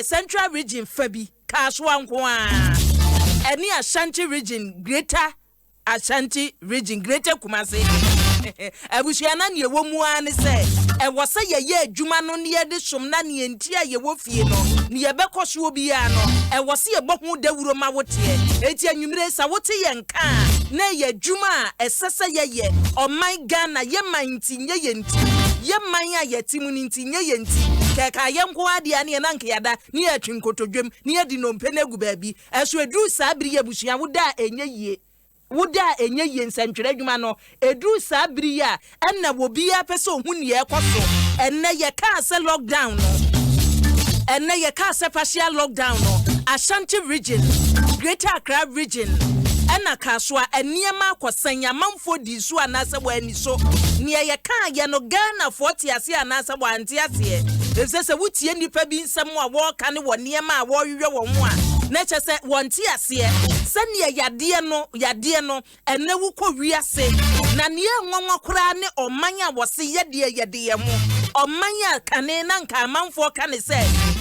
Central Region fa bi, Kasoa nko ara, ɛne Ashanti Region, Greater Ashanti Region, Greater Kumasi. Abusua na nea ɛwɔ mu ara ne sɛ ɛwɔ sɛ yɛyɛ adwuma no na yɛde som na nea nti a yɛwɔ fie no, nea ɛbɛkɔ soɔ biara no, ɛwɔ sɛ yɛbɔ ho dawuro ma woteɛ. Enti anwummere sɛ wote yɛn nka a, na ɛyɛ adwuma a ɛsɛ sɛ yɛyɛ. Ɔman Ghana, yɛ man nti, nyɛ yɛn nti. Yɛ man a yɛte mu no nti, nyɛ yɛn nti. Kɛkɛ a yɛn nko ara deɛ a ne yɛn anka yɛada ne yɛatwe nkotodwam ne yɛadi nnompe no agu baabi. Ɛso ɛduru saa bere yi abusua, woda a ɛnyɛ yie. Woda a ɛnyɛ yie nsɛntwerɛ adwuma no, ɛduru saa bere yi a, ɛna obiara pɛ sɛ ɔhu nea ɛrekɔ so. Ɛnnɛ yɛkaa sɛ lockdown no, ɛnnɛ yɛkaa sɛ partial lockdown no, Ashanti region, Greater Accra region, ɛna Kasoa, nneɛma akɔ sɛn, amanfoɔ dii so anaasɛ wɔanni so? Nea yɛkaeɛ no, Ghanafoɔ te aseɛ anaasɛ wɔante aseɛ? Efisɛ sɛ wotie nnipa bi nsɛm a wɔreka ne wɔ nneɛma a wɔreyɛ wɔn ho a, na kyerɛ sɛ wɔnte aseɛ sɛdeɛ yadeɛ no, yadeɛ no, ɛnnɛ wokɔ wiase, na nea ɛnwanwa koraa ne ɔman a wɔse yɛdeɛ yɛde yɛn ho, ɔman a kane na nka amanfoɔ ka ne sɛ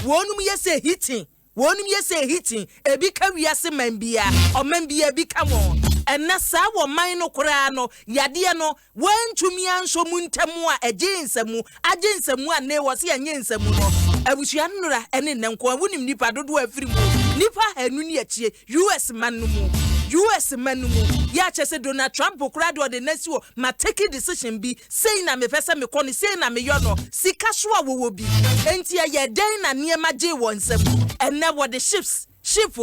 wɔnom yɛ sɛ hitin, wɔnom yɛ sɛ hitin, ebi ka wiase man biara, ɔman biara bi ka wɔn. Ɛnnɛ saa wɔ man no koraa no, yadeɛ no, Wɔantumi ansɔ mu ntɛm a ɛgyee nsamu, agye nsamu a nnɛ wɔse ɛnyɛ nsamu no. Abusua nnora ne nnɛ nko ara, wonim nnipa dodoɔ a afiri mu? Nnipa ahanu ne akyire, US man no mu, US man no mu, yɛ a kyerɛ sɛ Donald Trump koraa deɛ ɔde no asi hɔ, ma take decision bi, sei na mepɛ sɛ mekɔ no, sei na meyɔ no, sika so a wɔwɔ bi, enti ɛyɛɛ dɛn na nneɛma gyee wɔn nsam? Ɛnnɛ wɔde ships, ship,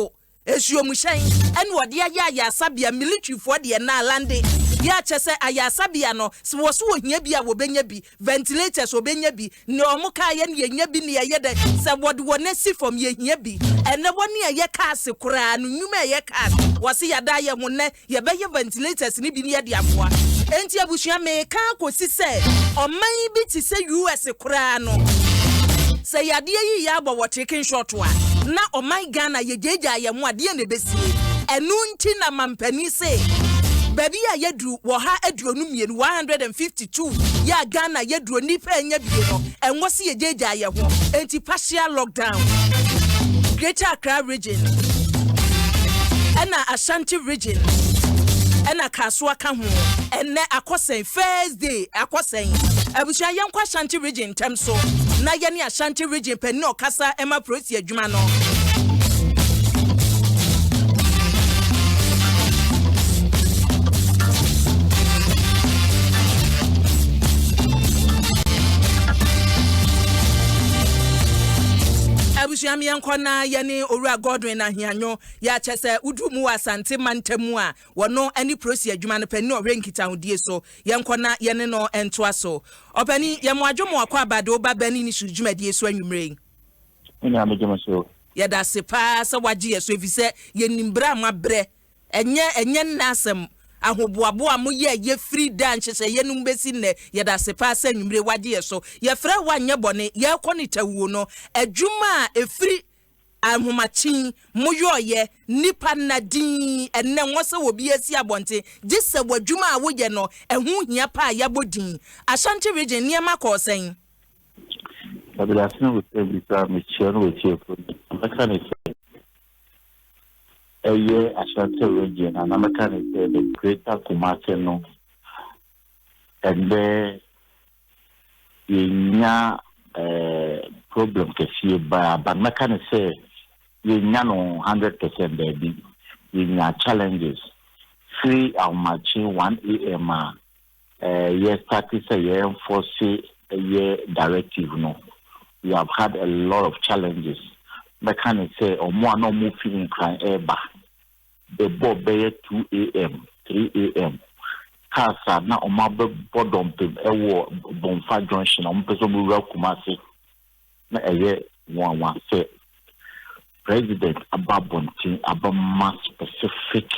Nsuomuhyɛn ɛna wɔde ayɛ ayaresabea, military foɔ deɛ na lande yɛ akyɛ sɛ ayaresabea no sɛ wɔ so wɔhia bi a wɔbɛnya bi, ventilators wɔbɛnya bi, nea wɔn kaa yɛ no yɛnya bi nea ɛyɛ dɛ sɛ wɔde wɔn asi fam yɛhia bi, ɛnɛ wɔne ɛyɛ cars koraa no nnwuma ɛyɛ cars wɔse yɛada yɛ ho nnɛ Yɛbɛyɛ ventilators no bi na yɛde aboa. Enti abusua, meka akɔsi sɛ ɔman bi te sɛ US koraa no, sɛ yadeɛ yi yɛ abɔ wɔ taking shot a, na ɔman Ghana yɛgyaagyaa yɛn ho a, deɛn na ɛbɛsie? Ɛno nti na mampanin se baabi a yɛaduru wɔ ha 22, 152, yɛ a Ghana yɛaduru nnipa anya bie no, ɛnwɔ se yɛgyaagyaa yɛn ho. Enti partial lockdown, Greater Accra Region, ɛna Ashanti Region ɛna Kasoa ka ho. Ɛnnɛ akɔsɛn first day akɔsɛn. Abusua yɛnkɔ Ashanti Region ntɛm so na yɛne Ashanti Region panin a ɔkasa ɛma polisi adwuma no. Abusua yɛnkɔ na yɛne Owura Godwin Ahianyo Yɛ a kyerɛ sɛ woduru mu wɔ Asante mantam mu a, wɔno ne Prosi adwuma no panin a ɔhwɛ nkitahodie so. Yɛnkɔ na yɛne no ntoa so. Ɔpanin, yɛ mo adwo mo akwaaba de wo ba Bɛne ne Su dwumadie so anwummerɛ yi. Me nua megye mo so. Yɛda ase paa sɛ woagye yɛ so efisɛ yɛnim berɛ a moabrɛ. Ɛnyɛ ɛnyɛ nnɛ asɛm. Ahoboaboa a moyɛeɛ firi da a nhyehyɛeɛ no mu bɛsi nnɛ, yɛda ase paa sɛ anwummerɛ yi woagye yɛ so. Yɛfrɛ wo a nyɛ bɔne, yɛrekɔ no tawuo no, adwuma a ɛfiri Ahomakyen, moyɔɔyɛ, nnipa nna dinn, ɛnnɛ nwɔ sɛ obi asi abɔnten, gye sɛ w'adwuma a woyɛ no, ɛho hia paa a yɛabɔ din. Ashanti Region, nneɛma kɔɔ sɛn? Dabi ase na wosɛ bisa mekyia no wɔ tiefo no mɛka ne sɛ ɛyɛ Ashanti Region anaa mɛka ne sɛ the Greater Kumasi no ɛndɛ yɛnnya problem kɛseɛ baa but mɛka ne sɛ yɛnnya no 100% daabi. Yɛnya challenges firi ahomakye 1 a.m. a yɛ start sɛ yɛ enforce ɛyɛ directive no, we have had a lot of challenges. Mɛka ne sɛ ɔmo a na ɔmo fi Nkran ɛɛba bɛbɔ bɛyɛ 2 a.m., 3 a.m., cars a na ɔmo abɛbɔ dɔmpem ɛwɔ Bɔnfa Junction a ɔmo pɛ sɛ ɔmo wura Kumase na ɛyɛ nwanwa sɛ president aba abɔnten abɛma specific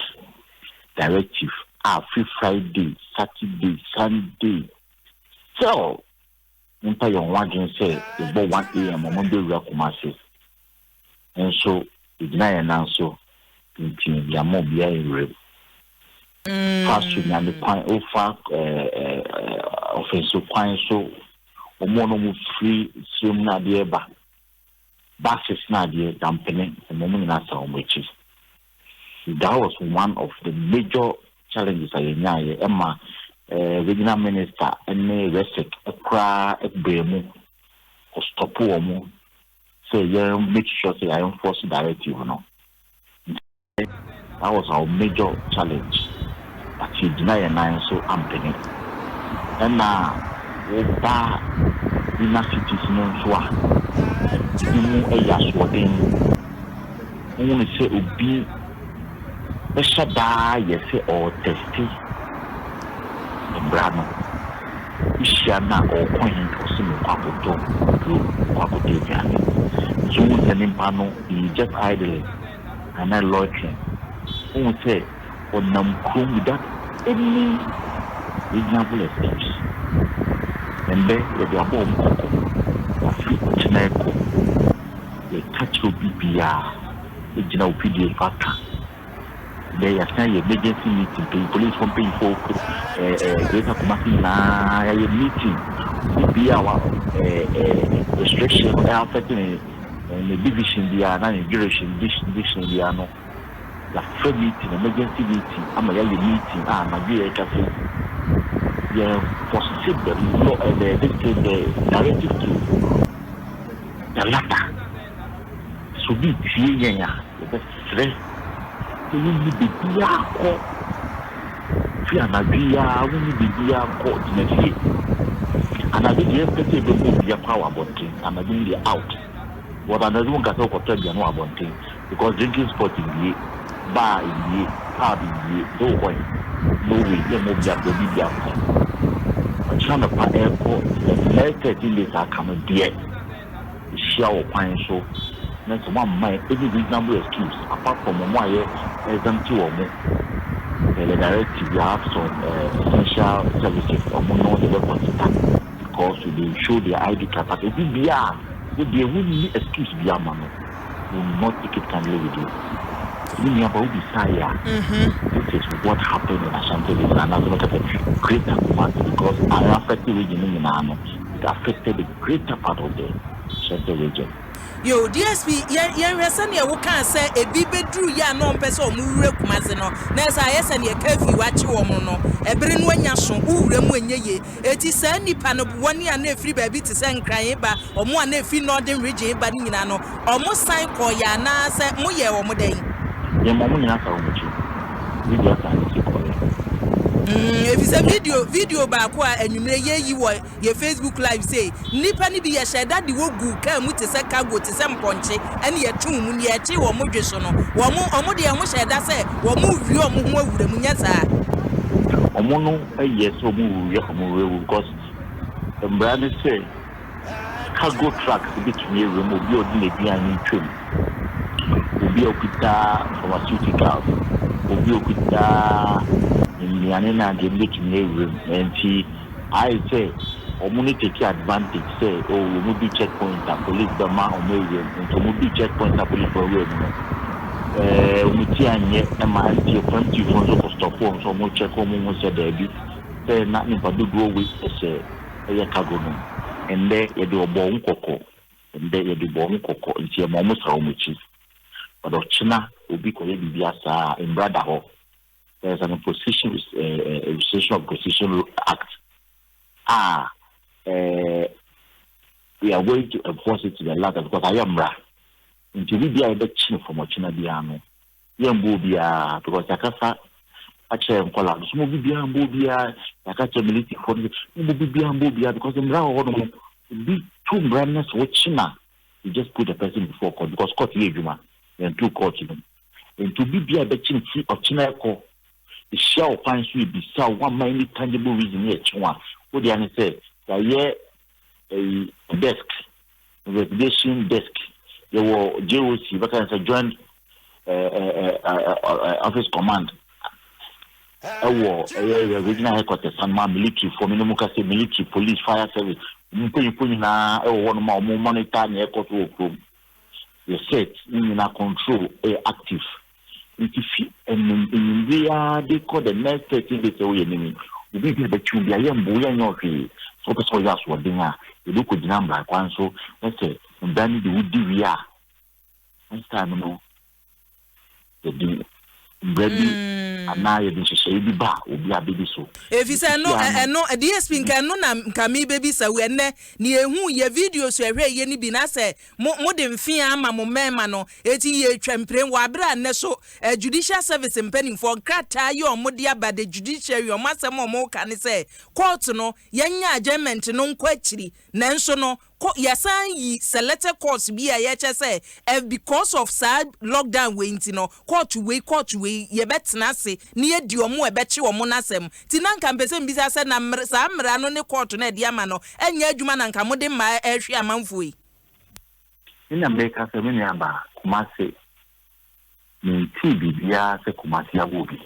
directive a free Friday, Saturday, Sunday still nipa yɛ wɔn adwene sɛ yɛbɔ 1 a.m. ɔmo bɛwura Kumase, nso yɛgyina yɛn nan so nti yɛama obiara nwura mu. Fa so Nyame kwan, wofa Ɔfɛnso kwan so, wɔn a wɔn firi srem no adeɛ ba. Buses na adeɛ dampene ɛma wɔn nyinaa san wɔn akyi. That was one of the major challenges a yɛnyaeɛ ɛma regional minister ne REGSEC koraa brɛ mu ɔstop wɔn sɛ yɛn make sure sɛ yɛn enforce directive no. That was our major challenge, but yɛgyina yɛn nan so ampene. Ɛna woba inner cities no nso a, ebi mu yɛ asoɔden. Wohunu sɛ obi bɛhyɛ daa yɛ sɛ ɔretest mbra no. Wohyia no a, ɔrekɔ he? Ɔsɛ mekɔ akɔtɔ duro, mekɔ akɔtɔ aduane. Nso wohu sɛ nipa no, he just idling anaa loitering. Wohu sɛ ɔnam kurom without any reasonable excuse. Ɛndɛ yɛde abɔ wɔn kɔkɔ wafi ɔkyena ɛkɔ, yɛka kyerɛ obi biara egyina opidie so aka dɛ yɛasan yɛ emergency meeting. Panyin polisifoɔ, mpanyinfoɔ kuro ɛɛ ɛɛ Greater Kumasi nyinaa, yɛayɛ meeting. Obi biara wa ɛɛ ɛɛ restriction no ɛyɛ affect ne division biara na ne jurisdiction biara no, yɛafrɛ meeting, emergency meeting, ama yɛayɛ meeting a anadwo yɛ kasa yɛ enforce the law, the this thing, the directive to the letter. So obi tie yɛn a, yɛbɛsrɛ sɛ wonni biribiara kɔ fi anadwo yi a, wonni biribiara kɔ, tena fie. Anadwo deɛ, yɛmpɛ sɛ yɛbɛbɔ obi akɔ wɔ abɔnten. Anadwo mu deɛ, out but anadwo mu nkasa wokɔtɔ aduane wɔ abɔnten, because drinking spot mbie, bar mbie, pub mbie, nti wokɔ yi, no way. Yɛmmɔ obi akɔ obi bi akɔ. Ɔkyena nɔpa ɛrekɔ, the next 13 days aka no deɛ, ehyia wɔ kwan so na sɛ wɔamma any reasonable excuse apart from wɔn a yɛ exempt wɔn mo, the directive, we have some essential services, wɔn no de bɛ consider because they show their ID card. But obi bia wo deɛ, wonni excuse bi ama no, will not take it kindly with you. Ne nua ba obi saa yɛ a, this is what happened in Ashanti Region and also look at Greater Kumasi, because our affected region no nyinaa no, it affected the greater part of the Ashanti Region. Yo, DSP, yɛnhwɛ sɛnea wokaa sɛ ebi bɛduru yɛ a na ɔmpɛ sɛ ɔmo wura Kumase no, na ɛsɛ ayɛ sɛnea curfew akye wɔn no, ɛbere no anya so wowura mu ɛnyɛ yie. Eti saa nipa no, wɔne a na efiri baabi te sɛ Nkran ba, ɔmo a na efiri Northern Region ba no nyinaa no, ɔmo san kɔɔyɛ anaasɛ moyɛ ɔmo dɛn? Yɛn mo nyinaa sa wɔn akyi, bibi asa ne ti kɔɔyɛ. Efisɛ video baako a anwummerɛ yɛyi wɔ yɛ Facebook Live sei, nnipa no bi yɛhyɛ da de wɔgu kaa mu te sɛ cargo, te sɛ mpɔnkye, ɛne yɛtwe mu ne yɛkye wɔn mo dwe so no. Wɔn mo ɔmo deɛ, ɔmo hyɛ da sɛ wɔn mo wie ɔmo ho awura mu, nyɛ saa? Ɔmo no yɛ sɛ ɔmo wia ɔmo wura mu, because mmara ne sɛ cargo trucks bitumi awura mu. Obi a ɔde n'aduane twam, obi a okita pharmaceuticals, obi a okita nnuane na adeɛ no bitumi awura mu. Nti ayɛ sɛ ɔmo no take advantage sɛ, oh, ɔmo du checkpoint a, police bɛma ɔmo awura mu. Nti ɔmo du checkpoint a, police bɛ mu no, ɔmo ti anyɛ ɛma MT MT fo nso kɔ stop wɔn nso, ɔmo check ɔmo ho sɛ daabi, sɛ na nipa dodoɔ wei ɛhyɛ ɛyɛ cargo no. Ɛndɛ yɛde ɔbɔ ɔmo kɔkɔ, ɛndɛ yɛde bɔ ɔmo kɔkɔ, nti ɛma ɔmo sa ɔmo akyi. Ɔdɔ ɔkyena obi kɔyɛ biribi asaa a, mbra da hɔ. There is an Opposition Registration of Opposition Act a we are going to enforce it to the letter, because ayɛ mmra. Nti obi bi a yɛbɛkyi no from ɔkyena biara no, yɛmbɔ obiara, because yɛakasa akyerɛ nkɔla no so mo, obi biara mbɔ obiara. Yɛaka kyerɛ militaryfoɔ no sɛ mo obi biara mbɔ obiara, because mmra wɔ hɔ nom. Obi to mmra no sɛ wokyi na you just put the person before court, because court yɛ adwuma, yɛnto court no. Nti obi biara bɛkyi no firi ɔkyena ɛkɔ, ehyia wɔ kwan so, ebisa wo, wamma any tangible reason yɛ kye a, wode ane sɛ yɛayɛ ɛyi desk, investigation desk. Yɛwɔ JOC, bɛka sɛ Joint Office Command, ɛwɔ ɛyɛ regional headquarters anoma military fo mi ne mu ka sɛ military, police, fire service mpanyinfo nyinaa ɛwɔ hɔnom a wɔn monitor nea ɛkɔ so wɔ kurom. Yɛ set ne nyinaa, control ɛyɛ active. Nti fi ɛnum enyimire ara de kɔ the next 13 days ɛwɔ yɛn anim, obi bi a bɛtwi bi a yɛn mbo, yɛn nyɛ ɔhwee. Sɛ wɔpɛ sɛ ɔyɛ asoɔden a, yɛde kɔ gyina mbra kwan so na sɛ Mbra no de wodi wie a, next time no yɛde mbra bi anaa yɛde nhyehyɛeɛ bi ba a obi abɛdi so. Ɛfiri sɛ ɛno ɛno DSP, nka ɛno na nka mebɛbisa wo ɛnnɛ. Ne yɛhu yɛ video so ɛhwɛ yɛ no bi na sɛ mo mode mfea ama mo mmarima no, eti yɛtwa mprem wɔ abere a nnɛ so Judicial Service mpanimfoɔ nkrataa yi a wɔde aba, the judiciary, wɔn asɛm a wɔka ne sɛ court no yɛnyɛ adjournment no nkɔ akyiri, nanso no kɔ yɛsan yi selected courts bi a yɛkyɛ sɛ because of saa lockdown wei nti no, court wei, court wei yɛbɛtena ase na yɛdi wɔn a ɛbɛkye wɔn n'asɛm. Ti na nka mpɛ sɛ mbisa sɛ na mmerɛ saa mmara no ne court no ɛde ama no ɛnyɛ adwuma na nka mode mmaa ɛrehwe amanfoɔ yi? Ne na meka sɛ, me nua baa, Kumase, mentii biribiara sɛ Kumase awo bi.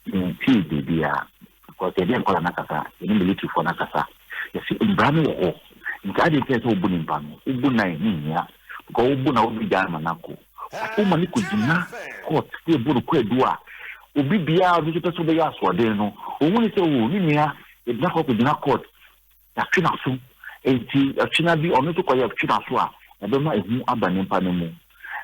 Mentii biribiara because yɛde nkɔla no akasa, yɛne militaryfoɔ no akasa. Yɛsɛ mbra no wɔ hɔ, nti ade nkyɛn sɛ wobu nipa no, wobu nan ho nhia because wobu na wobɛgya ama no akɔ, woma no kɔgyina court sɛ yɛbu no kwaadu a, obi biara ɔno nso pɛ sɛ wobɛyɛ asoɔden no, ɔhu ne sɛ o ne nua yɛde no akɔ akɔgyina court, yɛatwe n'aso, nti ɔkyena bi ɔno nso kɔyɛ twe n'aso a, ɛbɛma ehu aba nipa no mu.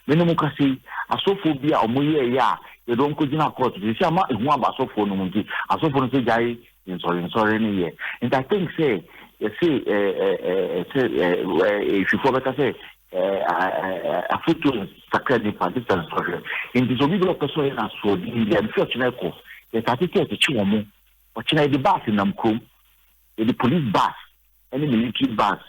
Me ne mo kasa yi, asɔfoɔ bi a ɔmo yɛɛyɛ a yɛde wɔn kɔgyina court sisi ama ehu aba asɔfoɔ no mu, nti asɔfoɔ no sɛ gyae nsɔre nsɔre no yɛ. Nti I think sɛ yɛse ɛɛ ɛɛ sɛ ɛɛ ehwifoɔ bɛka sɛ ɛɛ afotuo sakra nipa de sɛ nsɔhwɛ. Nti sɛ obi bi a ɔpɛ sɛ ɔyɛ n'asoɔden bi a, nfi ɔkyena ɛkɔ yɛsate sɛ yɛkyekye wɔn mo. Ɔkyena yɛde bus nam kurom, yɛde police bus ɛne military bus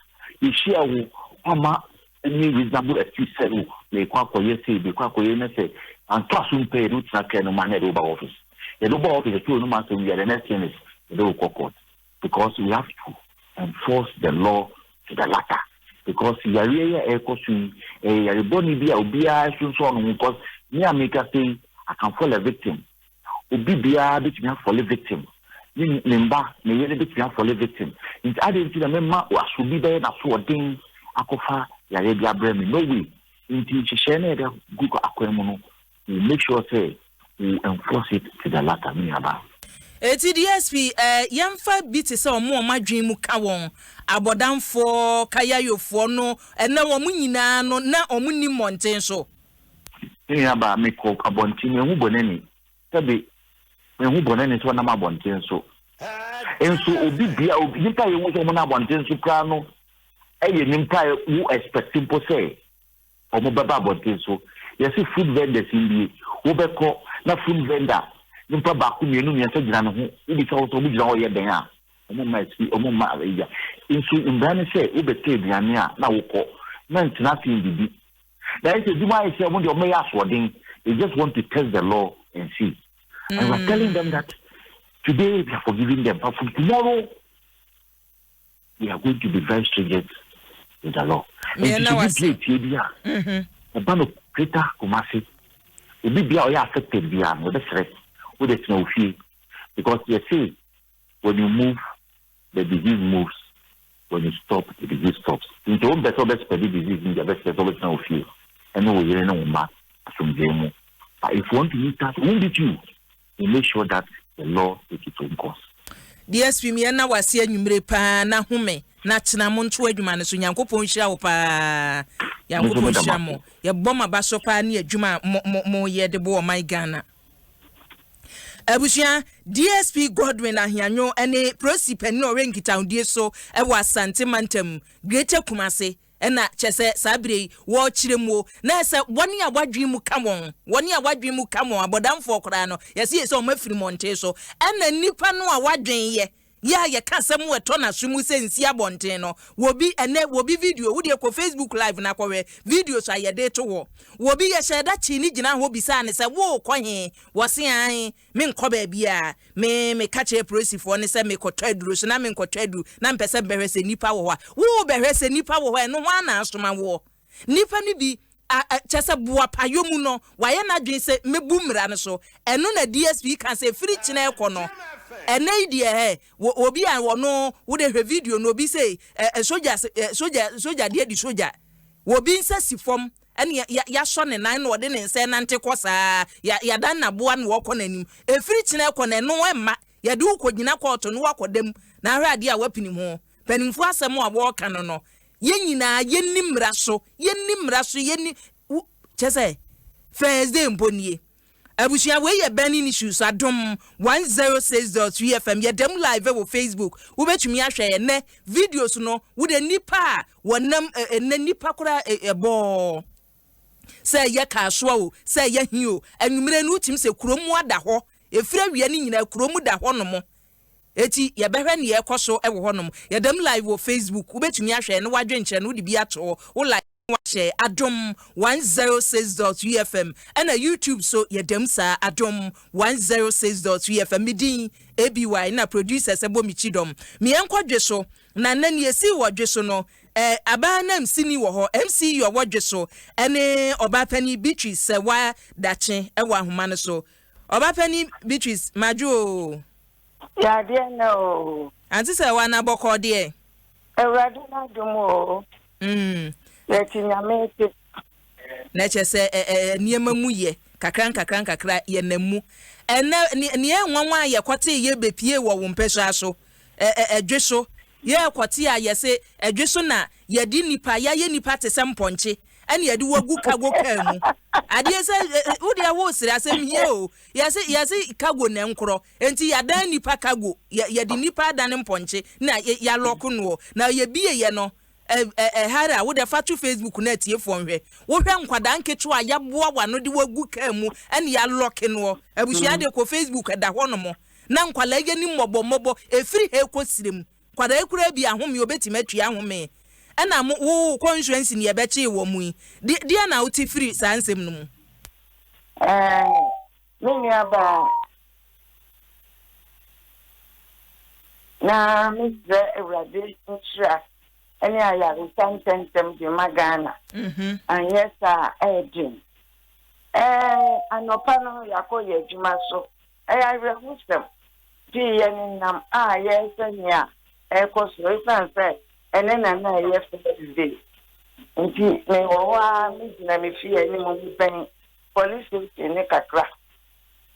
yɛhyia wo ama any reasonable excuse sɛ o mekɔ akɔyɛ sei, mekɔ akɔyɛ na sɛ anto aso mpɛ, yɛde wo tena kaa no mu a na yɛde wo ba office. Yɛde wo ba office, ɛtɔ onum asɛm wia, the next thing is yɛde wo kɔ court because we have to enforce the law to the letter, because yareɛ yi a ɛrekɔ so yi, ɛyɛ yare bɔne bi a obiara sunsun no ho, because me a meka sei, I can fall a victim. Obi biara bɛtumi afall victim, ne ne mba, ne yere bɛtumi afall victim. Nti ade nti na mɛma aso bi bɛyɛ n'asoɔden akɔfa yareɛ bi abrɛ me? No way. Nti nhyehyɛe no a yɛde gu akwan mu no, we make sure sɛ we enforce it to the letter, me nuaba. Eti DSP, yɛmfa bi te sɛ ɔmo a ɔmo adwene mu ka wɔn, abɔdamfoɔ, kayayofoɔ no, ɛnɛ wɔn nyinaa no na ɔmo ni mmɔnten so? Me nuaba, mekɔ abɔnten, mehu bɔnani sɛbe, mehu bɔnani sɛ ɔnam abɔnten so. Nso obi bia obi nipa a yɛhu sɛ ɔmo nam abɔnten so koraa no, ɛyɛ nipa a wo expect mpo sɛ ɔmo bɛba abɔnten so. Yɛsi food vendors mbie, wobɛkɔ na food vendor nipa baako, mmienu, mmiɛnsa gyina ne ho. Wobisa wɔn sɛ ɔmo gyina hɔ yɛ dɛn a, ɔmo mma esi, ɔmo mma ɛya. Nso mbra ne sɛ wobɛtɔ aduane a na wokɔ na ntena ase ndidi. Na ɛsɛ ebi mu ayɛ sɛ ɔmo deɛ ɔmo yɛ asoɔden. They just want to test the law and see, and we are telling them that today we are forgiving them, but from tomorrow we are going to be very stringent with the law. Nti sɛ obi bie tie bi a ɛba no Greater Kumasi, obi bia ɔyɛ affected bia no, yɛbɛsrɛ wo de tena ofie because yɛse when you move, the disease moves; when you stop, the disease stops. Nti wɔn mpɛ sɛ ɔbɛ spread disease no deɛ, ɛbɛsrɛ sɛ ɔbɛtena ofie ɛne wo yere ne wo mma asomdwee mu. But if you want to meet us, we won't beat you. We make sure that the law take its own course. DSP, mmiɛ wase anwummere paa na home na tena mo nto adwuma no so. Nyankopɔn nhyira wo paa, Nyankopɔn nhyira mo. Yɛbɔ mo aba so paa ne adwuma a mo mo mo yɛ de bo ɔman Ghana. Abusua, DSP Godwin Ahianyo ne prosi panin a ɔwɛ nkitahodie so wɔ Asante Mantam, Greater Kumase, ɛna kyɛ sɛ saa bere yi wɔrekyerɛ mu o na sɛ wɔne a wadwene mu ka wɔn, wɔne a wadwene mu ka wɔn, abɔdamfoɔ koraa no, yɛsi yɛ sɛ wɔn afiri mmɔnten so, ɛna nipa no a wadwene yɛ yɛ a yɛka asɛm ɛtɔ n'aso mu sɛ nsi abɔnten no. Wɔbi ɛnɛ wɔbi video, wodeɛ kɔ Facebook Live na akɔhwɛ videos a yɛde to hɔ. Wɔbi yɛhyɛ da kyi ne gyina hɔ bisaa ne sɛ wookɔ he? Wɔse an menkɔ baabi a me meka kyerɛ polisifoɔ ne sɛ mekɔtɔ aduro so na menkɔtɔ aduro na mpɛ sɛ mbɛhwɛ sɛ nipa wɔ hɔ a wo bɛhwɛ sɛ nipa wɔ hɔ a, ɛno ho ana asoma woɔ? Nipa no bi kyɛ sɛ boapayɔ mu no wayɛ n'adwene sɛ mɛbu mmara no so. Ɛno na DSP ka sɛ firi kyerɛ kɔ no. Ɛnɛ yi deɛ ɛ obi a wɔno wode hwɛ video no, obi sɛ ɛ sogya ɛ sogya sogya deɛ di sogya, obi nsa si fam ɛne yasɔ ne nan na ɔde ne nsa nante kɔ saa, yadan naboa na wɔkɔ n'anim. Efiri kyerɛ kɔ no, ɛno ɛmma yɛde wo kɔ gyina kɔɔto no, wakɔ dam na ahwɛ adeɛ a wapinim ho. Mpanimfoɔ asɛm a wɔreka no. Yɛn nyinaa yɛnni mmara so, yɛnni mmara so, yɛnni wo kyɛ sɛ first day mpo nie. Abusua wei yɛ Burning Issues Adom 106.3 FM yɛda mu live wɔ Facebook wobɛtumi ahwɛ yɛn nɛ videos no wode nnipa a wɔnam ɛnɛ nnipa koraa ɛbɔɔ sɛ ɛyɛ kaasoa o sɛ ɛyɛ he o anwummerɛ no wotumi sɛ kurom mu ada hɔ ɛfiri awia no nyinaa kurom da hɔ nom. Eti yɛbɛhwɛ nea ɛkɔ so wɔ hɔnom. Yɛda mu live wɔ Facebook. Wobɛtumi ahwɛ na w'adwenkyerɛ no wode bi ato hɔ. Wo like na wahyɛ Adom 106.3 FM. Ɛna YouTube so yɛda mu saa Adom 106.3 FM. Me din ABY na producers bɔ me kyidɔm. Me yɛnkɔ dwe so. Na nnɛ nea esii wɔ dwe so no, eh, abaa na msini wɔ hɔ. MC ɔwɔ dwe so ɛne ɔbaa panin Beatrice Sɛwa Dakye wɔ ahoma no so. Ɔbaa panin Beatrice, madwo oo. Yɛ adeɛ nnɛ oo. Ante sɛ wa na bɔkɔɔ deɛ. Awurade n'adom oo. Mm. Yɛte Nyame ase. Na kyerɛ sɛ ɛ ɛ nneɛma mu yɛ kakra nkakra nkakra yɛnam mu. Ɛnɛ ne nea ɛnwanwa a yɛkɔtee yɛ bepie wɔ wo mpɛsua so ɛ ɛ ɛdwe so. Yɛkɔte a yɛse ɛdwe so na yɛde nipa yɛayɛ nipa te sɛ mpɔnkye ɛna yɛde wo agu cargo car mu. Adeɛ sɛ wo deɛ wo sere asɛm hia o. Yɛse yɛse cargo na ɛnkorɔ enti yɛadan nipa cargo yɛ yɛde nipa adane mpɔnkye na yɛalɔko noɔ na yɛbie yɛ no ɛ ɛ ɛhare a wode fa to Facebook na atiefoɔ nhwɛ wohwɛ nkwadaa nketewa a yɛaboa wano de wagu car mu ɛna yɛalɔke noɔ abusua de kɔ Facebook ɛda hɔ nom na nkwadaa yɛ ni mmɔbɔ mmɔbɔ ɛfiri ha ɛkɔ sirem nkwadaa yi koraa bi ahome obɛtumi atua ahome ɛna mo wo constituency ne yɛbɛkyee wɔ mu yi deɛ na wote firi saa nsɛm no mu. Ɛɛ, me nuabaa, na mesrɛ Awurade nhyira ne ayaresa ntɛmntɛm de ma Ghana. Anyɛ saa a, ɛyɛ den. Ɛɛ, anɔpa no yɛakɔ yɛ adwuma so. Ɛyɛ awerɛhosɛm. Nti yɛnenam a yɛrehwɛ nea ɛrekɔ so esiane sɛ ɛnnɛ na na ɛyɛ first day nti mewɔ hɔ ara megyina me fie anim mebɛn police station no kakra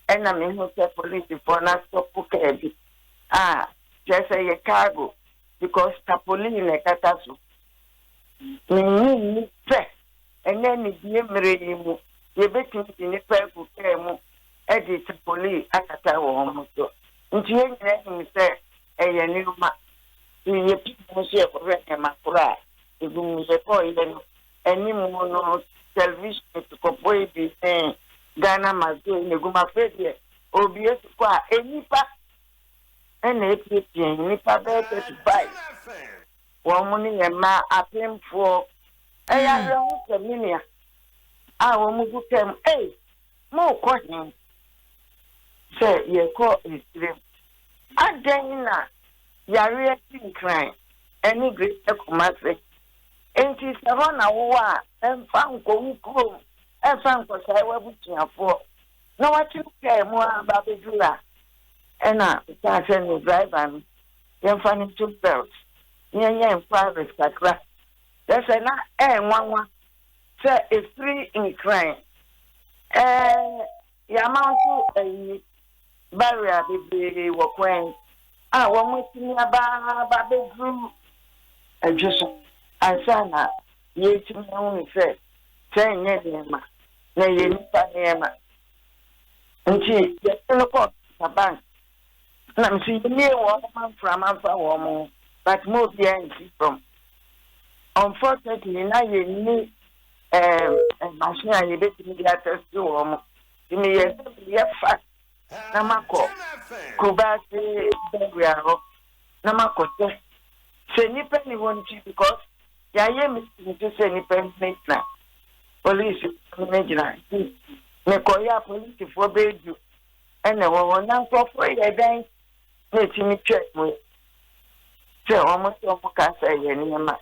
ɛna mehu sɛ polisifoɔ no astɔpo kaa bi a kyerɛ sɛ yɛ cargo because tapolin na ɛkata so. Mennye nni sɛ ɛnɛ anibue mmerɛ yi mu yɛbɛtumi de nnipa agu kaa mu de tapolin akata wɔn so. Nti yɛn nyinaa nim sɛ ɛyɛ nneɛma. Nti yɛpii mu nso yɛkɔhwɛ nneɛma korɔ a ɛgu mu. Yɛkɔeɛ no anim no television kɔpɔ yi bi ne Ghana must go na egu mu. Afei deɛ obie so kɔ a nnipa ɛna epiepie nnipa bɛyɛ 35 wɔn ne yɛn mmaa apemfoɔ. Ɛyɛ awerɛho sɛ me nua a wɔn gu kaa mu ei morekɔ he sɛ yɛkɔ nsirem. Adɛn na yareɛ ti Nkran ɛne Greater Kumasi nti sɛ hɔ na wowɔ a ɛmfa nkɔ wo kurom ɛmfa nkɔsae w'abusuafoɔ na watena kaa mu a ba abɛduru a ɛna kaa sɛ ne driver no yɛmfa no nto belt na yɛnyɛ inquiries kakra. Kyerɛ sɛ na ɛyɛ nwanwa sɛ ɛfiri Nkran ɛɛ yɛama nso ayi barrier bebree wɔ kwan a wɔn atumi aba aba abɛduru adwo so ansa na yɛtumi ahunu sɛ sɛ nyɛ nneɛma na ɛyɛ nipa nneɛma. Nti yɛde no kɔ bank na nso yɛmie wɔn ma mframa mfa wɔn ho but mo obiara nsi fam. Unfortunately na yɛnni ɛɛ machine a yɛbɛtumi de atest wɔn nti meyɛ sɛ meyɛ fast na makɔ Kubasi burial hɔ na makɔ sɛ sɛ nipa ni hɔ nti because yɛayɛ meeting nso sɛ nipa ni gyina police ni gyina nti mekɔyɛ a polisifoɔ bɛɛdu ɛna ɛwɔ hɔ na nkurɔfoɔ yɛ dɛn na etimi twɛ mu sɛ wɔn sɛ wɔn ka sɛ ɛyɛ nneɛma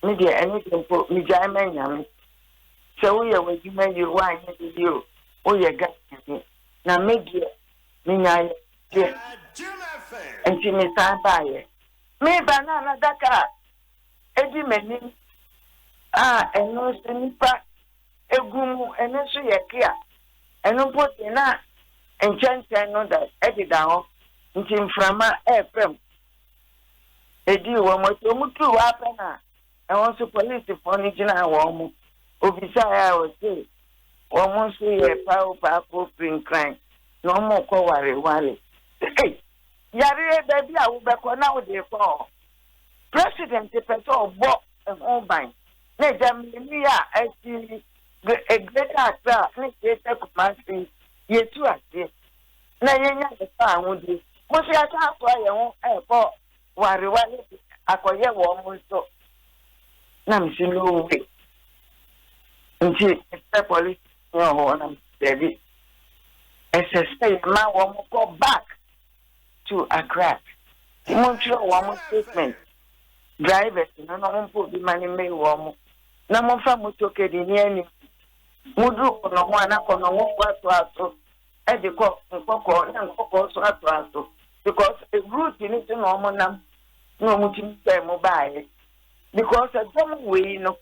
me deɛ ɛne deɛ mpo megyae ma Nyame sɛ woyɛ w'adwuma yie o woanyɛ ne yie o woyɛ Ghanani na me deɛ menya yɛ deɛ nti mesan baayɛ meba na another car edi m'anim a ɛno nso nipa egu mu ɛno nso yɛ kia ɛno mpo deɛ na nkyɛnkyɛn no da ɛdeda hɔ nti mframa ɛɛfam edi wɔn akyi wɔn turu hɔ apɛ na. Ɛhɔ nso polisifoɔ no gyinaa wɔn mo. Obisaeɛ a ɔse wɔn nso yɛ paopaafoɔ firi Nkran na wɔn rekɔ wareware. Ei! Yareɛ baabi a wobɛkɔ na wode rekɔ hɔ. President pɛ sɛ ɔbɔ ho ban na agya mmienu yi a asi Greater Accra ne Greater Kumasi yi yɛtu aseɛ na yɛnya yɛn fawohodie. Mo nso yɛasan asoa yɛn ho rekɔ wareware de akɔyɛ wɔn nso. Na mese no way. Nti mefrɛ police ni wɔ hɔ na mese daabi ɛsɛ sɛ yɛma wɔn kɔ back to Accra. Nti montwerɛ wɔn statement drivers no na wɔmpɛ obi ma no mmɛyi wɔn na momfa motorcade ni anim. Moduru Kɔnɔho a na Kɔnɔhofoɔ atoa so de kɔ Nkɔkɔɔ na Nkɔkɔɔ nso atoa so because route no so na wɔn nam na wɔn tumi faa mu baeɛ because ɛdɔm wei no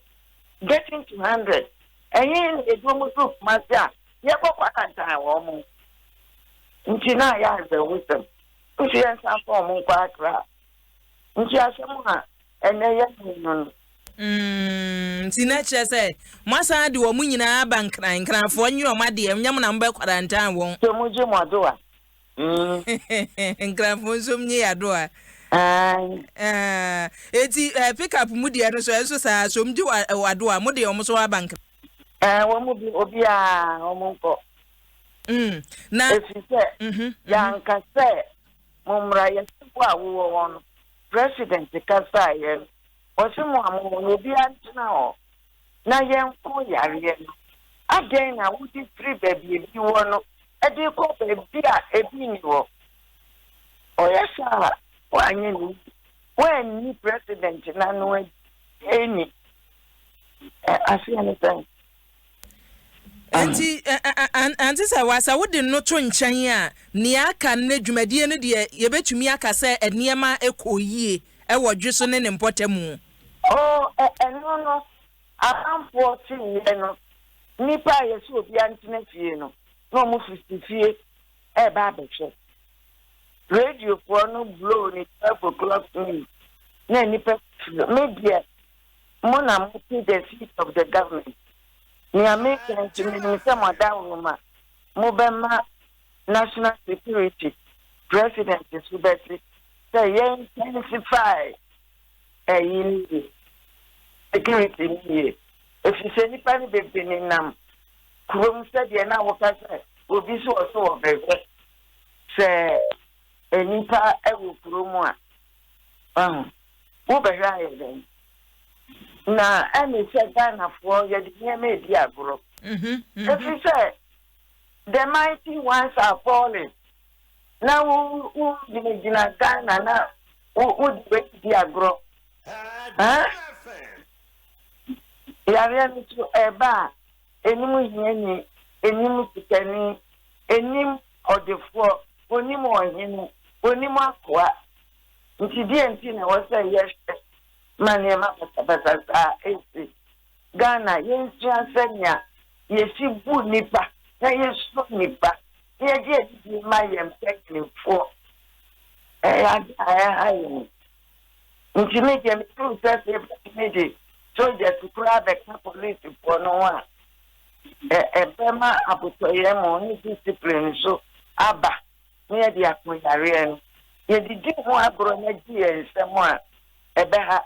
getting to 100 ɛhe na yɛde wɔn duru Kumasi a yɛkɔ kwarantan wɔn nti na ayɛ awerɛhosɛm nso yɛnsan fa wɔn nkɔ Accra nti asɛm a ɛnɛ yɛ no. Nti na kyerɛ sɛ moasan de wɔn nyinaa aba Nkran, Nkranfoɔ nye wɔn adeɛ, nyɛ mo na mobɛ kwarantan wɔn. Sɛ mo gye mo adoa. Nkranfoɔ nso nye yɛ adoa. Aye. Eti pick up mu deɛ no so ɛnso saa, so mo gye wɔ adoa, mo de wɔn so aba Nkran. Wɔn mu bi obiara wɔn nkɔ. Na. Efiri sɛ yɛanka sɛ mo mmra yɛse wo a wowɔ hɔ no president kasaeɛ no ɔse mo a mowɔ no obiara ntena hɔ na yɛnko yareɛ no adɛn na wode firi baabi ebi wɔ no ɛde kɔ baabi a ebi nni hɔ ɔyɛ saa a woanyɛ ne woanni president n'ano ani aseɛ ne sɛn. Nti ante sɛ wa sɛ wode no to nkyɛn a nea aka nnɛ dwumadie no deɛ yɛbɛtumi aka sɛ nneɛma kɔɔ yie wɔ dwe so ne ne mpɔtamu. Oh ɛno no amanfoɔ teeɛ no nnipa a yɛse obiara ntena fie no na wɔn firi fie ɛreba abɛhwɛ. Radiofoɔ no blow ne 12 o'clock news na nnipa firi me deɛ mo na mote the seat of the government. Nea meka nti menim sɛ mo adaworoma mobɛma national security president so bɛte sɛ yɛn intensify ɛyi no yie, security no yie. Ɛfiri sɛ nnipa no bebree nenam kurom sɛdeɛ na woka sɛ obi so wɔ so wɔbɛhwɛ sɛ nnipa wɔ kurom a, wahu, wobɛhwɛ ayɛ dɛn? Na ɛne sɛ Ghanafoɔ yɛde nneɛma redi agorɔ. Ɛfiri sɛ the mighty ones are falling. Na wo wo gyinagyina Ghana na wo wode wei di agorɔ. Huh? Yareɛ no so ɛba a, ɛnim hiani, ɛnim sikani, ɛnim ɔdefoɔ, ɔnim ɔhene, ɔnim akoa. Nti deɛ nti na ɛwɔ sɛ yɛhwɛ ma nneɛma basabasa saa ɛsi. Ghana yɛnsua sɛnea yɛsi bu nnipa na yɛsuro nnipa na yɛgye adidie ma yɛn mpanimfoɔ. Ɛyɛ ade a ɛha yɛn. Nti me deɛ mefeel sɛ sɛ yɛbɛtumi de soldiers koraa bɛka polisifoɔ no ho a, ɛbɛma abotɔyam ne discipline nso aba na yɛde ako yareɛ no. Yɛdidi ho agorɔ na gye yɛn nsam a, ɛbɛha.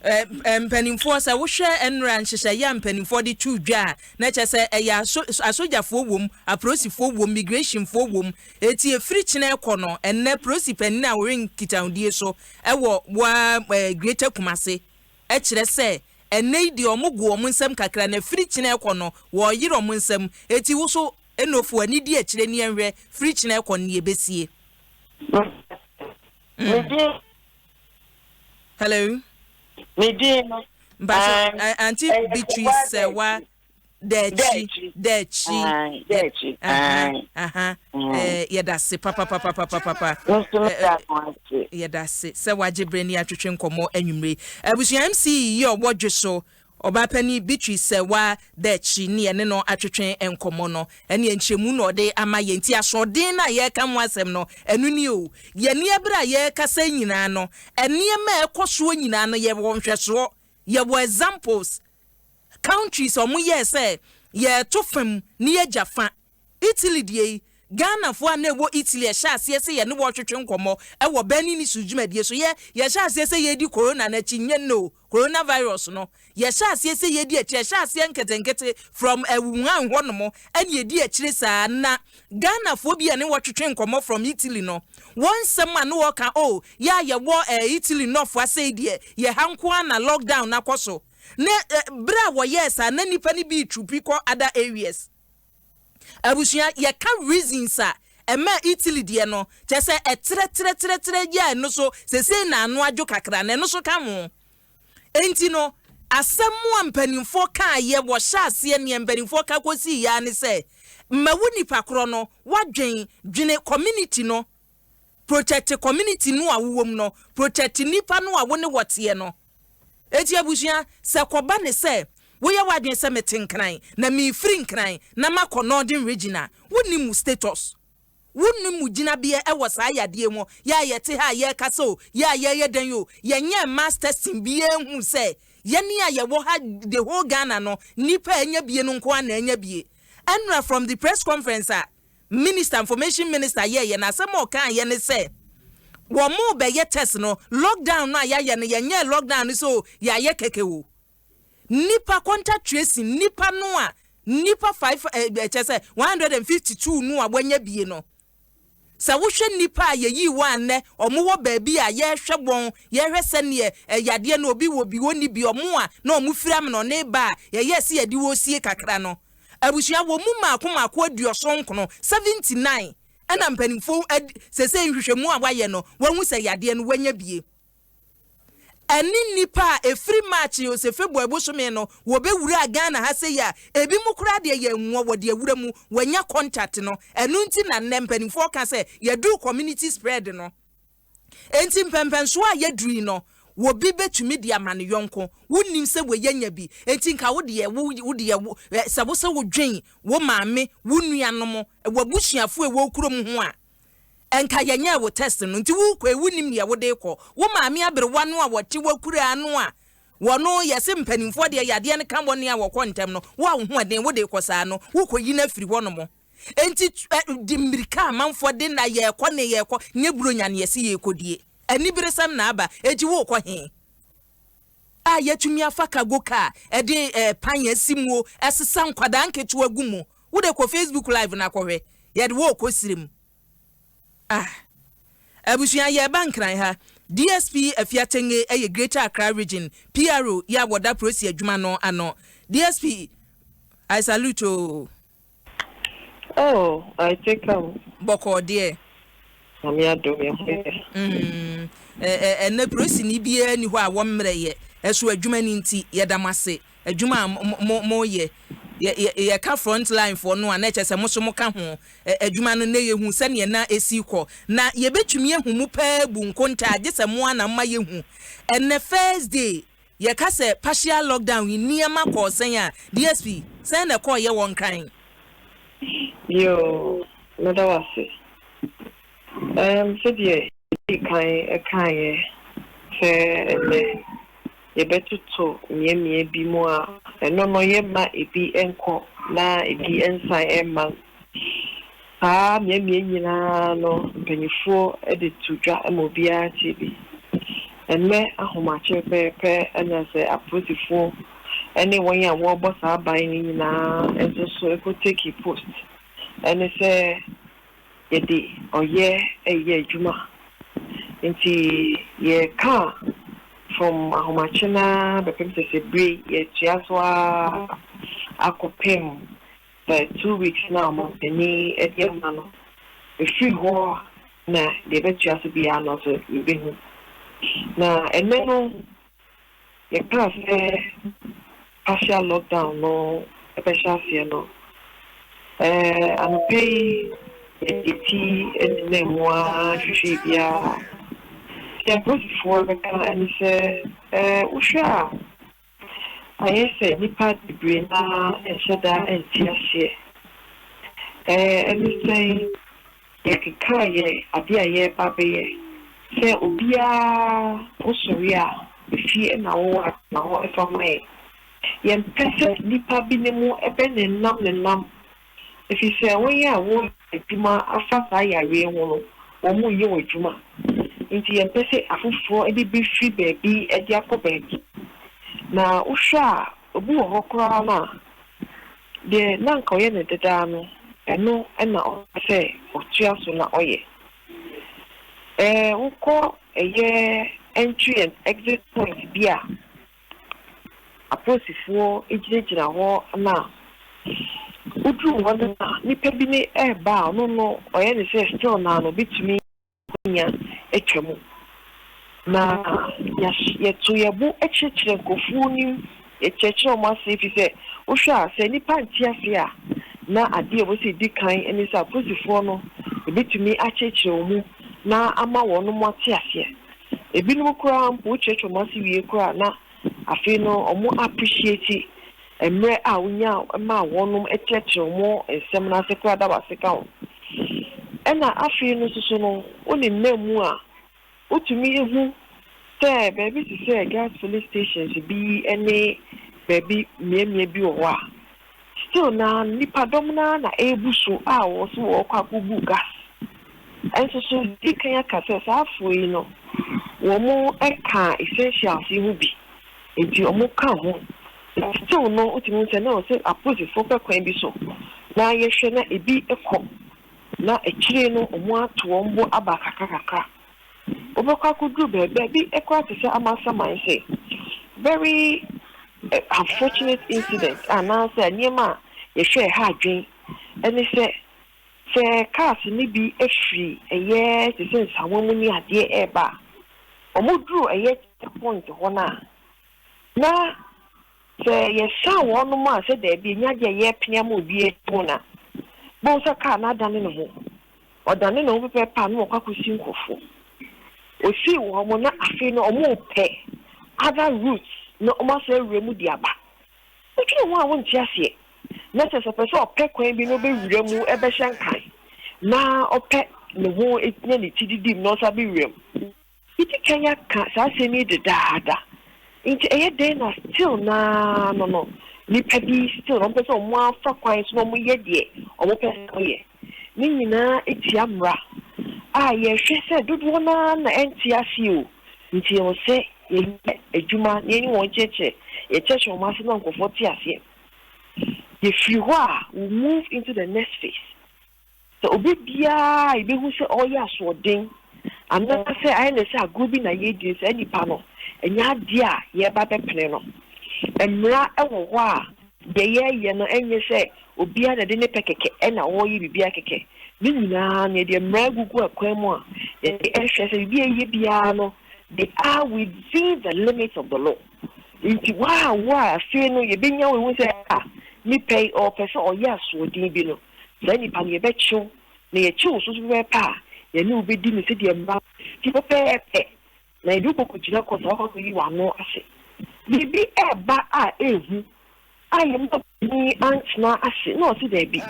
Mpanimfoɔ, sɛ wohwɛ nnora nhyehyɛeɛ a mpanimfoɔ de too dwa a, na kyerɛ sɛ ɛyɛ aso, asogyafoɔ wom, apolisifoɔ wom, migrationfoɔ wom. Eti efiri kyena ɛkɔ no, ɛnnɛ polisi panin a ɔwɛn nkitahodie so wɔ wa Greater Kumasi kyerɛ sɛ ɛnnɛ yi deɛ wɔn go wɔn nsam kakra na firi kyena ɛkɔ no wɔreyere wɔn nsam. Eti wo so Enofo ani di akyire ne yɛnhwɛ firi kyena ɛkɔ no nea ɛbɛsie. Me din. Hello. Me din no. Mpatsɔ Auntie Beatrice Sɛwa Dɛkyi Dɛkyi Dɛkyi. Aha yɛda se papapapapapa. Yɛda se sɛ wagye bere ne atwetwe nkɔmmɔ anwummere. Abusua MC yi ɔwɔ dwe so. Ɔbaapanin Beatrice Serwaa Derkyi ne yɛne no atwetwe nkɔmmɔ no, ɛneɛ nkyerɛmu na ɔde ama yɛn. Nti asoɔden no a yɛreka ho asɛm no, ɛno nie o. Yɛne ɛberɛ a yɛrekasa yi nyinaa no, nneɛma a ɛkɔ soɔ nyinaa no, yɛwɔ nhwɛsoɔ, yɛwɔ examples. Countries a wɔyɛɛ sɛ yɛreto fam ne yɛagya fa. Italy deɛ yi, Ghanafoɔ a na ɛwɔ Italy ɛhyɛ aseɛ sɛ yɛne wɔn retwetwe nkɔmmɔ wɔ Burning Issues dwumadie so. Yɛ, yɛhyɛ aseɛ sɛ yɛredi Corona no akyi, nyɛ nnɛ o, Coronavirus no, yɛhyɛ aseɛ sɛ yɛredi akyire, ɛhyɛ aseɛ nketenkete from eh, Wuhan hɔ nom, ɛna yɛdi akyire saa, na Ghanafoɔ bi a ne wɔtwetwe nkɔmmɔ from Italy no, wɔn nsɛm a ne wɔka, oh, yɛ a yɛwɔ eh, Italy North asɛi deɛ, yɛ ha nko ara na lockdown no akɔ so. Ne eh, berɛ a wɔyɛɛ saa, na nnipa no bi retrupi kɔ other areas. Abusua, yɛka reasons a ɛmaa Italy deɛ no, kyerɛ sɛ ɛtrɛtrɛtrɛtrɛ yi a ɛno so sesei na ano adwo kakra no, ɛno so ka ho. Enti no, asɛm a mpanimfoɔ kaeɛ, wɔhyɛ aseɛ neɛ mpanimfoɔ ka kɔsii yɛ ara ne sɛ, ma wo nipa korɔ no, woadwen, dwene community no, protect community no a wowɔ mu no, protect nnipa no a wo ne wɔ teɛ no. Enti abusua, sɛ kɔba ne sɛ woyɛ w'adwene sɛ mete Nkran na merefiri Nkran na makɔ Northern Region a, wonnim wo status. Wonnim wo gyinabeɛ wɔ saa yadeɛ mu. Yɛ a yɛte ha a yɛrekasa o, yɛ a yɛreyɛ dɛn o, yɛnyɛɛ mass testing biara nhuu sɛ yɛne a yɛwɔ ha the whole Ghana no, nnipa a anya bie no nko ara na anya bie. Ɛnora from the press conference a Minister, Information Minister yɛɛyɛ no, asɛm a ɔkaeɛ ne sɛ wɔn rebɛyɛ test no, lockdown no a yɛayɛ no, yɛnyɛɛ lockdown no sɛ o, yɛayɛ kɛkɛ o. Nnipa contact tracing, nnipa no a, nnipa five, eh, kyerɛ sɛ 152 no a wɔanya bie no, sɛ wohwɛ nnipa a yɛyii wɔn a nnɛ wɔn wɔ baabi a yɛrehwɛ wɔn, yɛrehwɛ sɛdeɛ eh, yadeɛ no obi wɔ bi, ɔnni bi, wɔn a na wɔn firi amenɔne ba a yɛyɛɛ sɛ yɛde wɔn sie kakra no, Abusua, wɔn mu mmaako mmaako 79, 79, ɛna mpanimfoɔ adi, seesei nhwehwɛmu a wɔayɛ no, wɔahu sɛ yadeɛ no wɔanya bie. Ɛne nnipa a ɛfiri March ose February bosome no wɔbɛwuraa Ghana ha sei a, ebinom koraa deɛ yɛnwoɔ, wɔde awura mu, wɔanya contact no. Ɛno nti na nnɛ mpanimfoɔ ka sɛ yɛduru community spread no. Enti mpɛnpɛnsoɔ a yɛaduru yi no, obi bɛtumi de ama ne yɔnko. Wonnim sɛ wei anya bi, enti nka wo deɛ, wo, wo deɛ, wo, ɛ, sɛ wo sɛ wodwen wo maame, wo nuanom, w'abusuafoɔ a ɛwɔ wo kurom ho a, nka yɛnyɛɛ wo test no. Nti worekɔ yi, wonnim deɛ wode rekɔ. Wo maame aberewa no a wɔte w'akuraa no a, wɔno, yɛse mpanimfoɔ deɛ yadeɛ no ka wɔn a wɔkɔ ntɛm no, wo a wo ho ɛden, wode rekɔ saa no, worekɔyi no afiri hɔnom. Enti de mmirika a amanfoɔ de na yɛrekɔ ne yɛrekɔ nyɛ buronya ne yɛse yɛrekɔdie. Aniberesɛm na aba, enti worekɔ he? A yɛatumi afa cargo car de pan asi muo ɛsesa nkwadaa nketewa gu mu. Wode kɔ Facebook live na kɔhwɛ, yɛde wo rekɔ serem. Ah. Abusua yɛreba Nkran ha. DSP Afia Tenge yɛ Greater Accra Region PRO yɛ a wɔda prosi adwuma no ano. DSP, I salute oo. Oh, I take am. Bɔkɔɔ deɛ. Nyame adom yɛ ho yɛ. Mm, ɛnɛ polisini biara ni hɔ a wɔmmerɛ yɛ, ɛso adwuma no nti yɛda mo ase, adwuma a mo mo yɛ, yɛ yɛ yɛka front line foɔ no a na ɛkyɛ sɛ mo so mo ka ho, adwuma no nnɛ yɛhu sɛdeɛ na ɛsi kɔ, na yɛbɛtumi ahu mo paa bu nkontaa gye sɛ mo ara na moma yɛhu, ɛnɛ first day Yɛka sɛ partial lockdown yi nneɛma kɔɔ sɛn a, DSP, sɛn na ɛkɔɔeɛ wɔ Nkran? Yoo, mɛda wo ase. Ɛɛm, sɛdeɛ yɛdii kan kaeɛ sɛ ɛnnɛ yɛbɛtoto mmeammea bi mu a, ɛno no yɛmma ebi nkɔ na ebi nsan mma. Saa mmeammea nyinaa no, mpanimfoɔ de to dwa ma obiara tie bi. Ɛnnɛ ahomakye pɛpɛɛpɛ na sɛ apolisifoɔ ne wɔn a wɔrebɔ saa ban no nyinaa nso so kɔ take post ne sɛ yɛde ɔyɛ reyɛ adwuma. Nti yɛreka a from ahomakye no ara bɛpem sɛsɛ bere yi yɛretoa so ara akɔpem sɛ 2 weeks no a ɔmampanin de ama no. Ɛfiri hɔ na deɛ ɛbɛtoa so biara no nso yɛbɛhu. Na ɛnnɛ no yɛkaa sɛ partial lockdown no ɛbɛhyɛ aseɛ no, anɔpa yi yɛde ti nenam mu ara hwehwɛ biara. Deɛ apolisifoɔ bɛka ne sɛ wohwɛ a. Ayɛ sɛ nnipa bebree no ara nhyɛ da nte aseɛ. Ɛne sɛn? Yɛkekaa yɛn adeɛ a yɛreba abɛyɛ sɛ obiara wosɔre a efie na wowɔ a tena hɔ fa ma yɛn. Yɛmpɛ sɛ nnipa binom bɛnenam nenam Efisɛ wɔn a wɔreyɛ adwuma afa saa yareɛ yi ho no, wɔreyɛ wɔn adwuma. Enti yɛmpɛ sɛ afoforɔ de bɛfiri baabi de akɔ baabi. Na wohwɛ a, obi wɔ hɔ koraa no a, deɛ na anka ɔyɛ no dedaa no, ɛno na ɔpɛ sɛ ɔtoa so na ɔyɛ. Ɛɛ, wokɔ ɛyɛ entry and exit point bi a, Apolisifoɔ gyinagyina hɔ na woduru hɔ no a, nipa bi ne ɛreba a ɔno no ɔyɛ ne sɛ still naa no obetumi anya atwa mu. Na yɛto yɛn bo kyerɛkyerɛ nkurɔfoɔ no mu, yɛkyerɛkyerɛ wɔn ase ɛfiri sɛ wohwɛ a sɛ nnipa nte ase a na adeɛ a ɛwɔ sɛ ɛdi kan ne sɛ apolisifoɔ no ɛbɛtumi akyerɛkyerɛ wɔn mu na ama wɔn ate aseɛ. Ebinom koraa mpo wokyerɛkyerɛ wɔn ase wie koraa a na afei no wɔn appreciate mmerɛ a wonya maa wɔnom kyerɛkyerɛ wɔn nsɛm no ase koraa da wo ase ka ho. Ɛna afei no nso so no wo nenam mu a wotumi hu sɛ baabi te sɛ gas filling stations bi ne baabi mmeammea bi wɔ hɔ a Still naa no nipa dɔm no ara na ɛrebu so a wɔse wɔrekɔ akɔbu gas. Nso so yɛdi kan aka sɛ saa afoɔ yi no wɔn ka essentials yi ho bi nti wɔn ka ho. Na still no wotumi hu sɛ na ɛwɔ sɛ apolisifoɔ pɛ kwan bi so na yɛhwɛ na ebi kɔ na akyire no wɔn ato wɔn bo aba kakra kakra. Wobɛkɔ akɔduru baabi, baabi koraa te sɛ Amasaman sɛ very unfortunate incident anaasɛ nneɛma a yɛhwɛ ɛha adwen ne sɛ, sɛ cars no bi firi ɛyɛ te sɛ Nsawam mu ne adeɛ reba a, wɔduru ɛyɛ check point hɔ no a, na sɛ yɛsan wɔnom a sɛ daabi ɛnyɛ adeɛ a yɛrepene ama obi ahu no a, wobɛhu sɛ car no adane ne ho. Ɔdane ne ho pɛpɛɛpɛ a na wakɔ akɔsi nkurɔfoɔ. Ɔsii wɔn na afei no wɔrepɛ other routes na wɔasan awura mu de aba. Wodwene ho a wonte aseɛ. Na kyerɛ sɛ ɔpɛ sɛ ɔpɛ kwan bi na ɔbɛwura mu bɛhyɛ nkan na ɔpɛ ne ho nya ne ti didi mu na ɔsan bɛwura mu. Yɛdi kan aka saa asɛm yi dedaada nti ɛyɛ dɛn na still naa no no nnipa bi still wɔn pɛ sɛ wɔn afa kwan so na wɔn yɛ deɛ wɔn pɛ sɛ wɔn yɛ. Ne nyinaa tia mmra a yɛhwɛ sɛ dodoɔ no ara na ɛnte aseɛ o nti ɛwɔ sɛ yɛyɛ adwuma na yɛne wɔn kyerɛkyerɛ yɛkyerɛkyerɛ wɔn ase na nkurɔfoɔ te aseɛ. Yɛfiri hɔ a we move into the next phase. Sɛ obi biara a yebehu sɛ ɔreyɛ asoɔden anaasɛ ayɛ no sɛ agorɔ bi na yɛredi no, saa nipa no, ɛnyɛ adeɛ a yɛreba abɛpene no. Mmara wɔ hɔ a, deɛ yɛreyɛ no nyɛ sɛ obiara na ɛde ne pɛ kɛkɛ na ɔreyɛ biribiara kɛkɛ. Ne nyinaa no, yɛde mmara gugu akwan mu a yɛde rehwɛ sɛ biribi a yɛyɛ biara no, they are within the limits of the law. Nti wo a wo a afei no yɛbɛnya wo ahu sɛ ah, nipa yi ɔrepɛ sɛ ɔyɛ asoɔden bi no, Saa nipa no, yɛbɛkye wo, na yɛkye wo so nso pɛpɛɛpɛ a, yɛne wo bɛdi no sɛdeɛ mmara no teɛ pɛpɛɛpɛ, na yɛde wo kɔkɔgyina kɔɔto na woakɔ akɔyi w'ano ase. Biribi reba a ɛyɛ hu a yɛn mampanin antena ase na ɔse daabi,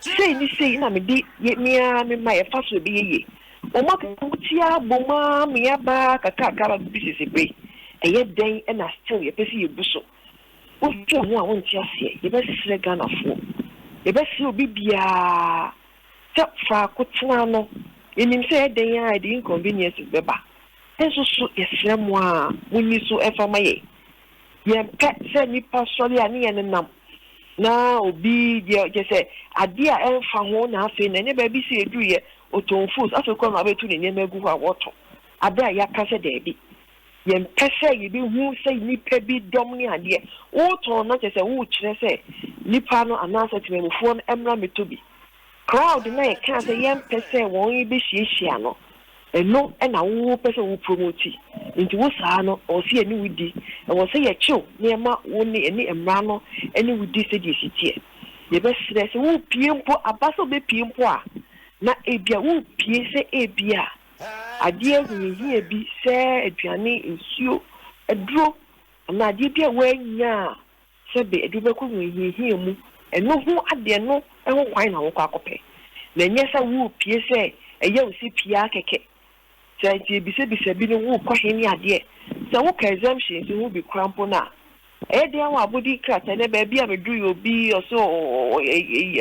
sei ne sei na mede me ara me mma yɛfa so ɛbɛyɛ yie. Wɔn akeka wɔn ti ara bom ara ma yɛaba kakrakra aba bɛdu sesebere. Ɛyɛ dɛn na still yɛpɛ sɛ yɛbu so? Wohwɛ ho a wonte aseɛ. Yɛbɛsrɛ Ghanafoɔ, yɛbɛsrɛ obi biara sɛ faako tena no, yɛnim sɛ ɛyɛ dɛn ara a ɛde inconveniences bɛba. Nso so yɛsrɛ mo a monni so mfa ma yɛn. Yɛmpɛ sɛ nnipa sɔre a ne yɛnenam na obi deɛ kyerɛ sɛ adeɛ a ɛmfa ho na afei na ɛnyɛ baabi sɛ yɛduruiɛ ɔtɔn foods afei koraa na wabɛto ne nneɛma agu hɔ a wɔtɔn aberɛ a yɛaka sɛ daabi. Yɛmpɛ sɛ yɛbɛhu sɛ nnipa bi dɔm ne adeɛ. Woretɔn no kyerɛ sɛ worekyerɛ sɛ nnipa no anaasɛ temanmufoɔ no mmra mmɛtɔ bi. Crowd no a yɛkaa sɛ yɛmpɛ sɛ wɔn bɛhyiahyia no, ɛno na wopɛ sɛ wo promote. Nti wo saa no, ɛwɔ sɛ yɛne wo di. Ɛwɔ sɛ yɛkye wo na yɛma wo ne yɛne mmara no ne wo di sɛdeɛ ɛsi teɛ. Yɛbɛsrɛ sɛ worepue mpo, aba sɛ wobɛpue mpo a, na ebia worepue sɛ ebia Adeɛ hiahia bi sɛ aduane, nsuo, aduro anaa adeɛ bi a woannya a Sɛbe ɛde wo bɛkɔ ahohiahia mu, ɛno ho adeɛ no ho kwan na wokɔ akɔpɛ. Na ɛnyɛ sɛ worepue sɛ ɛyɛ wo sɛ pue ara kɛkɛ. Sɛ nti yɛbisabisa bi no worekɔ he ne adeɛ. Sɛ woka exemptions ho bi koraa mpo no a, ɛyɛ den ara wɔ abodin krataa. Ɛnnɛ baabi a meduru yi obi ɔse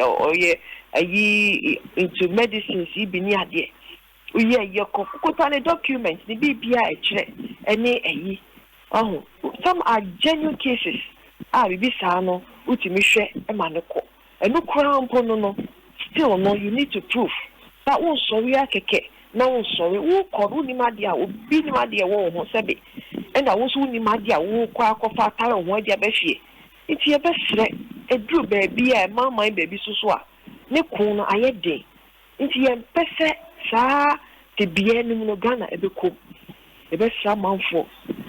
ɔyɛ ayi into medicines yi bi ne adeɛ. Woyɛ yɛkɔ kokota ne document ne biribiara a ɛkyerɛ ɛne ayi. Wahu? Some are genuine cases a biribi saa no wotumi hwɛ ma no kɔ. Ɛno koraa mpo no no still no you need to prove but wonsɔre ara kɛkɛ na wonsɔre wokɔ no wonnim adeɛ a obi nim adeɛ a ɛwɔ wo ho sɛbe ɛna wo nso wonnim adeɛ a wokɔ akɔfa atare wo ho adi aba fie nti yɛbɛsrɛ ɛduru baabi a ɛmanman baabi so so a ne ko no ayɛ den Nti yɛmpɛ sɛ saa tebea no mu no Ghana ɛbɛkɔ mu. Yɛbɛsrɛ amanfoɔ,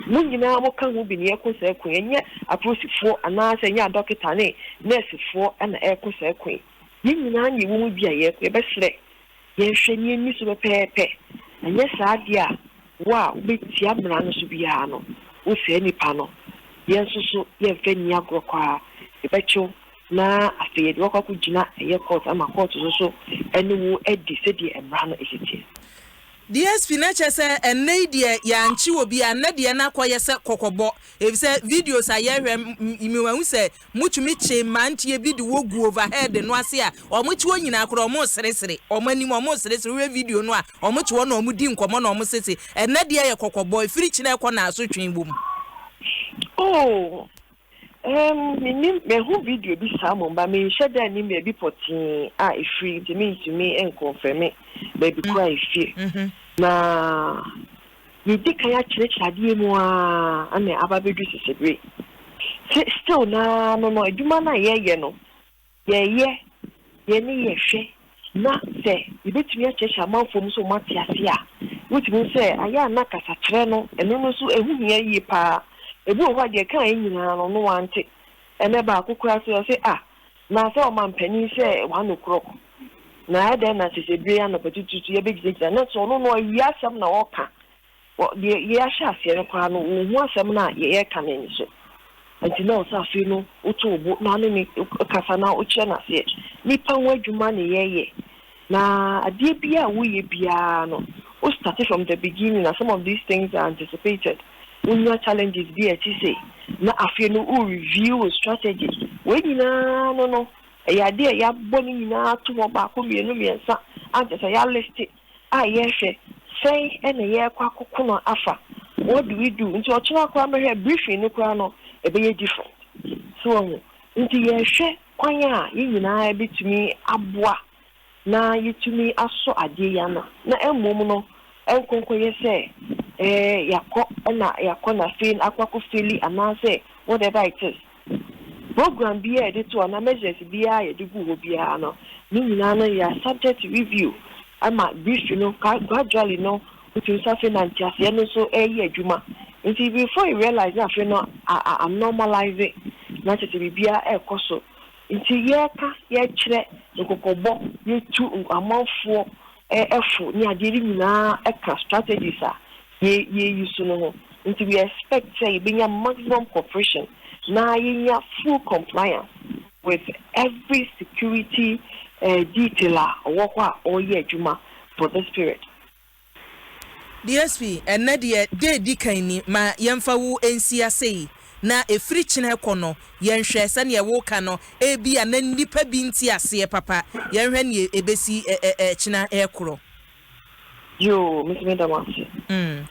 mo nyinaa mo ka ho bi na yɛko saa ko yi, ɛnyɛ apolisifoɔ anaa sɛ ɛnyɛ adɔketa ne nɛɛsefoɔ na ɛreko saa ko yi. Yɛn nyinaa na yɛwɔ mu bi a yɛreko. Yɛbɛsrɛ yɛnhwɛ na yɛnni so pɛpɛɛpɛ. Anyɛ saa deɛ a, wo a wobɛtia mmara no so biara no, wo saa nipa no, yɛn nso so yɛmfa nni agorɔ koraa, yɛbɛkye wo. Na afei yɛde wo akɔ akɔgyina ɛyɛ court ama court nso so ɛne wo adi sɛdeɛ mmara no ɛsi teɛ. DSP, Na kyerɛ sɛ ɛnnɛ yi deɛ yɛankye obiara, nnɛ deɛ na akɔyɛ sɛ kɔkɔbɔ, efisɛ videos a yɛhwɛ m mahu sɛ motumi kye mmeranteɛ bi de wɔ gu overhead no ase a wɔte hɔ nyinaa koraa wɔreseresere, wɔn anim wɔreseresere, wohwɛ video no a wɔte hɔ na wɔdi nkɔmmɔ na wɔsese, ɛnnɛ deɛ yɛ kɔkɔbɔ, ɛfiri kyena ɛkɔ na asotwe wɔ mu. Oh, Erm mennim, mahu video bi saa mmom but menhyɛ da nnim baabi pɔtee a ɛfiri nti mentumi nkonfɛme baabi korɔ a ɛfiri. Na yɛdi kan akyerɛkyerɛ adeɛ mu ara na aba abɛduru sesebere. Still no ara no no adwuma no a yɛreyɛ no Yɛyɛ, yɛne yɛhwɛ na sɛ yɛbɛtumi akyerɛkyerɛ amanfoɔ mu sɛ wɔn ate aseɛ a, wotumi hu sɛ ayɛ a na kasakyerɛ no, ɛno no nso ɛho hia yie pa ara. Ebi wɔ hɔ a deɛ ɛkaeɛ nyinaa no, ɔno wante. Ɛnnɛ baako koraa nso ɔse ah, na sɛ ɔmampanin sɛ one o'clock, na ɛdɛn na sese bere yi anɔpa tutuutu yɛbɛgyinagyina, na nso ɔno no awia asɛm na ɔreka. Wɔ deɛ yɛahyɛ aseɛ no koraa no, wɔnhu asɛm no a yɛreka no ani so. Nti na ɛwɔ sɛ afei no woto wo bo na wo ne no kasa na wokyerɛ no aseɛ. Nnipa ho adwuma na yɛreyɛ. Na adeɛ biara a woyɛ biara no, wo starte from the beginning a some of these things are anticipated. Wonya challenges bi a ɛte sei, na afei no wo review wo strategy. Wei nyinaa no no, ɛyɛ adeɛ a yɛabɔ ne nyinaa ato hɔ baako, mmienu, mmiɛnsa a kyerɛ sɛ yɛaliste. a yɛhwɛ sɛn na yɛrekɔ akoko no afa, what do we do, nti ɔkyena koraa mɛhwɛ briefing no koraa no ɛbɛyɛ different, so wahu, nti yɛhwɛ kwan a yɛn nyinaa bɛtumi aboa na yɛtumi asɔ adeɛ yi ano na mmom no ɛnkɔ nkɔyɛ sɛ ɛɛ yɛakɔ na yɛakɔ na afei akɔ akɔ faili anaasɛ whatever it is. Program biara a yɛde to anaa measures biara a yɛde gu hɔ biara no, ne nyinaa no they are subject to review ama brief no gradually no wotumi sɛ afei na nteaseɛ no nso reyɛ adwuma. Nti before you realize na afei no a normalise na kyerɛ sɛ biribiara rekɔ so. Nti yɛreka, yɛrekyerɛ, nkɔkɔbɔ, yɛtu amanfoɔ fo ne adeɛ no nyinaa ka strategies a yɛ yɛ use no ho. Nti we expect sɛ yɛbɛnya maximum cooperation na yɛnya full compliance with every security detail a ɔwɔ hɔ a ɔreyɛ adwuma for this period. DSP, ɛnnɛ deɛ da ɛdi kan ni, ma yɛmfa wo nsi ase yi, na ɛfiri kyena rekɔ no, yɛnhwɛ sɛdeɛ woreka no, ebia na nnipa bi nte aseɛ papa, yɛnhwɛ deɛ ɛbɛsi kyena rekorɔ. Yoo, me nso meda mo ase. Mm.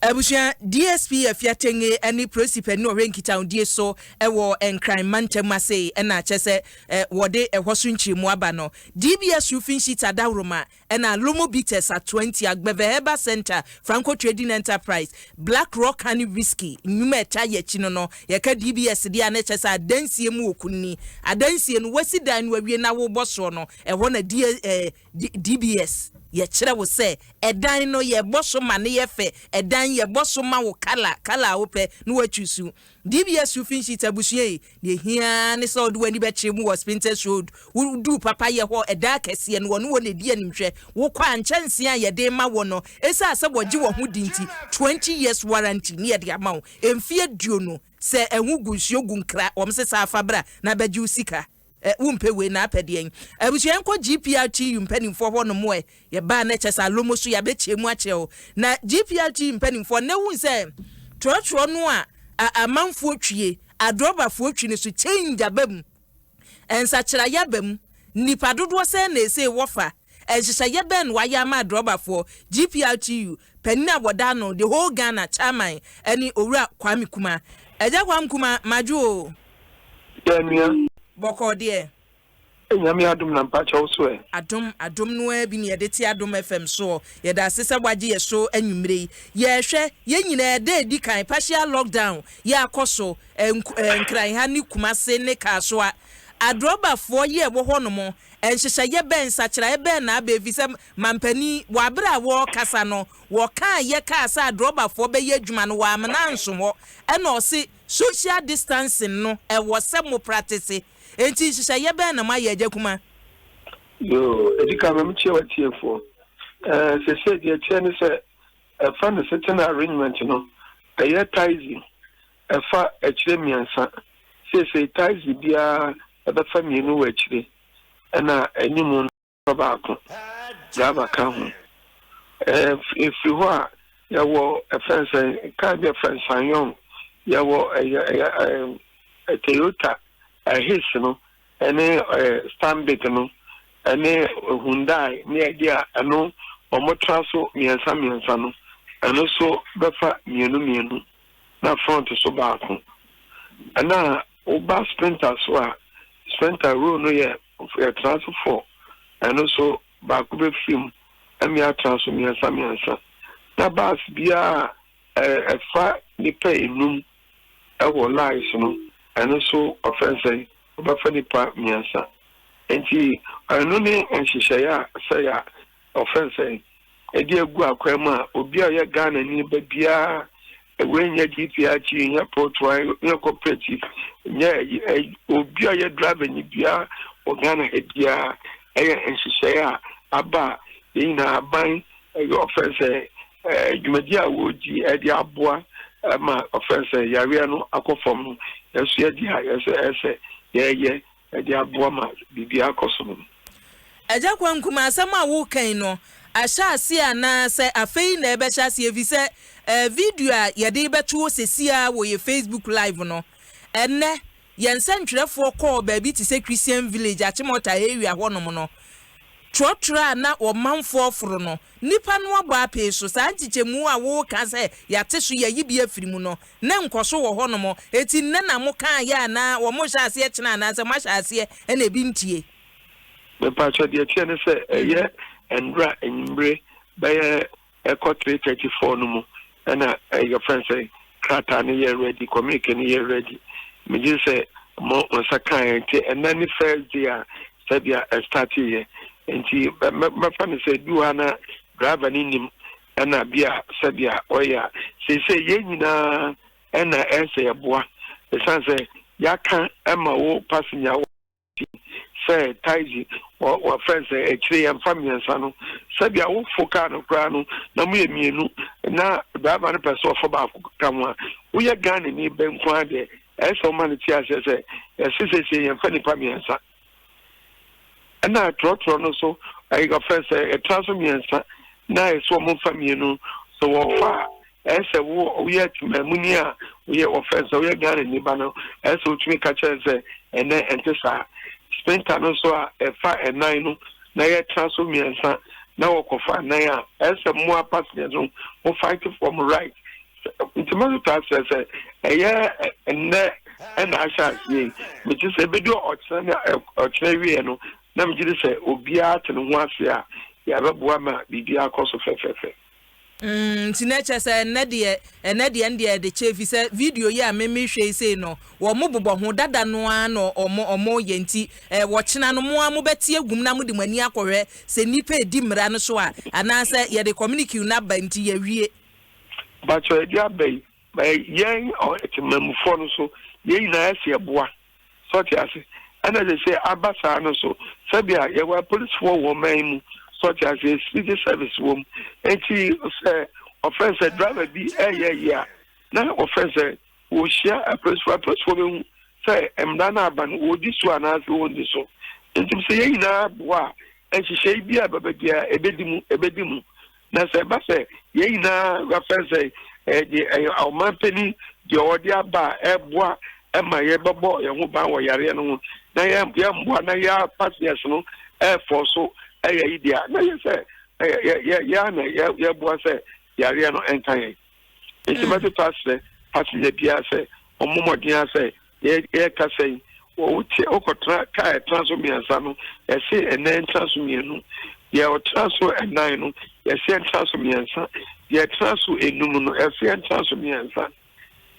Abusua, DSP Afia Tenge ne Polisi panin a ɔhwɛ nkitahodie so wɔ Nkran mantam ase na kyerɛ sɛ wɔde ɛhɔ so nkyerɛmu aba no. DBS Roofing Sheet Adaworoma ɛna Lomo Bitters Atoanti, Agbeve Herbal Centre, Franco Trading Enterprise, Black Rock Honey Whisky, nnwuma a ɛtaa yɛ akyi no no, yɛka DBS deɛ a na ɛkyerɛ sɛ adansie mu okunini. Adansie no, woasi dan no awie na wobɔ soɔ no, ɛhɔ na D, eh, DBS, yɛkyerɛ wo sɛ ɛdan no yɛbɔ so ma no yɛ fɛ, ɛdan yɛbɔ so ma wo colour, colour a wopɛ na woachuusu. DBS Roofing Sheet abusua yi, deɛ ɛhia ara ne sɛ wode w'ani bɛkyerɛ mu wɔ Spintex Road, woduru Papayɛ hɔ, ɛdan akɛseɛ no, wɔne wɔn na ɛdi animhwɛ. Wokɔ a, nkyɛnsee a yɛde rema wo no, ɛsiane sɛ wɔgye wɔn ho di nti, 20 years warranty ne yɛde ama wo, mfeɛ aduonu. Sɛ ɛho gu nsuo gu nkra, wɔn se saa fa bra na bɛgye wo sika. Ɛ, wompɛ wei na apɛ deɛn? Abusua yɛnkɔ GPRTU mpanimfoɔ hɔ nom ɛ, yɛbaa na kyɛ sɛ alomo so yɛabɛkyɛ mu akyerɛ wo. Na GPRTU mpanimfoɔ nnɛ wohu sɛ trɔtrɔ no a amanfoɔ twie, adrɔbafoɔ twi no so change aba mu, nsakyeraeɛ aba mu, nnipa dodoɔ sɛn na ɛsei wɔfa, nhyehyɛeɛ bɛn na wɔayɛ ama adrɔbafoɔ? GPRTU panin a wɔda ano, the whole Ghana chairman ɛne Owura Kwame Kumah. Agya Kwame Kumah, madwo o. Yɛ nua. Bɔkɔɔ deɛ. Nyame adom na mpakyɛ wo so ɛ? Adom, adom no ara bi na yɛde te Adom FM soɔ. Yɛda ase sɛ woagye yɛ so anwummere yi. Yɛrehwɛ, yɛn nyinaa ɛda a ɛdi kan, partial lockdown yɛ akɔ so, Nkran ha ne Kumase ne Kasoa. Adrɔbafoɔ yi a ɛwɔ hɔ nom, nhyehyɛeɛ bɛn, nsakyeraeɛ bɛn na aba ɛfiri sɛ mampanin, wɔ aberɛ a wɔrekasa no, wɔkaeɛ kaa sɛ adrɔbafoɔ bɛyɛ adwuma no, wɔamena anso hɔ. Ɛna ɔse social distancing no, ɛwɔ sɛ mo pratese. Enti nhyehyɛeɛ bɛn na moayɛ, Agya Kuma? Yoo, ɛdi kan ma mekyia w'atiefoɔ. Ɛɛ, seesei deɛ ɛteɛ ne sɛ, ɛfa no sitting arrangement no, ɛyɛ taxi ɛfa akyire mmiɛnsa. Seesei taxi biara ɛbɛfa mmienu wɔ akyire, ɛna anim no ɛfa baako, driver ka ho. Ɛɛ, ɛfiri hɔ a, yɛwɔ ɛfɛn sɛ kaa bi ɛfɛn Sanyong, yɛwɔ ɛyɛ ɛyɛ ɛɛ Toyota Hiace no ɛne ɛɛ Stanbic no ɛne Hyundai ne ɛde a ɛno wɔn tra so mmiɛnsa mmiɛnsa no, ɛno so bɛfa mmienu mmienu na front so baako. Ɛna woba Sprinter so a, Sprinter row no yɛ yɛtena so four, ɛno so baako bɛfiri mu ɛmi atena so mmiɛnsa mmiɛnsa. Na bus biara a ɛfa nipa enum ɛwɔ lines no, ɛno so ɔfɛn sɛ ɔbɛfa nipa mmiɛnsa. Nti ɛno ne nhyehyɛeɛ a sɛ yɛ ɔfɛn sɛ ɛde agu akwan mu a obi a ɔyɛ Ghana ni ba biara, wei nyɛ GPRT, nyɛ POTUA, nyɛ cooperative, nyɛ obi a ɔyɛ driver ni biara wɔ Ghana ha biara, ɛyɛ nhyehyɛeɛ a aba a yɛn nyinaa aban ɛyɛ ɔfɛn sɛ dwumadi a wɔredi ɛde aboa ma ɔfɛn sɛ yareɛ no akɔ fam no, yɛso yɛde a yɛsɛ ɛsɛ yɛyɛ ɛde aboa ma biribi akɔ so no. Agya Kwankuma, asɛm a wokan no ahyɛ ase anaa sɛ afei na ɛbɛhyɛ ase? Ɛfiri sɛ video a yɛde bɛto hɔ sesia wɔ yɛ Facebook live no, ɛnnɛ yɛn nsɛntwerɛfoɔ kɔɔ baabi te sɛ Christian Village, Achimota area hɔnom no, trɔtrɔ a na ɔmanfoɔ foro no, nipa no abɔ apee so. Saa nkyekyɛmu a woka sɛ yɛate so, yɛyi bi afiri mu no, ne nkɔ so wɔ hɔnom. Eti nnɛ na mokaa yɛ anaa wɔn hyɛ aseɛ kyena anaasɛ moahyɛ aseɛ ɛna ebi ntie? Mepakyɛ, deɛ teɛ ne sɛ ɛyɛ nwura anwummere bɛyɛ ɛkɔ 3:34 no mu ɛna ɛyɛ fɛn sɛ krataa no yɛ ready, communique no yɛ ready. Megye sɛ mo nsa kan nti ɛnɛ ne first day a sɛbea ɛstart yɛ, nti mɛfa no sɛ bi wɔ ha na driver no nim ɛna bi a sɛbea ɔyɛ a seesei yɛn nyinaa ɛna ɛsɛ yɛboa, ɛsiane sɛ yɛaka ɛma wo passenger sɛ taxi wɔfrɛ sɛ akyire yɛmfa mmiɛnsa no, sɛbea wofo kaa no koraa no na moyɛ mmienu na driver no pɛ sɛ ɔfa baako ka ho a, woyɛ Ghana ni bɛ nko ara deɛ, ɛyɛ sɛ woma no te aseɛ sɛ yɛse sɛsie yɛmfa nipa mmiɛnsa. Ɛna trɔtrɔ no so ɛyɛ ɔfrɛ sɛ ɛtra so mmiɛnsa na ɛsɛ wɔn mfa mmienu sɛ wɔfa a, ɛyɛ sɛ wo woyɛ temaamuni a woyɛ wɔfrɛ sɛ woyɛ Ghana ni ba no, ɛyɛ sɛ wotumi ka kyerɛ sɛ ɛnɛ ɛnte saa. Sprinter no nso a ɛfa ɛnan no na yɛtra so mmiɛnsa na wɔkɔfa nan a, ɛyɛ sɛ mmoa passengers no mo fight for mo right. Nti mo nso taa srɛ sɛ ɛyɛ nnɛ ɛna ahyɛ aseɛ yi, megye sɛ ebedu ɔkyerɛ ne ɔkyerɛ wie no na megye di sɛ obiara te ne ho ase a yɛbɛboa ma biribiara akɔ so fɛfɛɛfɛ. Nti na kyerɛ sɛ ɛnɛ deɛ ɛn deɛ ɛde kyɛ fi sɛ video yi a meme hwɛ yi sei no, wɔn mo bobɔ ho dada no ara na ɔmo yɛ, nti wɔkyena no mo a mobɛte agum na mode mo ani akɔhwɛ sɛ nnipa edi mmara no so a, anaasɛ yɛde communique no aba nti yɛwie. Bakyɛ, yɛde aba yi, yɛn temamufoɔ no so yɛn nyinaa ɛsɛ yɛboa sɛ ɔte ase. Ɛna sɛ aba saa no so, sɛbea yɛwɔ apolisifoɔ wɔ ɔman mu sɛ ɔte ase, security service wɔ mu, nti sɛ ɔfɛn sɛ driver bi ɛyɛ yie a na ɔfɛn sɛ Wɔhyia apolisifoɔ, apolisifoɔ bɛhu sɛ mmara no aba no, wɔdi so anaasɛ wɔnni so. Nti sɛ yɛn nyinaa boa a, nhyehyɛe bi a ɛbɛba biara, ɛbɛdi mu, ɛbɛdi mu. Na sɛ ɛba sɛ yɛn nyinaa yɛafɛn sɛ ɛyɛ ɛyɛ ɔman panin deɛ ɔde aba a ɛboa ma yɛbɛbɔ yɛn ho ban wɔ yareɛ no ho na yɛn yɛmmoa na yɛ passengers no ɛɛfɔ so ɛyɛ yi deɛ na yɛ sɛ yɛ yɛ yɛ na yɛ yɛboa sɛ yareɛ no ɛnka yɛn. Nti mɛtoto asrɛ passenger biara sɛ ɔmmɔ mmɔden ara sɛ yɛ yɛrekasa yi wote wokɔtena kaa ɛtena so mmiɛnsa no yɛse ɛnɛ ntena so mmienu deɛ ɔtena so ɛnan no yɛse ɛntena so mmiɛnsa deɛ ɛtena so enum no yɛse ɛntena so mmiɛnsa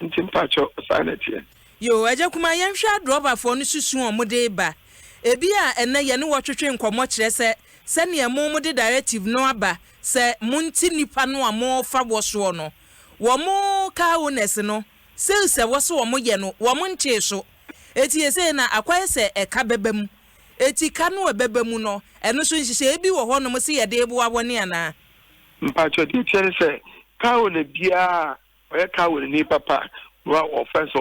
nti mpakyɛ saa na ɛteɛ. Yoo Agya Kumaa yɛnhwɛ adrɔbafoɔ no susu a wɔde ba. Ebi a ɛnnɛ yɛne wɔ twetwe nkɔmmɔ kyerɛ sɛ sɛdeɛ mo mode directive no aba sɛ monte nnipa no a mofa wɔ soɔ no wɔn car owners no sales a ɛwɔ sɛ wɔn yɛ no wɔn ntee so. Eti sesei no akɔyɛ sɛ ɛka bɛba mu. Eti ka no a ɛbɛba mu no ɛno nso nhyehyɛeɛ bi wɔ hɔ nom se yɛde reboa wɔn anaa? Mpakyɛw deɛ ɛteɛ ne sɛ car owner biara a ɔyɛ car owner ni papa wa ɔfɛ sɛ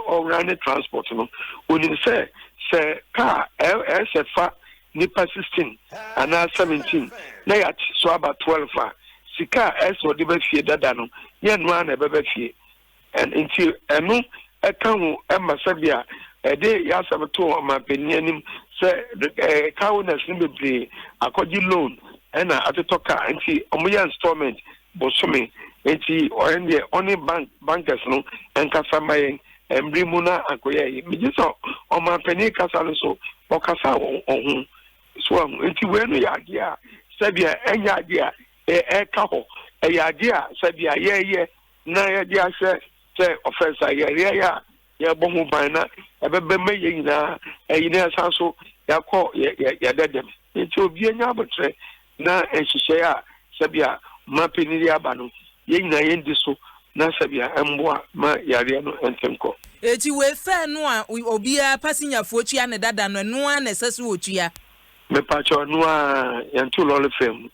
ɔwura ne transport no onim sɛ sɛ car ɛsɛ fa nipa 16 anaa 17 na yɛate so aba 12 a sika a ɛsɛ ɔde ba fie dada no nyɛ no ara na ɛbɛba fie. Nti ɛno ɛka ho ɛma sɛbea ɛde yɛasɛm to ɔmanpanin anim sɛ car owners no bebree akɔgye loan ɛna atotɔ car nti ɔmo yɛ installment bosome nti ɔyɛ deɛ ɔne bank bankers no nkasa ma yɛn mmiri mu na akɔyɛ yi. Megye sɛ ɔmanpanin kasa no so ɔkasa wɔ ɔho so ahu nti wei no yɛ adeɛ a sɛbea ɛnyɛ adeɛ a ɛka hɔ, ɛyɛ adeɛ a sɛbea yɛyɛ na yɛde ahyɛ sɛ ɔfɛ sa yɛyɛ yɛ a yɛbɔ ho ban na ɛbɛbɛ ma yɛn nyinaa ɛyi na yɛsan so yɛakɔ yɛ yɛ yɛdɛdɛm. Nti obi anya abotire na nhyehyɛe a sɛbea mmapanin de aba no yɛn nyinaa yɛn di so na sɛbea mboa ma yareɛ no ntɛm kɔ. Eti wei fare no a obiara pasenyafoɔ tua ne dada no ɛno ara na ɛsɛ sɛ wɔtua. Mepakyɛw ɛno ara yɛnto lɔre fare mu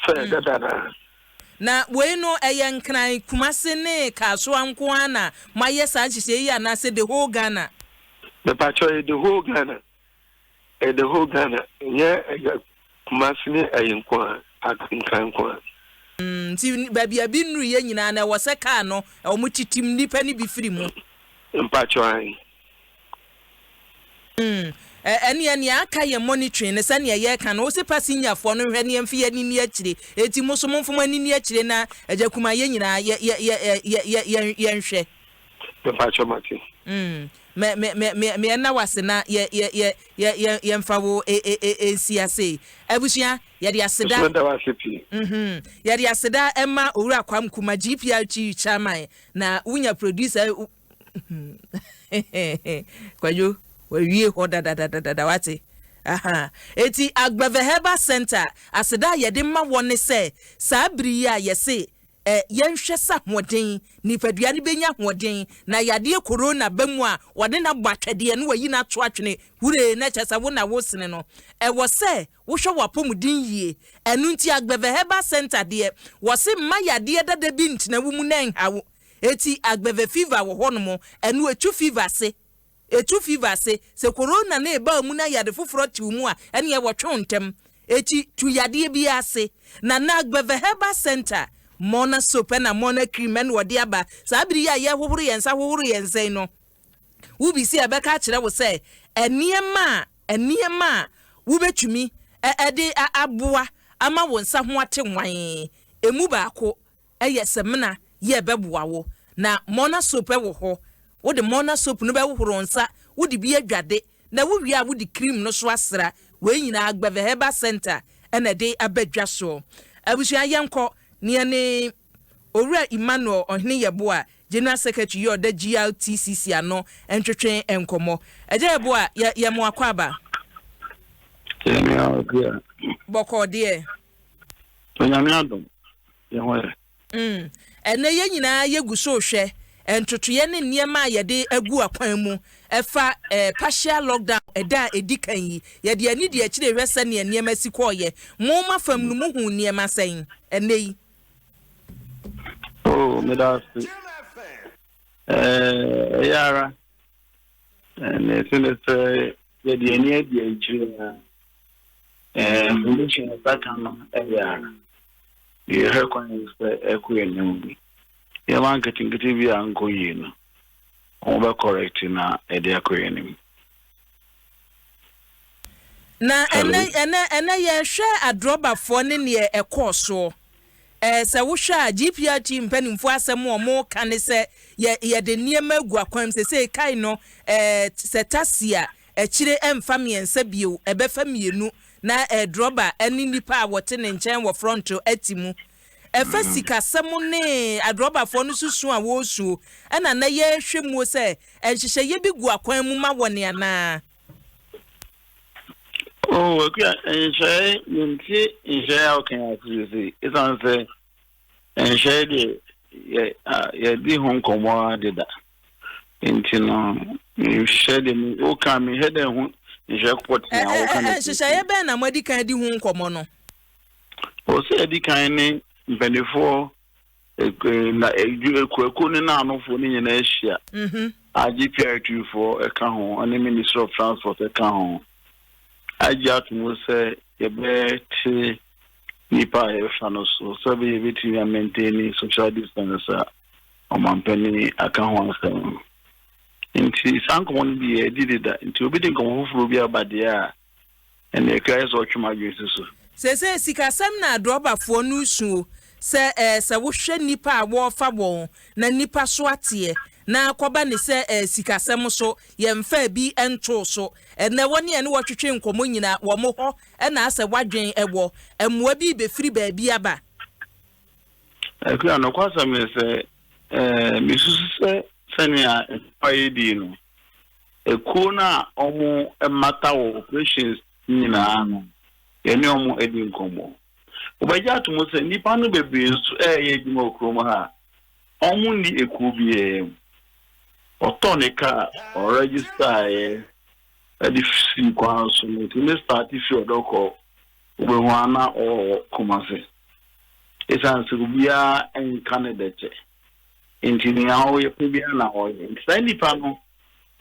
fare dada naa. Na wei no ɛyɛ Nkran, Kumase ne Kasoa nko ara na moayɛ saa nhyehyɛe yi anaasɛ the whole Ghana? Mepakyɛw ɛyɛ the whole Ghana. Ɛyɛ the whole Ghana. Ɛnyɛ ɛyɛ Kumase ne ɛyɛ nko ara, Nkran nko ara. Nti baabi a bi nnuruyɛ nyinaa no ɛwɔ sɛ kaa no wɔn titim nnipa no bi firi mu. Mpakyɛw ahe. Ɛneɛ nea aka yɛ monitoring no sɛnea yɛreka no, wose pasinyafoɔ no nhwɛ ne yɛmfa yɛn ani nni akyire, enti mo nso momfa mo ani nni akyire na Agya Kumaa yɛn nyinaa yɛ yɛ yɛ yɛ yɛ yɛn yɛnhwɛ. Mepakyɛw mate. Me me me me me ɛna wase na yɛ yɛ yɛ yɛ yɛ yɛmfa wo e e e nsi ase. Abusua, yɛde aseda. Nso meda wo ase pii. Yɛde aseda ɛma Owura Kwam Nkrumah GPRTU chairman na wonya producer Kwadwo, wawie hɔ dadadadada wate. Aha. Eti Agbeve Herbal Center aseda a yɛde ma wɔn ne sɛ saa bere yi a yɛse ɛ yɛnhwɛ sɛ ahoɔden nipadua no benya ahoɔden na yadeɛ corona ba mu a wɔde no abɔ atwɛdeɛ na wɔayi no ato atwene huree na kyerɛ sɛ wo na wosene no. Ɛwɔ sɛ wohwɛ w'apɔmuden yie. Ɛno nti Agbeve Herbal Center deɛ wɔse mma yadeɛ dada bi ntena wo mu na ɛnha wo. Eti Agbeve fever wɔ hɔnom, ɛno etu fever ase. Etu fever ase. Sɛ corona no reba wo mu na yade foforɔ te wo mu a, ɛneɛ wɔtwe wo ntɛm. Eti tu yadeɛ biara ase. Na na Agbeve Herbal Center, Mona soap ɛna Mona cream ɛna wɔde aba. Saa bere yi a yɛrehohoro yɛn nsa hohoro yɛn nsa yi no, wobisi a ɛbɛka akyerɛ wo sɛ nneɛma a nneɛma a wobɛtumi de aboa ama wo nsa ho ate nwann, emu baako yɛ samina yi a ɛbɛboa wo. Na Mona soap wɔ hɔ. Wode Mona soap no bɛhohoro wo nsa, wode bi adwade, na wowie a wode cream no so asra. Wei nyinaa Agbeve Herbal Centre na ɛde aba dwa soɔ. Abusua yɛnkɔ na yɛne Owura Emmanuel Ɔhene Yeboah, General Secretary yi a ɔda GRTCC ano ntwetwe nkɔmmɔ. Agya Yeboah, yɛ yɛ mo akwaaba. Yɛ nua Akua. Bɔkɔɔ deɛ. Onyame adom. Yɛn ho yɛ. Ɛnnɛ yɛn nyinaa yɛgu so rehwɛ ntotoeɛ ne nneɛma a yɛde agu akwan mu ɛfa partial lockdown ɛda a ɛdi kan yi. Yɛde ani di akyire rehwɛ sɛdeɛ nneɛma si kɔeɛ. Mo ma fam no mohuu nneɛma sɛn ɛnnɛ yi? Oh, meda ase. Ɛyɛ ara. Nea ɛte ne sɛ yɛde yɛn ani adi akyire a, information a yɛnsa ka no yɛ ara. Deɛ yɛhwɛ kwan ne sɛ ɛkɔ anim bi. Nneɛma nketenkete bi a ankɔ yie no, wɔbɛ correct na ɛde akɔ yɛn anim. Na ɛnɛ ɛnɛ ɛnɛ yɛhwɛ adrɔbafoɔ ne neɛ ɛkɔɔ soɔ. Ɛɛ sɛ wohwɛ a GPRT mpanimfoɔ asɛm a wɔka ne sɛ yɛ yɛde nneɛma agu akwan mu sesei kae no ɛɛ sɛ taxi a akyire ɛmfa mmiɛnsa bio ɛbɛfa mmienu na ɛɛ drɔba ɛne nnipa a wɔte ne nkyɛn wɔ front ɛte mu. Ɛfa sikasɛm ne adrɔbafoɔ no so su a wɔresuo ɛna na yɛrehwɛ muo sɛ nhyehyɛeɛ bi gu akwan mu ma wɔn anaa? Oh, Akua, nhyehyɛe, mentie nhyehyɛe a woka yi ase seesei. Esiane sɛ nhyehyɛe deɛ yɛ yɛdi ho nkɔmmɔ ara deda. Nti no, nhyehyɛe deɛ me woka mehwɛ dɛ ho nhyehyɛe pɔtee a woka no Nhyehyɛeɛ bɛn na moadi kan adi ho nkɔmmɔ no? Wɔ sɛ yɛdi kan ne mpanimfoɔ na ekuakuo no n'anofoɔ no nyinaa ahyia a GPRTU foɔ ka ho ne Ministry of Transport ka ho agye ato mu sɛ yɛbɛte nipa a yɛbɛfa no so sɛ ɛbɛyɛ yɛbɛtumi amaintain social distance a ɔmampanin aka ho asɛm no. Nti saa nkɔmmɔ no bi yɛadi deda nti obi de nkɔmmɔ foforɔ bi aba deɛ a Ɛnna ɛkra yɛ sɛ ɔtwe m'adwene si so. Seesei sikasɛm na adrɔbafoɔ no resu o, sɛ ɛɛ sɛ wohwɛ nnipa a wɔrefa wɔn na nnipa so ateɛ na akɔba ne sɛ ɛɛ sikasɛm so yɛmfaa bi ntoo so. Ɛnnɛ wɔne yɛne wɔtwetwe nkɔmmɔ nyinaa wɔn hɔ na asɛ w'adwene wɔ. Mmoa bi rebɛfiri baabi aba. Akua, nokwasɛm ne sɛ, ɛɛ mesusu sɛ sɛnea nnipa yɛ di no, Ekuo no a wɔmmata wɔ operations nyinaa no, yɛne wɔn adi nkɔmmɔ. Wobɛgye ato mu sɛ nnipa no bebree nso reyɛ adwuma wɔ kurom ha a, wɔnni ekuo biara mu. Ɔtɔ ne kaa, ɔregistaeɛ de sii kwan so no, ɔtumi starte fi Ɔdɔkɔ, wobɛhu ara na ɔwɔ Kumasi. Ɛsiane sɛ obiara nka ne dɛkyɛ nti, nea ɔyɛ pɛ biara na ɔyɛ. Nti saa nnipa no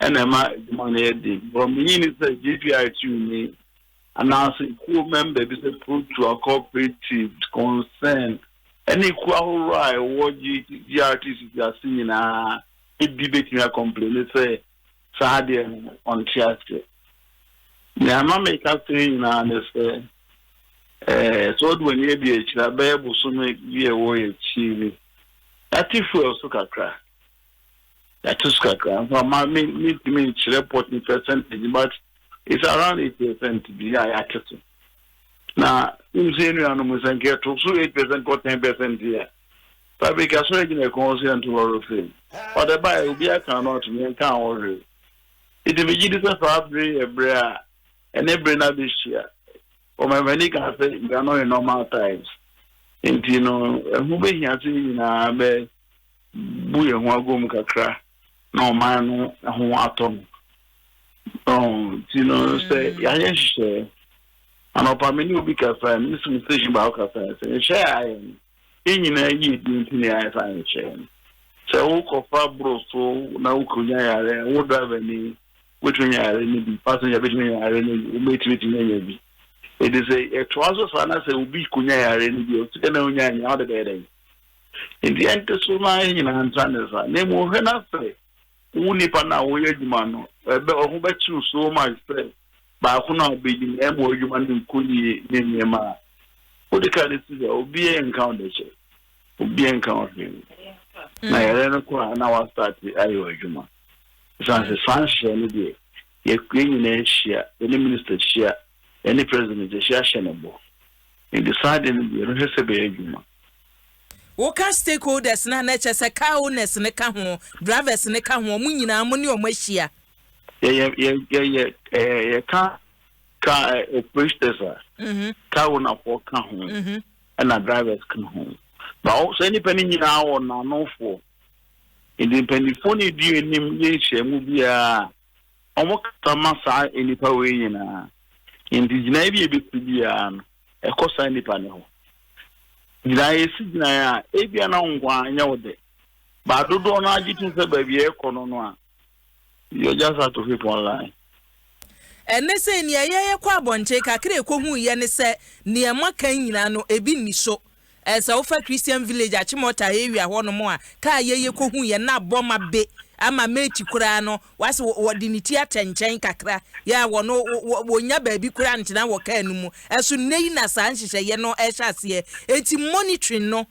na ɛma adwuma no yɛ den. Because menye nni sɛ GPITU ni anaasɛ kuo member bi sɛ Protua, Cooperative, Concern ɛne kuo ahoroɔ a ɛwɔ GRTCC ase nyinaa bi bɛtumi akɔmpleni sɛ saa adeɛ no ɔnte aseɛ. Nea ɛma meka sɛ nyinaa ne sɛ ɛɛ sɛ wode w'ani adi akyire a bɛyɛ bosome bi a ɛwɔ yɛn akyi ni yɛate fuel so kakra. Yɛate so kakra nso ama me mentumi nkyerɛ pɔtee percentage but it's around 8% bi a yɛate so. Na wonim sɛ yɛn nuanom sɛ nka yɛto so 8% kɔ 10% a fabric asɔre gyina ɛkɔn so yɛnto lɔre fam. But ɛbaeɛ obiara ka no atom yɛnka ho hwee. Nti megye di sɛ saa bere yɛ bere a ɛne bere no abɛhyia. Ɔmanpanin kaa sɛ we are not in normal times. Nti no ɛho bɛhia sɛ yɛn nyinaa bɛ bu yɛn ho agom kakra na ɔman no ho atɔ no. Nti no sɛ yɛayɛ nhyehyɛɛ, anɔpa me ne obi kasae, me ne sum station baako kasae sɛ nhyehyɛɛ a ayɛ no, yɛn nyinaa yie di nti na yɛayɛ saa nhyehyɛɛ no. Sɛ wokɔfa boro so na wokɔnya yare a, wo driver ni wobɛtumi anya yare no bi, passenger bɛtumi anya yare no bi, wobɛtumi tumi anya bi. Ɛti sɛ yɛtoa so saa na sɛ obi kɔnya yare no bi a, sika na wonya nyinaa wode bɛyɛ dɛn? Enti ɛnte so na yɛn nyinaa ntra ne saa. Na mmom hwɛ na sɛ wo nipa no a woyɛ adwuma no, ɛbɛ ɔho bɛkyew so much sɛ baako no a wobɛyi no ɛma adwuma no nkɔ yie ne nneɛma a wode ka no si hɔ a obiara nka wo dɛkyɛ, obiara nka wo hwee. Na yɛrɛ no kɔ a na wastate ayɛ w'adwuma. Ɛsiane sɛ saa nhyehyɛe no deɛ yɛn nyinaa hyia, yɛne minister hyia, yɛne president hyia hyɛ no bɔ. Enti saa ade no deɛ mɛhwɛ sɛ ɛbɛyɛ adwuma. Woka stakeholders no a na ɛkyerɛ sɛ car owners no ka ho, drivers no ka ho, wɔn nyinaa mo ne wɔn ahyia. Yɛyɛ yɛ yɛyɛ ɛɛ yɛka car eh, operators a car owner foɔ ka ho ɛna drivers ka ho. Ba ɔ saa nnipa no nyinaa wɔ n'anofoɔ. Nti mpanimfoɔ no di anim yɛ nhyiamu biara Wɔkasa ma saa nnipa wei nyinaa. Enti gyinaeɛ bi a ɛbɛsi biara no, ɛkɔ saa nnipa no hɔ. Gyinaeɛ, yɛsi gyinaeɛ a, ebia na wo nko ara nyɛ wo dɛ. But dodoɔ no ara gye tom sɛ baabi a ɛrekɔ no no a, you just have to keep on line. Ɛnnɛ sei, nea yɛkɔ abɔnten kakra a ɛkɔhuiɛ ne sɛ nea moaka yi nyinaa no, ebi nni so. Sɛ wofa Christian Village, Achimota area hɔnom a, kaa yɛyɛ kɔhuiɛ na abɔ ma be ama mate koraa no, wase wɔde ne ti atɛ nkyɛn kakra, yɛ a wɔno wɔnnya baabi koraa ntena wɔ kaa no mu. Ɛso nnɛ yi na saa nhyehyɛeɛ no rehyɛ aseɛ. Enti monitoring no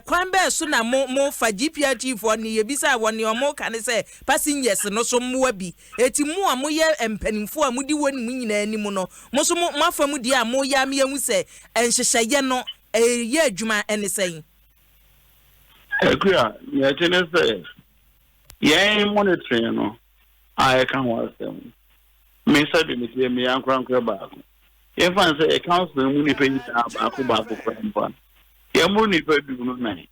Kwan bɛn so na mo mo fa GPRT foɔ no yɛbisaa wɔn nea wɔn ka ne sɛ passengers no so mmoa bi eti mo a moyɛ mpanimfoɔ a modi wɔn mu nyinaa anim no mo nso mo mo afa mu deɛ a moyɛ ama yɛhu sɛ nhyehyɛeɛ no ɛreyɛ adwuma ɛne sɛn? Akua, nea ɛte ne sɛ yɛn monitoring no a yɛka ho asɛm Me sɛbe mete yɛ meyɛ ankorankorɛ baako. Yɛmfa no sɛ yɛ council no mu nnipa nyinaa baako baako koraa mpo a, yɛmmoro nnipa 14.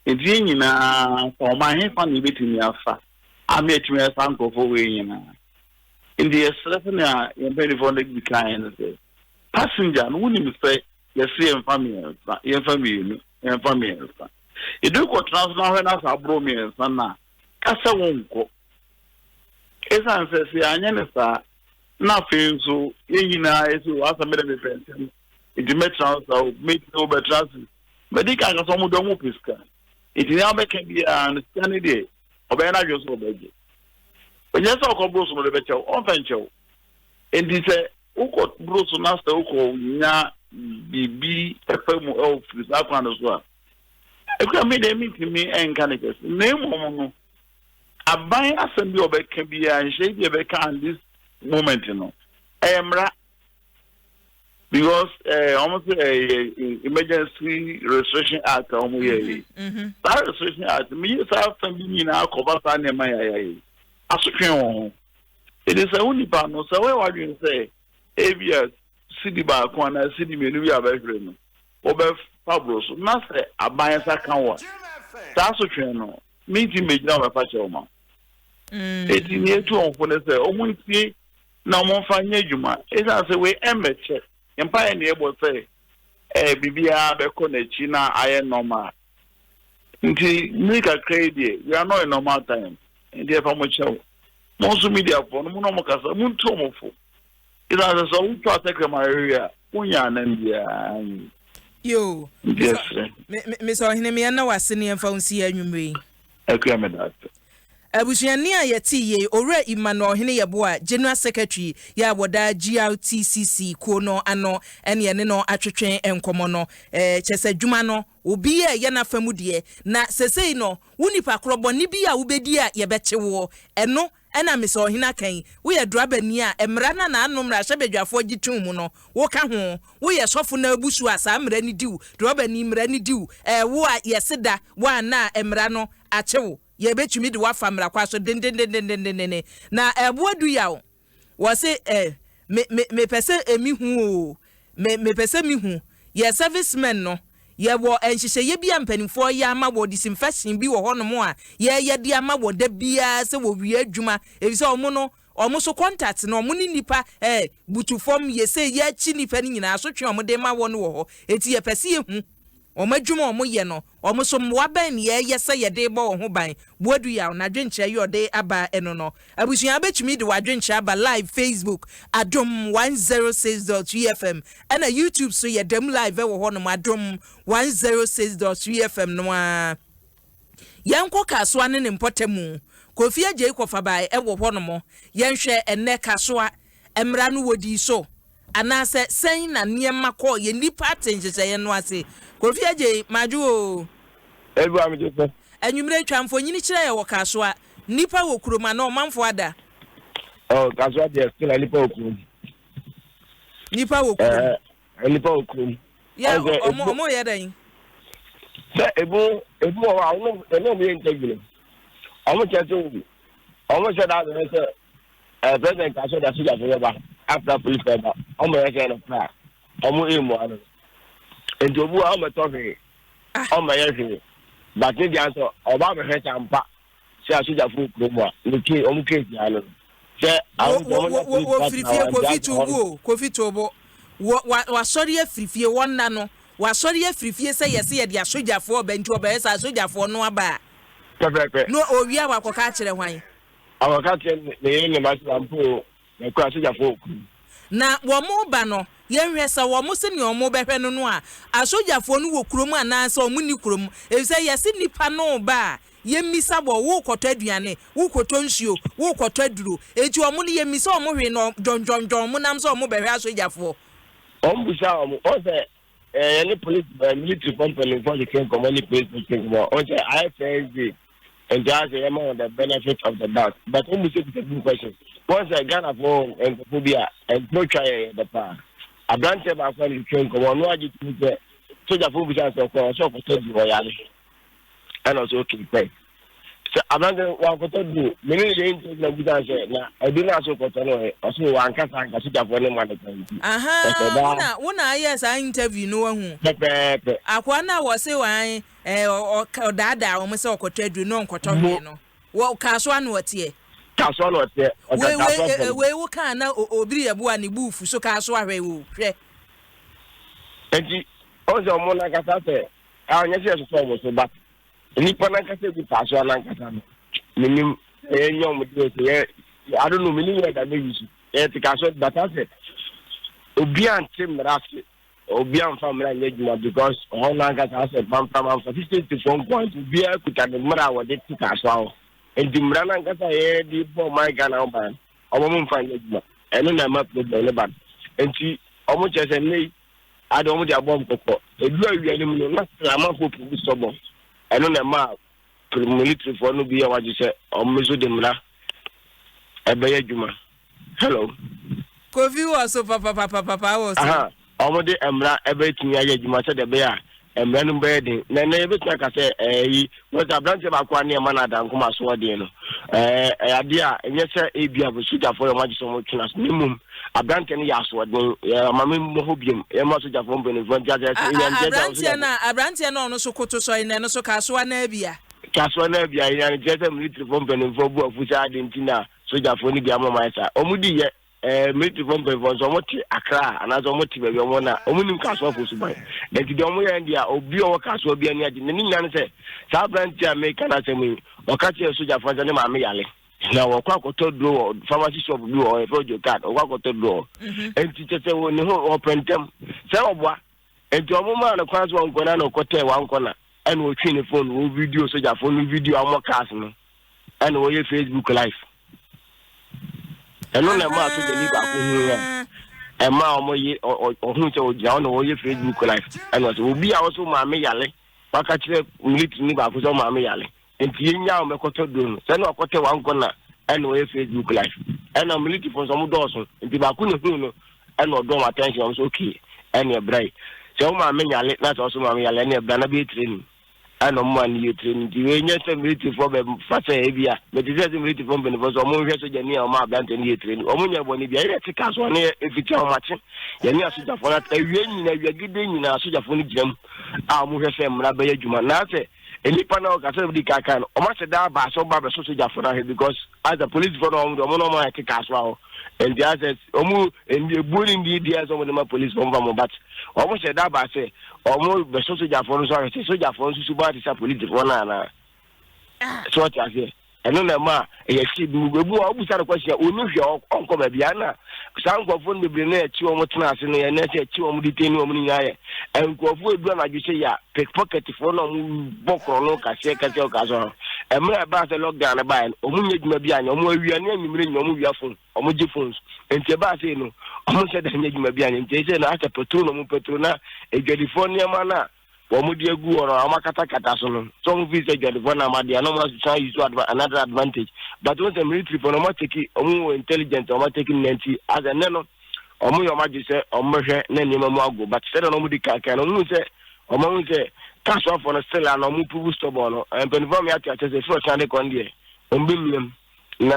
Enti yɛn nyinaa fa ɔman hefa na yɛbɛtumi afa ama yɛatumi ayɛ saa nkurɔfoɔ wei nyinaa. Enti yɛsrɛ sɛnea yɛn mpanimfoɔ no di kan no sɛ, passenger no wonim sɛ yɛse yɛmfa mmiɛnsa, yɛmfa mmienu, yɛmfa mmiɛnsa. Yɛde kɔtena so na ahwɛ no asɛ aboro mmiɛnsa no a, ka sɛ wonkɔ. Esiane sɛ sɛ yɛanyɛ no saa na afei nso yɛn nyinaa yɛsɛ o asɛ mede mepɛ ntɛm nti mɛtena hɔ saa o mɛti sɛ wobɛtena ase mɛdi kan ka sɛ ɔmo de ɔmo pɛ sika nti nea ɔbɛka biara no sika no deɛ ɔbɛyɛ n'adwene sɛ ɔbɛgye ɔnyɛ sɛ ɔkɔ boro so no de bɛkyɛw ɔmfa nkyɛw nti sɛ wokɔ boro so na sɛ wokɔ nya biribi ɛfa mu ɛwɔ firi saa kwan no so a ekura mi deɛ mentumi nka ne kɛse na mmom no Aban asɛm bi a ɔbɛka biara, nhyehyɛe bi a ɛbɛka at this moment no, ɛyɛ mmara. Because eh, wɔn sɛ ɛyɛ emergency restriction act a wɔn yɛ yi. Mm-hmm, mm-hmm. Saa restriction act, mi yi saa asɛm bi nyinaa kɔba saa nneɛma yɛ ayɛ yi. Asotwe wɔ ho. Ɛdi sɛ wo nipa no, sɛ wɔyɛ wadwene sɛ ebi a sidi baako anaa sidi mmienu bi a bɛhwere no, wɔbɛfa boro so. Na sɛ aban nsa ka wɔ saa asotwe no, Minti mmegyina hɔ mɛfa kyɛw ma. Enti nea etu wɔn fo ne sɛ wɔntie na wɔmfa nyɛ adwuma. Esiane sɛ wei ɛmmɛkyɛ, mpae na yɛbɔ sɛ ɛɛ biribiara bɛkɔ n'akyi na ayɛ normal. Nti mmere kakra yi deɛ, we are not in normal times. Nti yɛfa mo kyɛw. Mo nso mediafoɔ no, mo ne wɔn kasa, montu wɔn fo. Esiane sɛ sɛ wotwa atɛkrɛma awewe a, wonnya anan biara nyi. Yoo, Nti yɛsrɛ. Me, me, Mr. Ɔhene, me yɛn na wase ne yɛmfa wo nsi yɛ anwummere yi. Akua meda ase. Abusuani a yɛtee yei, Owura Emmanuel Ɔhene Yeboah, General Secretary yɛ a wɔda GRTCC kuo no ano ɛne yɛne no atwetwe nkɔmmɔ no. Eh, kyerɛ sɛ adwuma no, obi a ɛyɛ n'afa mu deɛ, na sesei no, wo nipa korɔ bɔne bi a wobɛdi a yɛbɛkye woɔ, ɛno Ɛna mesɛ ɔhene aka yi, woyɛ drabani a, mmara no a n'ano mmarahyɛbadwafoɔ gye too mu no, woka ho? Woyɛ sɔfo na abu so a, saa mmara no di wo? Drɔbani, mmara no di wo? Ɛɛ, wo a yɛse da woanna a mmara no akye wo, yɛbɛtumi de wo afa mmara kwan so dendendendendendenden. Na ɛboa du yaw. Wɔse eh, me, me, mepɛ sɛ eh, me hu oo, me, mepɛ sɛ me hu. Yɛ service men no, yɛwɔ nhyehyɛeɛ bi a mpanimfoɔ yɛ ama wɔ disinfection bi wɔ hɔnom a yɛyɛ de ama wɔ da biara sɛ wɔwie adwuma, efisɛ wɔn no, wɔn so contact no, wɔn ne nnipa eh, butu fam, yɛsei, yɛakyi nnipa no nyinaa, asotwe a wɔde ma wɔn wɔ hɔ. Enti yɛpɛ sɛ yɛhu. Wɔn adwuma a wɔyɛ no, wɔn so mmoa bɛn na yɛyɛ sɛ yɛde rebɔ wɔn ho ban? Boadu Yaw, n'adwenkyerɛ yɛ ɔde aba ɛno no. Abusua wobɛtumi de w'adwenkyerɛ aba live Facebook Adom 106.3 FM ɛna YouTube so yɛda mu live ɛwɔ hɔ nom Adom 106.3 FM no ara. Yɛnkɔ Kasoa ne ne mpɔtamu. Kofi Adjei Kɔfabae ɛwɔ hɔ nom. Yɛnhwɛ ɛnnɛ Kasoa mmara no wɔdii so. Anaasɛ sɛn na nneɛma kɔ yɛn nnipa te nhyehyɛeɛ no ase? Kofi Adjei, madwo oo. Ebua me gye so. Anwumerɛ twa mfonini kyerɛ yɛ wɔ Kasoa. Nnipa wɔ kurom anaa ɔmanfoɔ ada? Oh, Kasoa deɛ still a nnipa wɔ kurom. Nnipa wɔ kurom. Eh, nnipa wɔ kurom. Yɛ ɔmo ɔmo yɛ dɛn? Sɛ ebu ebu wɔ hɔ a ɔmo ɛna ɔmo yɛ interview no. Ɔmo kyerɛ sɛ ɔmo hyɛ da adwene sɛ Eh, president ka sɛ ɔde asogyafo bɛba afra polisi bɛba ɔmo yɛ sɛ no pra ɔmo emu ano nti obu a ɔmo tɔ hwee ɔmo yɛ hwee but ne deɛ nso ɔba abɛhwɛ sɛ ampa sɛ asogyafo kuro mu a ne ke ɔmo case ano sɛ wɔ firi fie kofi tuubu o kofi tuubu wɔ wa wasɔre afiri fie wɔn nna no wasɔre afiri fie sɛ yɛsɛ yɛde asogyafoɔ ɔbɛ nti ɔbɛyɛ sɛ asogyafoɔ no aba a. Pɛpɛɛpɛ. Na owie a wakɔka akyerɛ hwan? Akɔka akyerɛ ne yere ne mma sɛ ampa o, mɛkɔ asogyafoɔ wɔ kurom. Na wɔreba no, yɛnhwɛ sɛ wɔn se nea wɔbɛhwɛ no no a, asogyafoɔ no wɔ kurom anaasɛ wɔnni kurom, efisɛ yɛse nnipa no reba a, yɛmmisa wɔn, worekɔtɔ aduane, worekɔtɔ nsuo, worekɔtɔ aduro, enti wɔn no yɛmmisa wɔn hwee na dwɔndwɔndwɔn wɔnam sɛ wɔbɛhwɛ asogyafoɔ. Wɔbisaa wɔn, wɔn sɛ, Eh, yɛne police eh, military fo mpanimfoɔ twetwe nkɔmmɔ ne police fo twetwe nkɔmmɔ. Wɔn sɛ ayɛ first day nti ayɛ sɛ yɛma wɔn the benefit of the doubt but wɔn mu sɛ kuta good questions. Wɔn sɛ Ghana fo nkurɔfoɔ bi a ntoro twa yɛ yɛ dɛ paa. Aberanteɛ baako a ne twetwe nkɔmmɔ ɔno agye tumi sɛ sogyafo bisa sɛ ɔkɔ ɔsɛ ɔkɔtɔ di ɔyare ɛna ɔsɛ okay pɛ. Sɛ aberante no wankɔtɔ duro mene ne yɛ interview na bisa sɛ na ɛdu no aso kɔtɔ no ɛ ɔso wankasa anka sogyafoɔ ne ma no kwan nti Aha, wo na wo na ayɛ saa interview no wahu. Pɛpɛɛpɛ. Akoa no a wɔse wan ɛɛ ɔdaadaa wɔn sɛ ɔkɔtɔ aduro na ɔnkɔtɔ hwee no wɔ Kasoa na ɔteɛ. Kasoa na ɔteɛ ɔka Wei Kasoa wei fam. wei wo kaa na obiri yɛ boa ne bu fu so Kasoa hwɛ o hwɛ. Nti ɔn sɛ ɔmo nankasa sɛ a ɔnyɛ sɛ yɛsosɔ ɔmo so but Nnipa no ankasa gu paasoa no ankasa no, menim sɛ yɛnyɛ wɔn deɛ sɛ yɛ I don't know menim word a mɛyi so yɛte ka so bata sɛ obi ante mmara ase obi amfa mmara nyɛ adwuma because ɔhɔ no ankasa asɛ mamfa mamfa sixty foɔ nko nti obiara kuta ne mmara a wɔde te kasoa hɔ nti mmara no ankasa yɛde bɔ ɔman Ghana ho ban ɔmo mo mfa nyɛ adwuma ɛno na ɛma problem no ba no nti ɔmo kyerɛ sɛ nnɛ yi Ade wɔn de abɔ wɔn kɔkɔ. Edu awia no mu no, na sɛ amanfoɔ pii bi sɔbɔ. Ɛno na ɛmaa militirifoɔ no bi yɛ wɔn adwene sɛ wɔn nso de mmara ɛbɛyɛ adwuma. Hello. Kofi wɔ so papapapapa wɔ so. Aha, wɔn de mmara ɛbɛtumi ayɛ adwuma sɛdeɛ ɛbɛyɛ a mmara no bɛyɛ den. Na ɛnɛ yɛbɛtumi aka sɛ ɛyi wɔn sɛ aberanteɛ baako a ne ɛma no adankoma asoɔden no ɛɛ ɛyɛ adeɛ a ɛnyɛ sɛ ebi a sogyafoɔ yɛ wɔn agye sɛ wɔn twena so na mmom Aberanteɛ no yɛ asoɔden, yɛ ma me mmɔ hɔ biom, yɛ ma sogyafoɔ mpanimfoɔ nte aseɛ sɛ yɛn nkyerɛ sɛ Aberanteɛ no a aberanteɛ no a ɔno nso koto sɔre no ɛno nso kasoa no ara bi a. Kasoa no ara bi a, yɛn nkyerɛ sɛ militirifoɔ mpanimfoɔ bu afu saa ade nti na sogyafoɔ no bi ama wɔn ayɛ saa. Wɔn di yɛ ɛɛ militirifoɔ mpanimfoɔ nso wɔn te Accra anaasɛ wɔn te baabi wɔn na wɔn nim kasoafoɔ suban. Nti deɛ wɔn yɛ deɛ obi a ɔwɔ kasoa bi ani agye. Na ne nyinaa ne sɛ saa aberanteɛ a meka n'asɛm yi ɔka kyerɛ sogyafoɔ sɛ ne maame yale. Na wɔkɔ akɔtɔ duro wɔ pharmacy shop bi wɔ hɔ yɛfrɛ Jokad wɔkɔ akɔtɔ duro hɔ mhm. nti kyɛ sɛ ne ho ɔpɛ ntɛm sɛ ɔboa nti ɔmo maa no kwan so ɔnkɔ na na ɔkɔtɛɛ wankɔ na ɛna ɔtwi ne phone wɔ video sogyafoɔ no video a wɔn cars no ɛna wɔyɛ Facebook live ɛno na ɛmaa sogyani baako hu yɛ ɛmaa wɔn ye ɔhu sɛ ɔgyina hɔ na wɔyɛ Facebook live ɛna ɔsɛ obi a ɔso maame yale waka kyerɛ military ni baako sɛ ɔmaame yale Nti yɛnyaa wɔn bɛkɔtɔ duro no sɛ na ɔkɔtɛ wankɔ na ɛna ɔyɛ Facebook live ɛna military fo nso ɔmo dɔɔso nti baako na ehuu no ɛna ɔdɔ wɔn attention wɔn so okay ɛna ɛbra yi sɛ wɔn maame nyale na sɛ ɔso maame yale ɛna ɛbra na bɛyɛ training ɛna ɔmo maa no yɛ training nti wei nyɛ sɛ military fo bɛ fa sɛ ebi a mɛte sɛ sɛ military fo mpanyinfoɔ sɛ ɔmo nhwɛ sogyani a ɔmo aberante no yɛ training ɔmo nyɛ bɔne bi a yɛ te kaa so ɔne yɛ efiti ahomakye yɛne asogyafoɔ no awia nyinaa awia gede nyinaa asogyafoɔ no gyina mu a ɔmo hwɛ sɛ mmara bɛyɛ adwuma na asɛ Nnipa no a ɔka sɛ ɔdi kan kan no, wɔn ahyɛ da aba sɛ ɔba abɛso sogyafo no ahwɛ because as a polisifo no wɔn de wɔn na wɔn ayɛ te kaa so ahɔ nti asɛ wɔn ebuo ne ndi di asɛ wɔn de ma polisifo wɔn fa wɔn but wɔn hyɛ da aba sɛ wɔn bɛso sogyafo no so ahwɛ sɛ sogyafo no nso suban te sɛ polisifo no anaa so ɔte aseɛ. Ɛno na ɛma ɛyɛ hye bi mu. Ebi wɔ hɔ a, wobisa no question a, onni hwee a ɔnkɔ baabi a. Ɛna saa nkurɔfoɔ no bebree no a ɛkye wɔn tena ase no, yɛn sɛ ɛkye wɔn detain wɔn no nyinaa yɛ nkurɔfoɔ edu anadwo sɛ yɛ a pickpocketfoɔ na wɔn bɔ korɔ no kaseɛ kaseɛ ɔka so no. Mmerɛ a ɛbaa sɛ lockdown no baeɛ no, wɔn nyɛ adwuma bi anyɛ, wɔn awia ne anwummerɛ nyinaa wɔn wia phone, wɔn gye phones. Nti ɛbaa sei no, wɔn nhyɛ da nyɛ adwuma bi anyɛ. Nti ɛsɛ no asɛ petrol na wɔn petrol na adwadifoɔ nneɛma no a wɔn de agu hɔ no a wɔakatakata so no sɛ wɔn fi sɛ adwadifoɔ na amadeɛ na wɔn asan use adva another advantage but wɔn sɛ military foɔ no wɔn ateki wɔn wɔ intelligent wɔn ateki no nti as ɛnɛ no wɔn yɛ wɔn adwe sɛ wɔn bɛhwɛ na nneɛma mu ago but sɛdeɛ na wɔn di kankan no wɔn hu sɛ wɔn ahu sɛ kasoafoɔ no still a na wɔn prove stubborn no mpanimfoɔ mi ate akyɛ sɛ efiri ɔsan de kɔn deɛ wɔn bɛ miam na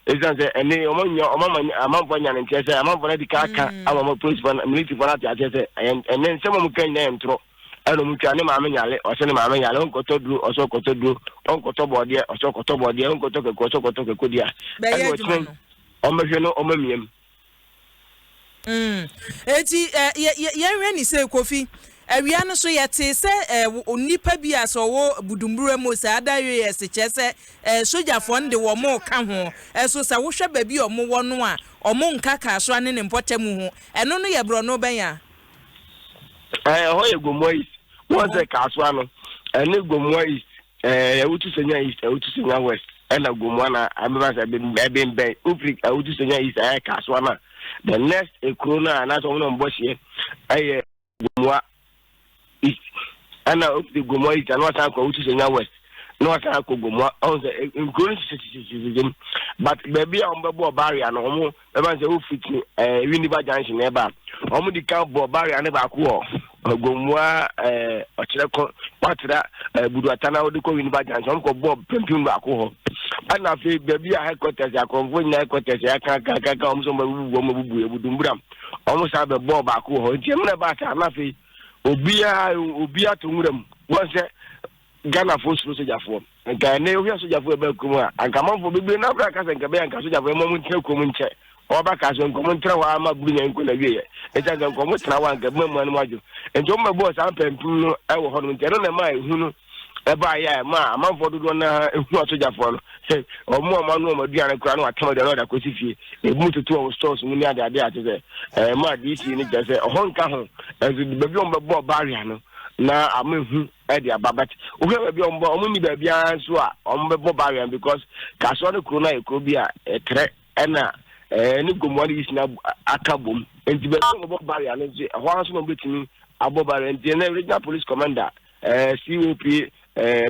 ɛsiane sɛ ɛne ɔma nya ɔma ma amanfoɔ anya ne nteɛ sɛ amanfoɔ no adi ka aka mm. ama ɔma polisifoɔ no militifoɔ no ate aseɛ sɛ ɛnɛ nsɛm ɔmo ka nyinaa yɛ ntorɔ ɛna ɔmo twa ne maame nyale ɔsɛ ne maame nyale ɔnkɔtɔ duro ɔsɛ ɔkɔtɔ duro ɔnkɔtɔ bɔɔdeɛ ɔsɛ ɔkɔtɔ bɔɔdeɛ ɔnkɔtɔ kɛkɛ ɔsɛ ɔkɔtɔ kɛkɛ deɛ ɛna ɔkyerɛ ɔmɛhwɛ no ɔma miam Mm. Eti eh, yɛnhwɛ ne sɛ Kofi. Awia no so yɛtee sɛ nnipa bi a sɛ ɔwɔ Budumbura mu sɛ other areas kyerɛ sɛ sogyafoɔ no de wɔn reka ho. Ɛso sɛ wohwɛ baabi a wɔwɔ no a, wɔn nka Kasoa ne ne mpɔtamu ho. Ɛno no yɛ borɔno bɛn a? Ɛhɔ yɛ Gomoa East. Wɔn sɛ Kasoa no ɛne Gomoa East, Awutu Senya East, Awutu Senya West ɛna Gomoa na abɛba sɛ ɛbɛnbɛn. Wofiri Awutu Senya East ɛyɛ Kasoa no a, the next ekuro no a anaasɛ wɔn na wɔn bɔ hyeɛ ɛyɛ Gomoa East. Ɛna ofiri Gomoa East ana wasan akɔ Awutu Senya West na wasan akɔ Gomoa. Ɔn sɛ nkuro no hyehyɛhyehyɛhyehyɛ mu, but baabi a wɔn bɛbɔ barrier no, wɔn bɛba sɛ wofiri Winneba Junction ɛba a, wɔn di kan bɔ barrier no baako wɔ Gomoa ɔkyerɛ kɔ watra Buduata na wɔde kɔ Winneba Junction. Wɔn kɔ bɔ pɛmpem baako hɔ. Ɛna afei baabi a headquarters akorɔmfoɔ nyinaa headquarters yɛ aka aka aka aka, wɔn nso wɔn bɛbubu, wɔn bɛbubu Ebudumburam, wɔn san bɛbɔ baako wɔ hɔ. Nti ɛmu na ɛbaa saa na afei obiara obiara to nwura mu. Wɔn sɛ Ghanafoɔ suro sogyafoɔ. Nka ɛnɛ ohwɛ sogyafoɔ ɛbɛ kurom a, anka amanfoɔ bebree na abira kasa nka bɛyɛ anka sogyafoɔ ɛmɔ mo ntena kurom nkyɛ. Ɔba ka so nkɔmɔ ntena hɔ ama buru nya nkɔ na wie yɛ. Ɛkyɛ nka nkɔmɔ tena hɔ anka bɛma mu anum adwo. Nti wɔn bɛbɔɔ saa mpɛmpem no ɛwɔ hɔ nom. Nti ɛno na ɛma ehu no ɛbaa yɛ a ɛma amanfoɔ dodoɔ na ehu asogyafoɔ no. Sɛ ɔmo a ɔmo ano ɔmo aduane koraa no watam aduane ɔde akɔsi fie. Ebi mu toto wɔn stores mu ne ade ade a kyerɛ sɛ ɛma DC no kyerɛ sɛ ɔhɔ nka ho. Ɛnso baabi a wɔn bɛbɔɔ barrier no na ama ehu ɛde aba, but wohwɛ baabi a wɔn bɔ, wɔn ni baabi ara nso a wɔn bɛbɔ barrier, because Kasoa no kuro no ayɛ kuro bi a ɛtrɛ, ɛna ne Gomoa no yi sina aka bom. Nti baabi a wɔbɛbɔ barrier no nso, ɛhɔ ara nso na wɔbɛtumi abɔ barrier. Nti ɛnɛ regional police commander, COP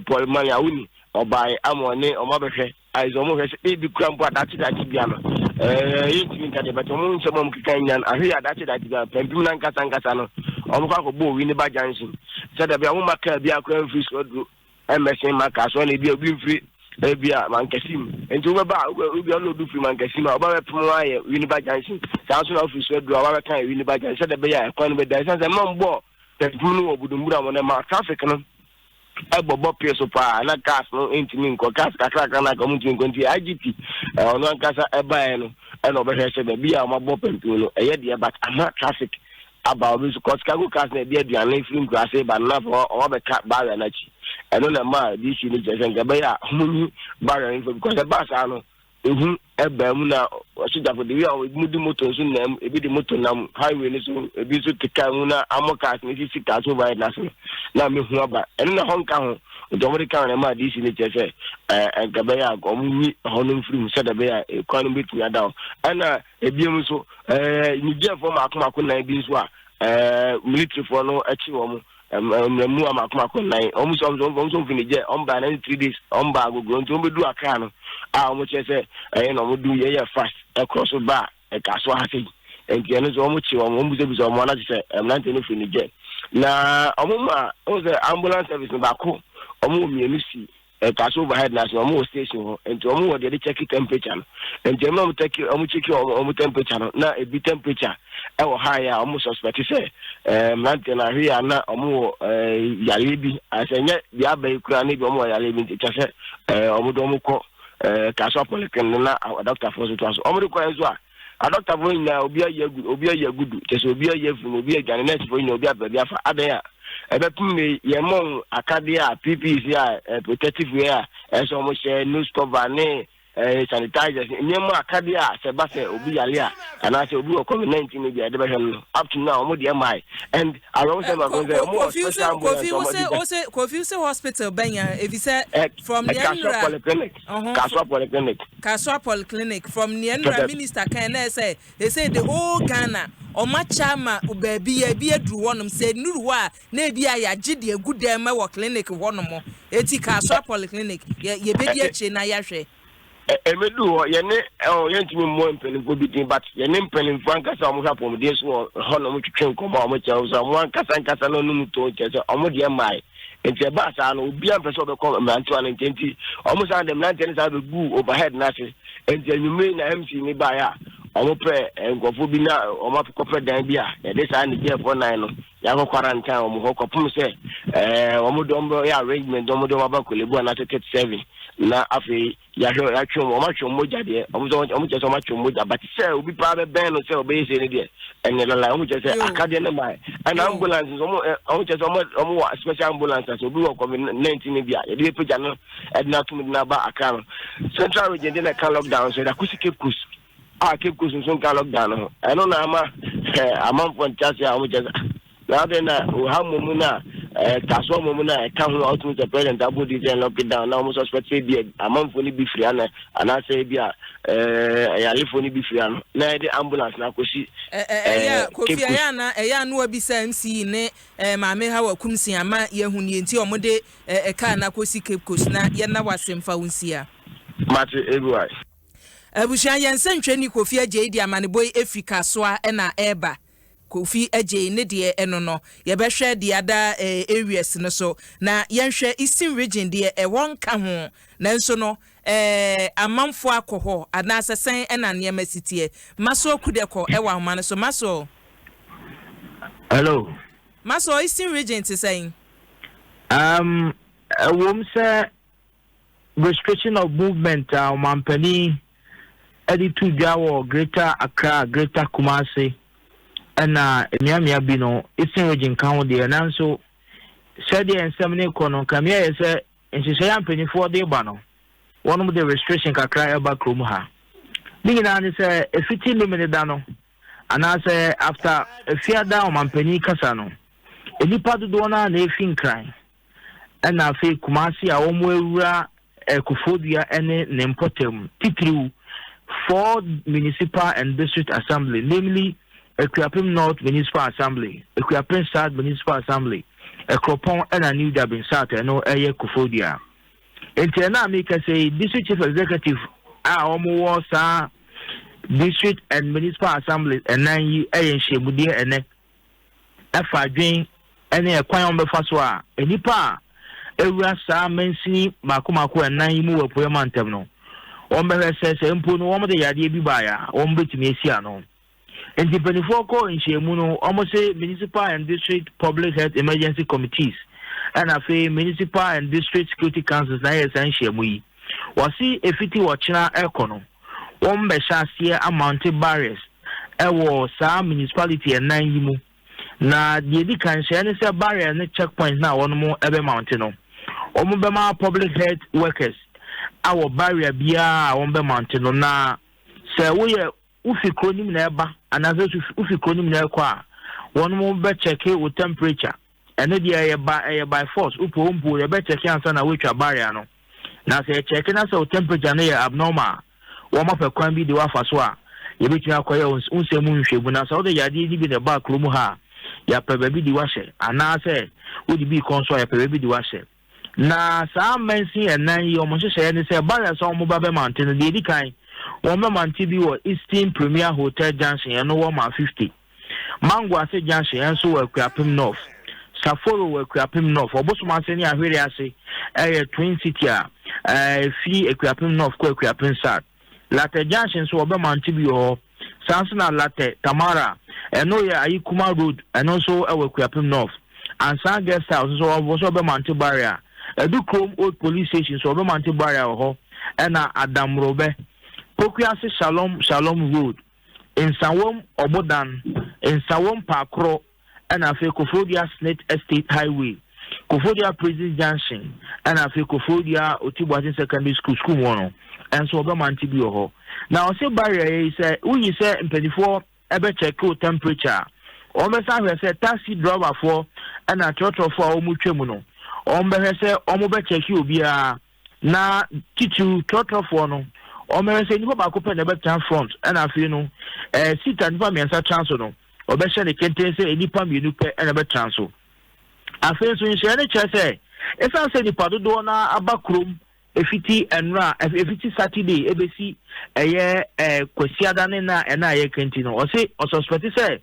Paul Mani Awuni, ɔbaa ama ɔne wɔn abɛhwɛ ayɛ sɛ wɔn hwɛ sɛ ebi kura mpo adakye dakye bia no yɛntumi nka deɛ, bɛtɛ wɔn nsɛm a wɔn keka nya no ahwɛ yɛ adakye dakye bia pampim na nkasa nkasa no wɔn kɔ akɔbɔ Owi ne ba junction sɛdeɛ bia wɔn ma kaa bi akora mfiri so aduro ɛmɛsen ma kaa so, ɛna ebi a obi mfiri ebi a Mankasi mu. Nti wobɛba a obi a ɔlɔdu firi Mankasi mu a, ɔba bɛpem ayɛ Winneba Junction. Saa nso na wofiri so aduro a, ɔba bɛka yɛ Winneba Junction sɛdeɛ ɛbɛyɛ a ɛkwan no bɛda, ɛsiane sɛ mma mbɔ pampim no wɔ Budumbura mu no ma traffic no ɛbɔbɔ pie so paa na cars no ntumi nkɔ, cars kakrakra na aka ɔmo ntumi nkɔ. Nti IGP ɔno ankasa ɛbaeɛ no ɛna ɔbɛhwɛ sɛ baabi a ɔmabɔ pampim no ɛyɛ deɛ, but ama traffic aba. Obi nso kɔ cargo cars na ɛde aduane firi nkuraase ba no na afɔ ɔmo abɛka barrier n'akyi. Ɛno na ɛma DC no kyerɛ sɛ nka ɛbɛyɛ a ɔmo nyi barrier no fɛ, because ɛbaa saa no ehu ɛbaa mu na ɔsogyafo de wi a ebi mu de moto nso nam, ebi de moto nam highway no so, ebi nso te car mu na amɔ cars no sisi cars overhead n'ase no na mehu aba. Ɛno na hɔ nka ho. Nti wɔn de kan na ɛma DC no kyerɛ sɛ nka ɛbɛyɛ a wɔn nyi hɔ no mfiri mu sɛdeɛ ɛbɛyɛ a ekwan no betumi ada hɔ. Ɛna ebien nso Nigeriafoɔ mako mako nan bi nso a militaryfoɔ no akyi wɔn mmerɛmu a mako mako nan, wɔn nso wɔn nso mfiri Niger, wɔn baa 93 days, wɔn baa Agogo. Nti wɔn bɛdu Accra no a, wɔn kyerɛ sɛ ɛyɛ na wɔn du yɛyɛ fast ɛkorɔ so ba ɛka so ha sɛ nti ɛno nso wɔn kye wɔn, wɔn bisabisa wɔn anagye sɛ mmeranteɛ no firi Niger na wɔn ma wɔn sɛ ambulance service no baako, wɔn wɔ mmienu si ɛka so overhead na so wɔn wɔ station hɔ. Nti wɔn wɔ deɛ de check temperature no. Nti ɛmu na wɔn check, wɔn check wɔn temperature no na ebi temperature ɛwɔ high a wɔn suspect sɛ mmeranteɛ no ahwɛ a na wɔn wɔ yareɛ bi asɛ nyɛ deɛ aba yi kura ne bi, wɔn wɔ yareɛ bi. Nti kyɛ sɛ wɔn de wɔn kɔ Kasoa Polyclinic na adɔktafoɔ nso to aso. Wɔn de kɔ yɛn nso a, adɔktafoɔ nyinaa obi ayi agu, obi ayi agudu, kyɛ sɛ obi ayi afiri mu, obi adwane, nɛɛsefoɔ nyinaa obi aba bi afa adan a ɛbɛpem ne yɛn mɔ akadeɛ a PPEs a protective wear a ɛsɛ wɔn hyɛ, nose cover ne sanitizers, nneɛma akadeɛ a sɛ ba sɛ obi yare a anaasɛ obi wɔ COVID-19 no bi a yɛde bɛhwɛ no. Up to now wɔn deɛ mmaa and awɛwosɛm baako sɛ wɔn wɔ special ambulance wɔn de da. Kofi sɛ hospital bɛnya efisɛ from Kasoa Polyclinic, Kasoa Polyclinic. Kasoa Polyclinic. From nea minister kan na ɛsɛ ɛsɛ the whole Ghana ɔmo akyɛ ama baabi yɛ ebi aduru hɔnom sɛ nnuru hɔ a na ebi a yɛagye de egu dan mu wɔ clinic hɔnom. Eti Kasoa Polyclinic yɛ yɛbɛdi akyire na yɛahwɛ. Ɛmɛdu hɔ yɛne ɔ yɛntumi mmɔ mpanimfoɔ bi din, but yɛne mpanimfoɔ ankasa a wɔhwɛ apɔmuden so wɔ hɔ na wɔtwetwe nkɔmmɔ a wɔkyerɛ sɛ wɔn ankasa ankasa no nom to kyerɛ sɛ wɔn deɛ mmae. Nti ɛbaa saa no obiara mpɛ sɛ ɔbɛkɔ mmerantewa no nkyɛn, nti wɔn san de mmeranteɛ no saa bɛgu overhead no ase. Nti anwummere na MC ne baeɛ a wɔn pɛ nkurɔfoɔ bi na wɔn akɔpɛ dan bi a yɛde saa Nigeriafoɔ nan no yɛakɔ quarantine wɔn hɔ kɔpem sɛ wɔn de wɔn bɛyɛ arrangement, wɔn de wɔn aba Korle Bu anaasɛ 37. Na afei yɛahwɛ yɛatwe wɔn wɔn atwe wɔn mogya deɛ wɔn sɛ wɔn kyerɛ sɛ wɔn atwe wɔn mogya but sɛ obi paa bɛbɛn no sɛ ɔbɛyɛ sei no deɛ ɛnyɛ lala wɔn kyerɛ sɛ akadeɛ no maa ɛna ambulance nso wɔn wɔn kyerɛ sɛ wɔn wɔn wɔ special ambulance sɛ obi wɔ covid 19 bi a yɛde bɛpagya no ɛde no atum de no aba Accra no. Central Region de na ɛka lockdown so yɛde akɔsi Cape Coast a Cape Coast nso nka lockdown no ho. Ɛno na ama amanfoɔ nte aseɛ a wɔn kyerɛ sɛ na adɛn na oha mmom no a kasoa mmom no a ɛka ho a wotumi sɛ president abɔ din sɛ lockdown na wɔn suspect sɛ bi amanfoɔ no bi firi ano anaasɛ bi a ɛyalefoɔ no bi firi ano na yɛde ambulance na akɔsi. Ɛyɛ Kofi, ɛyɛ ana ɛyɛ ano abisa MC ne Maame Hawa Kumsi ama yɛhu neɛ nti wɔn de kaa no akɔsi Cape Coast na yɛna wase mfa wo nsia. Mate ABY. Abusua, yɛn nsɛntwerɛni Kofi Adjei de amanebɔ yi ɛfiri Kasoa na ɛreba. Kofi Adjei ne deɛ ɛno no, yɛbɛhwɛ the other areas no so. Na yɛnhwɛ Eastern Region deɛ ɛhɔ nka ho, nanso no amanfoɔ akɔ hɔ anaasɛ sɛn na nneɛma si teɛ. Masoɔ Kudɛkɔ wɔ ahoma no so. Masoɔ. Hello. Masoɔ, Eastern Region te sɛn? Ɛwom sɛ restriction of movement a ɔmampanin de to dwa wɔ Greater Accra, Greater Kumasi ɛna mmeammea bi no, Eastern Region ka ho deɛ, nanso sɛdeɛ nsɛm no rekɔ no, nka mmea yɛ sɛ nhyehyɛeɛ a mpanimfoɔ de ba no, wɔnom de restriction kakra ɛba kurom ha. Ne nyinaa ne sɛ ɛfiti Memeneda no, anaasɛ after Efiada ɔmampanin kasa no, nnipa dodoɔ no ara na ɛfi Nkran ɛna afei Kumasi a wɔn awura Koforidua ne ne mpɔtam, titiriw four municipal and district assembly, namely Akuapem North Municipal Assembly, Akuapem South Municipal Assembly, Ɛkoropɔn ɛna New Juaben South, ɛno ɛyɛ Koforidua. Nti ɛna a mekasa yi, district chief executive a wɔn wɔ saa district and municipal assembly ɛnan yi ɛyɛ nhyiamudeɛ ɛnɛ ɛfa adwen ne ɛkwan a wɔbɛfa so a nnipa a awura saa mansini mako mako ɛnan yi mu wɔ Apueɛ Mantam no, wɔbɛhwɛ sɛ sɛ mpo no wɔde yadeɛ bi baeɛ a, wɔbɛtumi asi ano. Nti mpanimfoɔ kɔ nhyiamu no, wɔse Municipal and District Public Health Emergency Committees ɛna afei Municipal and District Security Councils na ɛyɛ saa nhyiamu yi. Wɔse ɛfiti ɔkyena ɛkɔ no, wɔbɛhyɛ aseɛ amounte barriers ɛwɔ saa municipality ɛnan yi mu. Na deɛ ɛdi kan hyɛ ne sɛ barrier ne checkpoint na wɔn bɛmounte no, wɔn bɛma public health workers awɔ barrier biara a wɔn bɛmounte no. Na sɛ woyɛ wofi kuro nim na ɛba anaasɛ wofi kuro nim na ɛkɔ a, wɔn bɛkyɛke wo temperature. Ɛno deɛ ɛyɛ ba ɛyɛ by force, wopɛ mpo yɛbɛkyɛke ansa na woatwa barrier no. Na sɛ yɛkyɛke na sɛ wo temperature no yɛ abnormal, wɔn apɛ kwan bi de wafa so a yɛbɛtumi akɔyɛ wo nsɛm mu nhwɛmu. Na sɛ wode yadeɛ no bi na ɛbaa kurom ha a, yɛapɛ baabi de wahyɛ, anaasɛ wode bi kɔ nso a, yɛpɛ baabi de wahyɛ. Na saa mmansin ɛnan yi, wɔn nhyehyɛeɛ ne sɛ barriers a wɔn ba bɛmante no, deɛ ɛdi kan, wɔn bɛmante bi wɔ Eastern Premier Hotel Junction, ɛno wɔ Mile 50, Mango Ase Junction, ɛnso wɔ Akuapem North, Saforo wɔ Akuapem North, Ɔbosom Ase ne Ahwere Ase ɛyɛ Twin City a ɛfiri Akuapem North kɔ Akuapem South. Latɛ Junction nso wɔbɛmante bi wɔ hɔ. Saa nso na Latɛ Tamara, ɛno yɛ Ayikuma Road, ɛno nso ɛwɔ Akuapem North. Ansan Guest House nso wɔn nso wɔbɛmante barrier. Adukurom Old Police Station nso wɔbɛmante barrier wɔ hɔ. Ɛna Adamorobɛ, Pokuase Shalom Shalom Road, Nsawam Ɔbodan, Nsawam Paakoro, ɛna afei Koforidua Snit Estate Highway, Koforidua Prison Junction, ɛna afei Koforidua Otibuaten Secondary School, school mu hɔ no, ɛnso wɔbɛmante bi wɔ hɔ. Na ɔse barrier yi, sɛ woyi sɛ mpanimfoɔ ɛbɛkyɛke wo temperature a, wɔn bɛsan ahwɛ sɛ taxi driverfoɔ ɛna trɔtrɔfoɔ a wɔn twa mu no, wɔn bɛhwɛ sɛ wɔn bɛkyɛke obiara, na titiriw trɔtrɔfoɔ no, wɔn bɛhwɛ sɛ nipa baako pɛ na ɛbɛtena front, ɛna afei no seat a nipa mmiɛnsa tena so no, wɔbɛhyɛ ne kenten sɛ nipa mmienu pɛ ɛna ɛbɛtena so. Afei nso nhyehyɛeɛ no kyerɛ sɛ ɛsiane sɛ nipa dodoɔ no aba kurom efiti nnora, efiti Saturday ebesi ɛyɛ Kwasiada ne na ɛna a yɛka nti no, ɔse ɔsuspect sɛ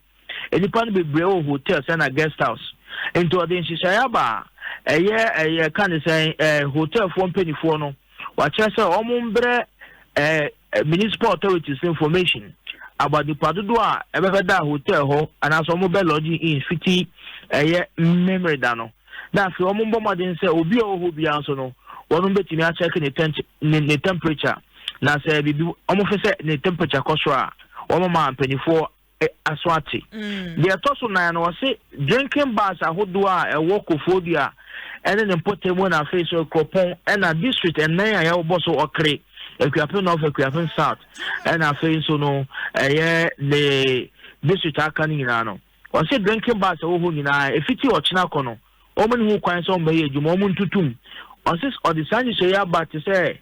nnipa no bebree wɔ hotels ɛna guest house, nti ɔde nhyehyɛeɛ aba a ɛyɛ ɛyɛ ka ne sɛn hotelfoɔ mpanimfoɔ no, wakyerɛ sɛ wɔn mbrɛ municipal authorities information about nipa dodoɔ a ɛbɛbɛda hotel hɔ anaasɛ wɔn bɛ lodging in fiti ɛyɛ Memeneda no, na afei wɔn mbɔ mmɔden sɛ obi a ɔwɔ hɔ biara nso no, wɔnom bɛtumi akyɛke ne tɛnt ne ne temperature na sɛ biribi wɔn fɛ sɛ ne temperature kɔ soro a wɔn ma mpanimfoɔ aso ate. Deɛ ɛtɔ so nan no, wɔse drinking bars ahodoɔ a ɛwɔ Koforidua ɛne ne mpɔtam na afei so Kuropɔn ɛna district ɛnan a yɛwɔ so Ɔkere, Akuapem North, Akuapem South ɛna afei nso no ɛyɛ ne district aka no nyinaa no. Wɔse drinking bars ɛwɔ hɔ nyinaa ɛfiti ɔkyena kɔ no wɔn ne ho kwan sɛ wɔn bɛyɛ adwuma wɔn ntutum. Ɔse ɔde saa nhyehyɛeɛ aba te sɛ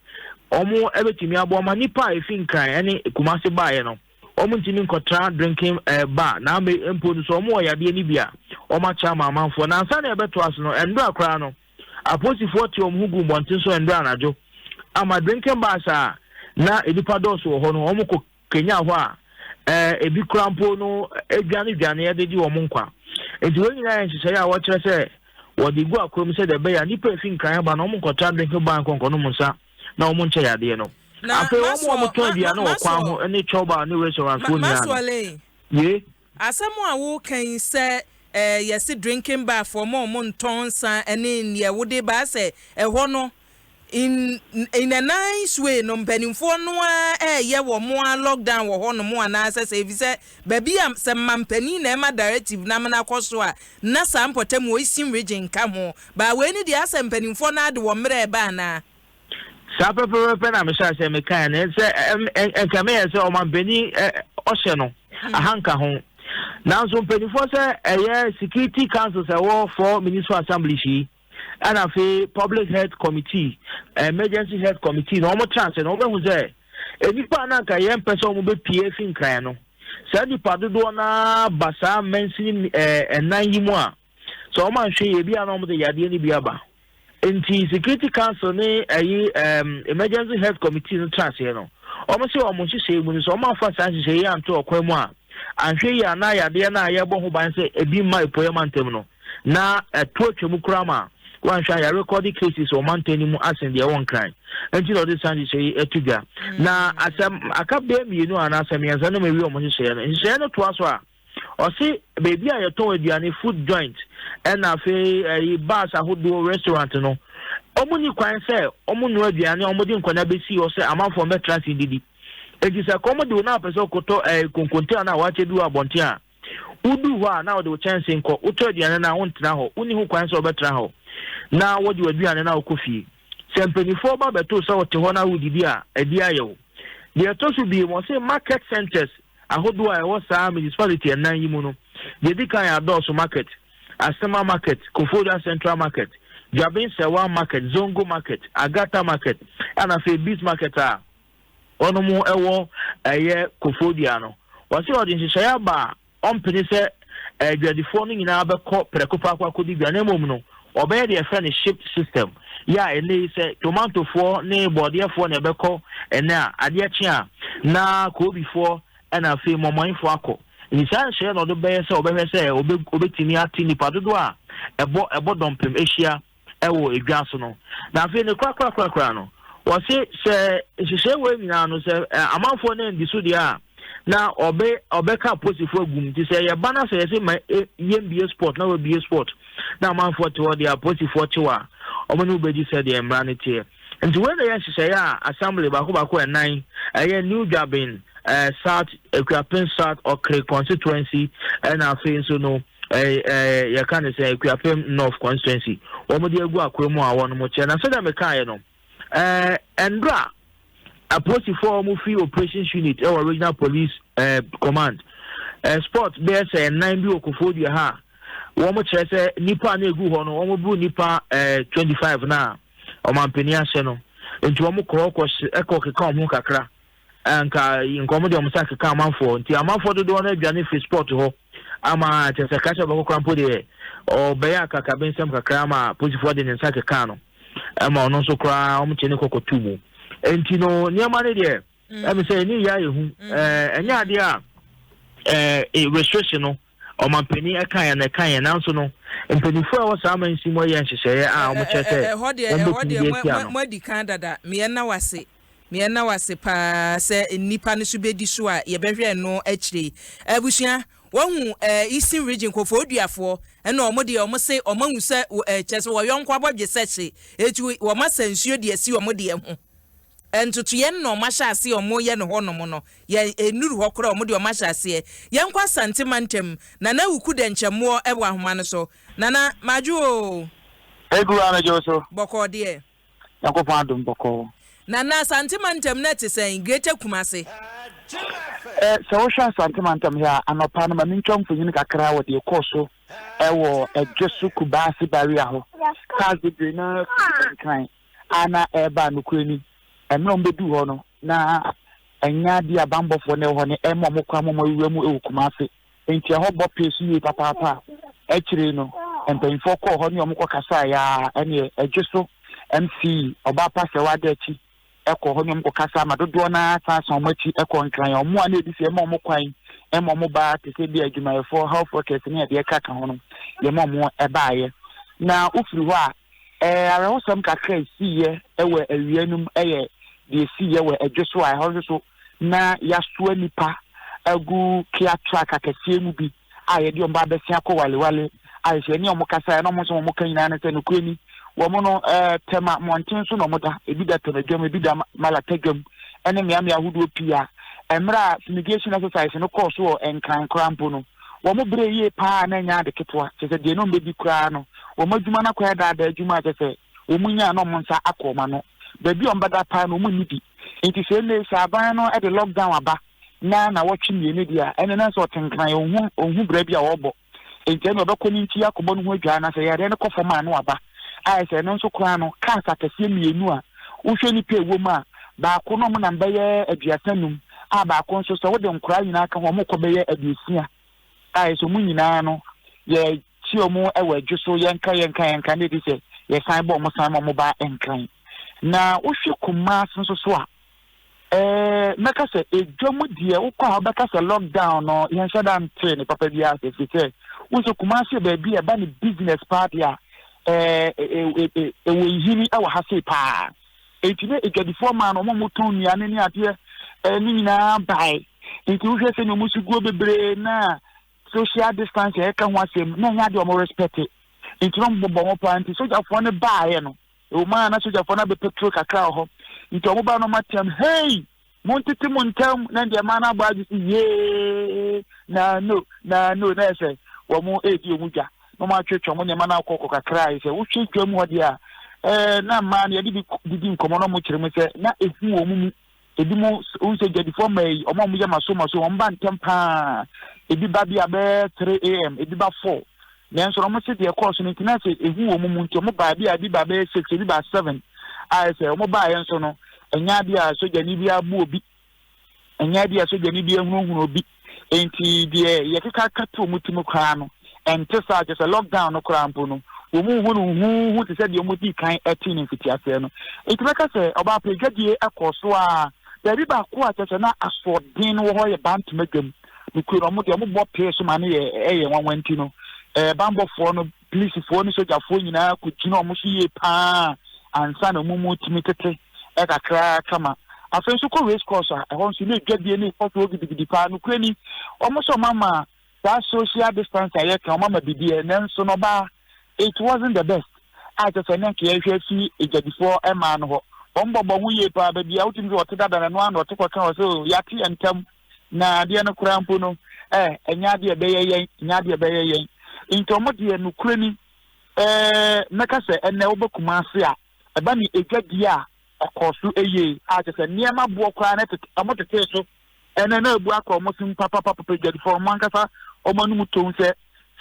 wɔn ɛbɛtumi aboa ma nipa a efi Nkran ɛne Kumase baeɛ no wɔn ntumi nkɔtra drinking eh, bar na ame mpo no so wɔn wɔ yadeɛ no bi a wɔn akyɛ ama amanfoɔ. Na ansa na ɛbɛto ase no, ɛndora koraa no, apolisifoɔ te wɔn ho gu mmɔnten so ɛndora anadwo ama drinking bars a na nnipa dɔɔso wɔ hɔ no wɔn kɔ kenya hɔ a eh, ebi koraa mpo no dwane dwane ɛde gye wɔn nkwa. Nti wɔn nyinaa yɛ nhyehyɛeɛ a wɔkyerɛ sɛ wɔde gu akwan mu sɛdeɛ ɛbɛyɛ a nnipa efi Nkran aba no wɔn nkɔtra drinking bar nkɔnkɔnom nsa na wɔn nkyɛ yadeɛ no. Afei wɔn a wɔtɔn aduane wɔ kwan ho ne chɔba ne restaurant foɔ nyinaa no. Ye. Asɛm a woreka yi sɛ eh, yɛse drinking bar foɔ ma wɔn ntɔn nsa ne neɛ wode ba asɛ ɛhɔ no in in a nice way no mpanimfoɔ no ara ɛɛyɛ wɔn ara lockdown wɔ hɔ nom anaasɛ sɛ efisɛ baabi a sɛ mampanin na ɛma directive na amena kɔ so a na saa mpɔtam wɔ Eastern region nka ho baa wei no deɛ asɛ mpanimfoɔ no ara de wɔn mmerɛ ɛba anaa? Saa pɛpɛpɛpɛ na mehyɛ aseɛ mekaeɛ no sɛ nka meyɛ sɛ ɔmampanin ɔhyɛ no aha nka ho nanso mpanimfoɔ sɛ ɛyɛ security council sɛ ɛwɔ four municipal assemblies yi ɛna afei public health committee, emergency health committee na wɔn tra ase na wɔbɛhu sɛ nnipa a na nka yɛn mpɛ sɛ wɔn bɛpie afi Nkran no, saa nnipa dodoɔ naa ba saa mansini ɛnan yi mu a sɛ wɔn anhwɛ yie bi a na wɔn de yadeɛ no bi aba. Nti security council ne ɛyi emergency health committee no tra aseɛ no, wɔn sɛ wɔn nhyehyɛe mu no sɛ wɔn afa saa nhyehyɛe yi anto ɔkwan mu a, anhwɛ yie a na yadeɛ no a yɛbɔ ho ban sɛ ebi mma epueɛ mantam no na ɛto atwa mu koraa ma wɔanhwɛ a yɛarekɔde cases wɔ mantam no mu asen deɛ ɛwɔ Nkran. Nti na ɔde saa nhyehyɛe yi ato dwa. Na asɛm aka bɛyɛ mmienu anaasɛ mmiɛnsa no ma ewie wɔn nhyehyɛeɛ no. Nhyehyɛeɛ no toa so a, ɔse baabi a yɛtɔn aduane, food joint, ɛna afei ɛyi bars ahodoɔ, restaurant no, wɔn ni kwan sɛ wɔn noa aduane a wɔde nkonnwa bɛsi hɔ sɛ amanfoɔ mmɛtra ase didi. Enti sɛ kɔm de wo na apɛ sɛ ɔkɔtɔ ɛɛ konkonte a na wakyɛ bi wɔ abɔnten a, wodu hɔ a na wɔde wo kyɛnse nkɔ, wotɔ aduane no a wontena hɔ, wonni ho kwan sɛ wobɛtena hɔ na wɔgye w'aduane na wokɔ fie. Sɛ mpanimfoɔ ba bɛto sɛ wote hɔ na wodidi a, ɛdi ayɛ wo. Deɛ ɛtɔ so bio, wɔse market centres ahodoɔ a ɛwɔ saa municipality ɛnan yi mu no, deɛ ɛdi kan yɛ Adɔɔso Market, Asema Market, Koforidua Central Market, Dwabin Sɛwa Market, Zongo Market, Agata Market, ɛna afei Bees Market a wɔnom ɛwɔ ɛyɛ Koforidua no. Wɔse wɔde nhyehyɛeɛ aba a ɔmpene sɛ adwadifoɔ no nyinaa bɛkɔ prɛko pɛ akɔ akɔdi dwa na mmom no wɔbɛyɛ deɛ yɛfrɛ no shift system yɛ a ɛnnɛ yi sɛ tomantofoɔ ne bɔɔdeɛfoɔ na ɛbɛkɔ ɛnnɛ a adeɛ kye a na koobifoɔ ɛna afei mɔmɔefoɔ akɔ. Nti saa nhyehyɛeɛ na ɔde bɛyɛ sɛ ɔbɛhwɛ sɛ ɔbɛtumi ate nnipa dodoɔ a ɛbɔ ɛbɔ dɔmpem ahyia wɔ edwa so no. Na afei ne korakorakorakora no, wɔse sɛ nhyehyɛe wei nyinaa no, sɛ amanfoɔ no andi so deɛ a, na ɔbɛ ɔbɛka apolisifoɔ agum. Nti sɛ yɛba na sɛ yɛse ma yɛmbie sport na wɔabie sport na amanfoɔ te hɔ deɛ apolisifoɔ kyew a, wɔn ne wobɛdi sɛdeɛ mmara no teɛ. Nti wei na ɛyɛ nhyehyɛeɛ a assembly baako baako ɛnan, ɛyɛ New Dwabin, South, Akuapem South, Ɔkere constituency, ɛna afei nso no ɛɛ yɛka ne sɛ Akuapem North constituency, wɔn de agu akwan mu a wɔn kyɛ. Na sɛdeɛ mekaeɛ no, ɛɛ ɛndra apolisifoɔ a wɔn fi operations unit ɛwɔ regional police command, sport bɛyɛ sɛ ɛnan bi wɔ Koforidua ha a wɔn kyerɛ sɛ nipa a na egu hɔ no wɔn buru nipa 25 na ɔmampanin ahyɛ no, nti wɔn kɔ kɔ kɔ keka wɔn ho kakra. Nka nka wɔn de wɔn nsa keka amanfoɔ, nti amanfoɔ dodoɔ no adwane firi sport hɔ ama kyerɛ sɛ kakyɛ ɔbɛkɔ koraa mpo deɛ ɔbɛyɛ akakabensɛm kakra ama polisifoɔ de ne nsa keka no ɛma ɔno nso koraa wɔn kyɛ ne kɔkɔto mu. Nti no nneɛma no deɛ ɛmi sɛ ɛni yɛ ayɛ hu, ɛnyɛ adeɛ a restriction no ɔmampanin ɛka yɛn ɛka yɛn, nanso no mpanimfoɔ a ɛwɔ saa amansin mu yɛ nhyehyɛeɛ a wɔn kyerɛ sɛ ɛhɔ deɛ wɔn ɛhɔ bɛtumi deɛ de atia no. Mo adi kan dada. Meɛ na wase meɛ na wase paa sɛ nnipa no so bɛdi so a yɛbɛhwɛ no akyire. Abusua. Wahu eh, Eastern Region Kofoɔduafoɔ ɛna wɔn deɛ wɔn se wɔn ahu sɛ eh, kyerɛ sɛ wɔn yɔnko abɔdwe sɛ hye, eti wɔn asa nsuo de asi wɔn deɛ ho. Ntotoeɛ no na wɔn ahyɛ aseɛ wɔn reyɛ no hɔ nom no, yɛ nnuru hɔ koraa wɔn deɛ wɔn ahyɛ aseɛ. Yɛnkɔ Asante mantam, Nana Awuku Dɛnkyɛmmoɔ wɔ ahoma no so. Nana, madwo oo. Egu a megye wo so. Bɔkɔɔ deɛ. Nyankopɔn adom bɔkɔɔ. Nana, Asante mantam no ɛte sɛn? Greater Kumasi. Eh, sɛ wohwɛ Asante mantam ha a, anɔpa no ma mentwa mfonyin kakra wɔ deɛ ɛkɔɔ so wɔ Ɛdweso Kubaase barrier hɔ. Cars bebree no ara firi Nkran a na ɛreba a nokorɛ ni, mmerɛ wɔn bɛduu hɔ no, na ɛnyɛ adeɛ a banbɔfoɔ no ɛwɔ hɔ no ɛma wɔn kwan ma wɔn awura mu wɔ Kumase. Enti ɛhɔ bɔ pee so yie papaapa. Akyire no, mpanyinfoɔ kɔɔ hɔ ne wɔn kɔ kasaeɛ ara, ɛneɛ Ɛdweso MC Ɔbaa Pa Sɛwa Adakyi kɔɔ hɔ ne wɔn kɔ kasa ma dodoɔ no ara san san wɔn akyi kɔɔ Nkran. Wɔn a na ɛdi sɛ yɛma wɔn kwan ma wɔn ba te sɛ bi adwumayɛfoɔ, health workers ne adeɛ ɛkaka ho no, yɛma wɔn baeɛ. Na wofiri hɔ a, Ɛɛ, awerɛhosɛm kakra a esiiɛ wɔ awia no mu yɛ deɛ esiiɛ wɔ ɛdwo so a ɛhɔ nso so na yɛasoa nnipa agu Kia truck akɛseɛ mu bi a yɛde wɔn ba abɛsen akɔ Walewale a yɛsɛ yɛne wɔn kasaeɛ na wɔn nso wɔn ka nyinaa ne sɛ nokorɛ ni wɔn no ɛɛ Tema mmɔnten so na wɔn da, ebi da Tema dwam, ebi da Malata dwam ɛne mmeammea ahodoɔ pii a mmerɛ a fumigation exercise no kɔɔ so wɔ Nkran koraa mpo no Wɔbrɛɛ yie paa a na ɛnyɛ ade ketewa, kyerɛ sɛ deɛ na wɔbɛdi koraa no, wɔn adwuma no akɔyɛ daadaa adwuma a kyerɛ sɛ wɔnya a na wɔn nsa akɔ wɔn ano. Baabi a wɔbɛda paa no, wɔnni bi. Enti sɛ ɛnnɛ yi, sɛ aban no de lockdown aba na nnawɔtwe mmienu deɛ a, ɛnneɛ na sɛ ɔte Nkran, ɔnhu, ɔnhu bra bi a ɔrebɔ. Enti ɛnneɛ ɔbɛkɔ ne nkyi akɔbɔ ne ho adwaa na sɛ yareɛ no kɔ fam a na waba. Ayɛ sɛ ɛno nso koraa no, cars akɛseɛ mmienu a wohwɛ nnipa a ɛwɔ mu a, baako no wɔnam bɛyɛ 35 a baako nso sɛ wode nkoraa nyinaa ka ho a wɔkɔ bɛyɛ 60 a ɛsɛ wɔn nyinaa no yɛkyi wɔn wɔ adwo so yɛnka yɛnka yɛnka na ɛdi sɛ yɛsan bɔ wɔn san ma wɔn ba Nkran. Na wohwɛ Kumasi nso so a, ɛɛ mɛka sɛ edwa mu deɛ wokɔ a wobɛka sɛ lockdown no yɛnhyɛ da ntee ne papa biara sɛ ɛfiri sɛ wohu sɛ Kumasi yɛ baabi a ɛba ne business paa deɛ a ɛɛ ɛwɔ nhini wɔ ha sei paa. Enti na adwadifoɔ maa no wɔn a wɔtɔn nnuane ne adeɛ ne nyinaa bae. Enti wohwɛ sɛnea wɔn si guo bebree na social distance a yɛka ho asɛm na ɛnyɛ adeɛ wɔn respect. Enti na wɔbobɔ ho paa. Nti sogyafoɔ no baeɛ no, ɛwɔ mu a na sogyafoɔ no abɛpɛturo kakra wɔ hɔ. Nti wɔn baa no wɔn ateam, hei! Montete mo ntam! Na deɛ mmaa no abɔ agye so yee na no na no na ɛsɛ wɔn redi wɔn dwa na wɔn atwetwe wɔn nneɛma no akɔkɔ kakra a sɛ wohwɛ dwa mu hɔ deɛ a ɛɛ na mmaa no yɛde bi didi nkɔmɔ na wɔn kyerɛ mu sɛ na ehu wɔn mu ebi mo wohu sɛ dwadifoɔ mmaa yi wɔn a wɔyɛ maso maso wɔn ba ntɛm paa ebi ba bi a bɛyɛ 3 am ebi ba 4 Nanso na wɔse deɛ ɛkɔɔ so no nti na sɛ ehu wɔn mu nti wɔn baa bi a ebi baa bɛyɛ 6 ebi baa 7 a ɛsɛ wɔn baeɛ nso no ɛnyɛ adeɛ a sogyani bi abu obi, ɛnyɛ adeɛ a sogyani bi ahunahuna obi. Nti deɛ yɛkeka ka to wɔn tirim koraa no ɛnte saa, kyerɛ sɛ lockdown no koraa mpo no wɔn nhu no huhuuhu te sɛ deɛ wɔn dii kan ɛtee no mfitiaseɛ no. Nti bɛka sɛ ɔbaa pɛ dwadie ɛkɔɔ so a baabi baako a kyerɛ sɛ na asoɔden no wɔ hɔ yɛ Bantama dwam. Nokorɛ no, wɔn deɛ wɔbɔ pee so ma no yɛ ɛyɛ nwanwa nti no, ɛɛ banbɔfoɔ no, polisifoɔ ne sogyafoɔ nyinaa kɔgyina wɔn so yie paa ansa na wɔn mu tumi tete kakra kama. Afei nso kɔ race course a, ɛhɔ nso na dwadie no rekɔ so gidigidi paa. Nokorɛ ni, wɔn nso wɔn ama saa social distance a yɛka, wɔn ama bibiɛ, nanso no ɔbaa, it wasn't the best a kyerɛ sɛ na nka yɛhwɛ afi adwadifoɔ mmaa no hɔ. Wɔn bɔbɔ ho yie paa, baabi a wotumi sɛ wɔte dada no, ɛno ara na wɔte kɔka wɔ sɛ, oh, yɛate yɛn ntam. Na adeɛ no koraa mpo no, eh, ɛnyɛ adeɛ ɛbɛyɛ yɛn, ɛnyɛ adeɛ ɛbɛyɛ yɛn. Nti wɔn deɛ nokorɛ ni, eh, mɛka sɛ ɛnnɛ wobɛ Kumasi a, ɛba ne adwadie a ɛkɔɔ so yie a kyerɛ sɛ nneɛma boɔ koraa no tete, wɔn tetee so. Ɛnnɛ na abu akɔ wɔn sem papapapa adwadifoɔ, wɔn ankasa wɔn anum tom sɛ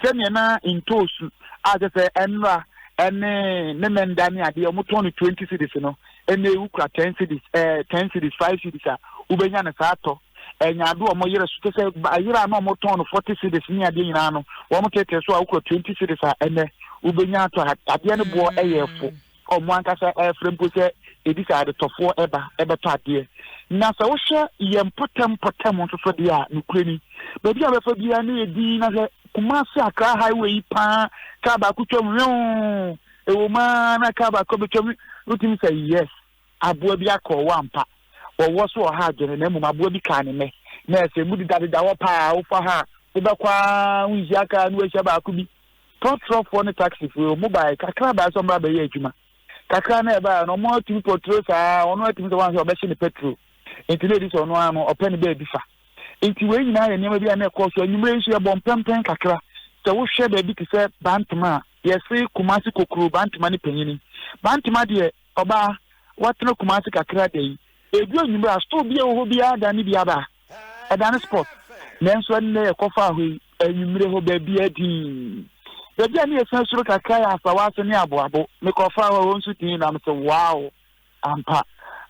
sɛdeɛ na ntoosu a kyerɛ sɛ ɛnnora ɛne memenda ne adeɛ wɔtɔn no 20 cedis no, ɛnna ewu kura 10 cedis, ɛɛ 10 cedis, 5 cedis a wobɛnya no saa tɔ. Ɛnyaado a wɔyere so kyerɛ sɛ ayere a na wɔtɔn no 40 cedis ne adeɛ nyinaa no, wɔn tete so a wokura 20 cedis a ɛnɛ wobɛnya atɔ. Adeɛ no boɔ ɛyɛ fo. Wɔn ankasa ɛfrɛ mpo sɛ ɛdi sɛ adetɔfoɔ ɛba ɛbɛtɔ adeɛ. Na sɛ wohwɛ yɛn mpɔtam mpɔtam nso so deɛ a, nokorɛ ni, baabi a wobɛfa biara ne yɛ din. Na hwɛ Kumasi Accra highway yi paa, kaa baako twam weww, ɛwɔ mu ara na kaa baako bɛtwam, wotumi sɛ yes, aboa bi akɔ ɔwɔ ampa. Wɔwɔ so ɔha adwene, na mmom aboa bi kaa ne mmɛ. Na ɛsɛ mu dedadeda hɔ paa, wofa ha a, Wobɛkɔ ara wonhyia kaa na woahyia baako bi. Trɔtrɔfoɔ ne taxifoɔ yi, wɔn baeɛ kakra baeɛ sɛ wɔmmra bɛyɛ adwuma. Kakra na ɛbaeɛ no, wɔn atumi pɔturo saa, ɔno atumi sɛ wɔanhwɛ ɔbɛhye ne petrol. Nti na ɛdi sɛ ɔno ara no ɔpɛ ne baabi fa. Nti wei nyinaa yɛ nneɛma bi a na ɛkɔɔ so. Anwummerɛ yi nso yɛbɔ mpɛmpɛn kakra. Sɛ wohwɛ baabi te sɛ Bantama a, yɛse Kumasi Kokuro, Bantama ne panyini. Bantama deɛ, ɔbaa, woatena Kumasi kakra da yi, ɛdu anwummerɛ a, store bi a ɛwɔ hɔ biara dane bi aba. Ɛdane spot. Nanso ɛnnɛ yɛkɔfaa hɔ yi, anwummerɛ hɔ baabiara dinn. Baabi a ne yɛsan suro kakra yɛ Asawase ne Aboabo. Mekɔfaa hɔ, ɛhɔ nso dinn na mese wow! Ampa,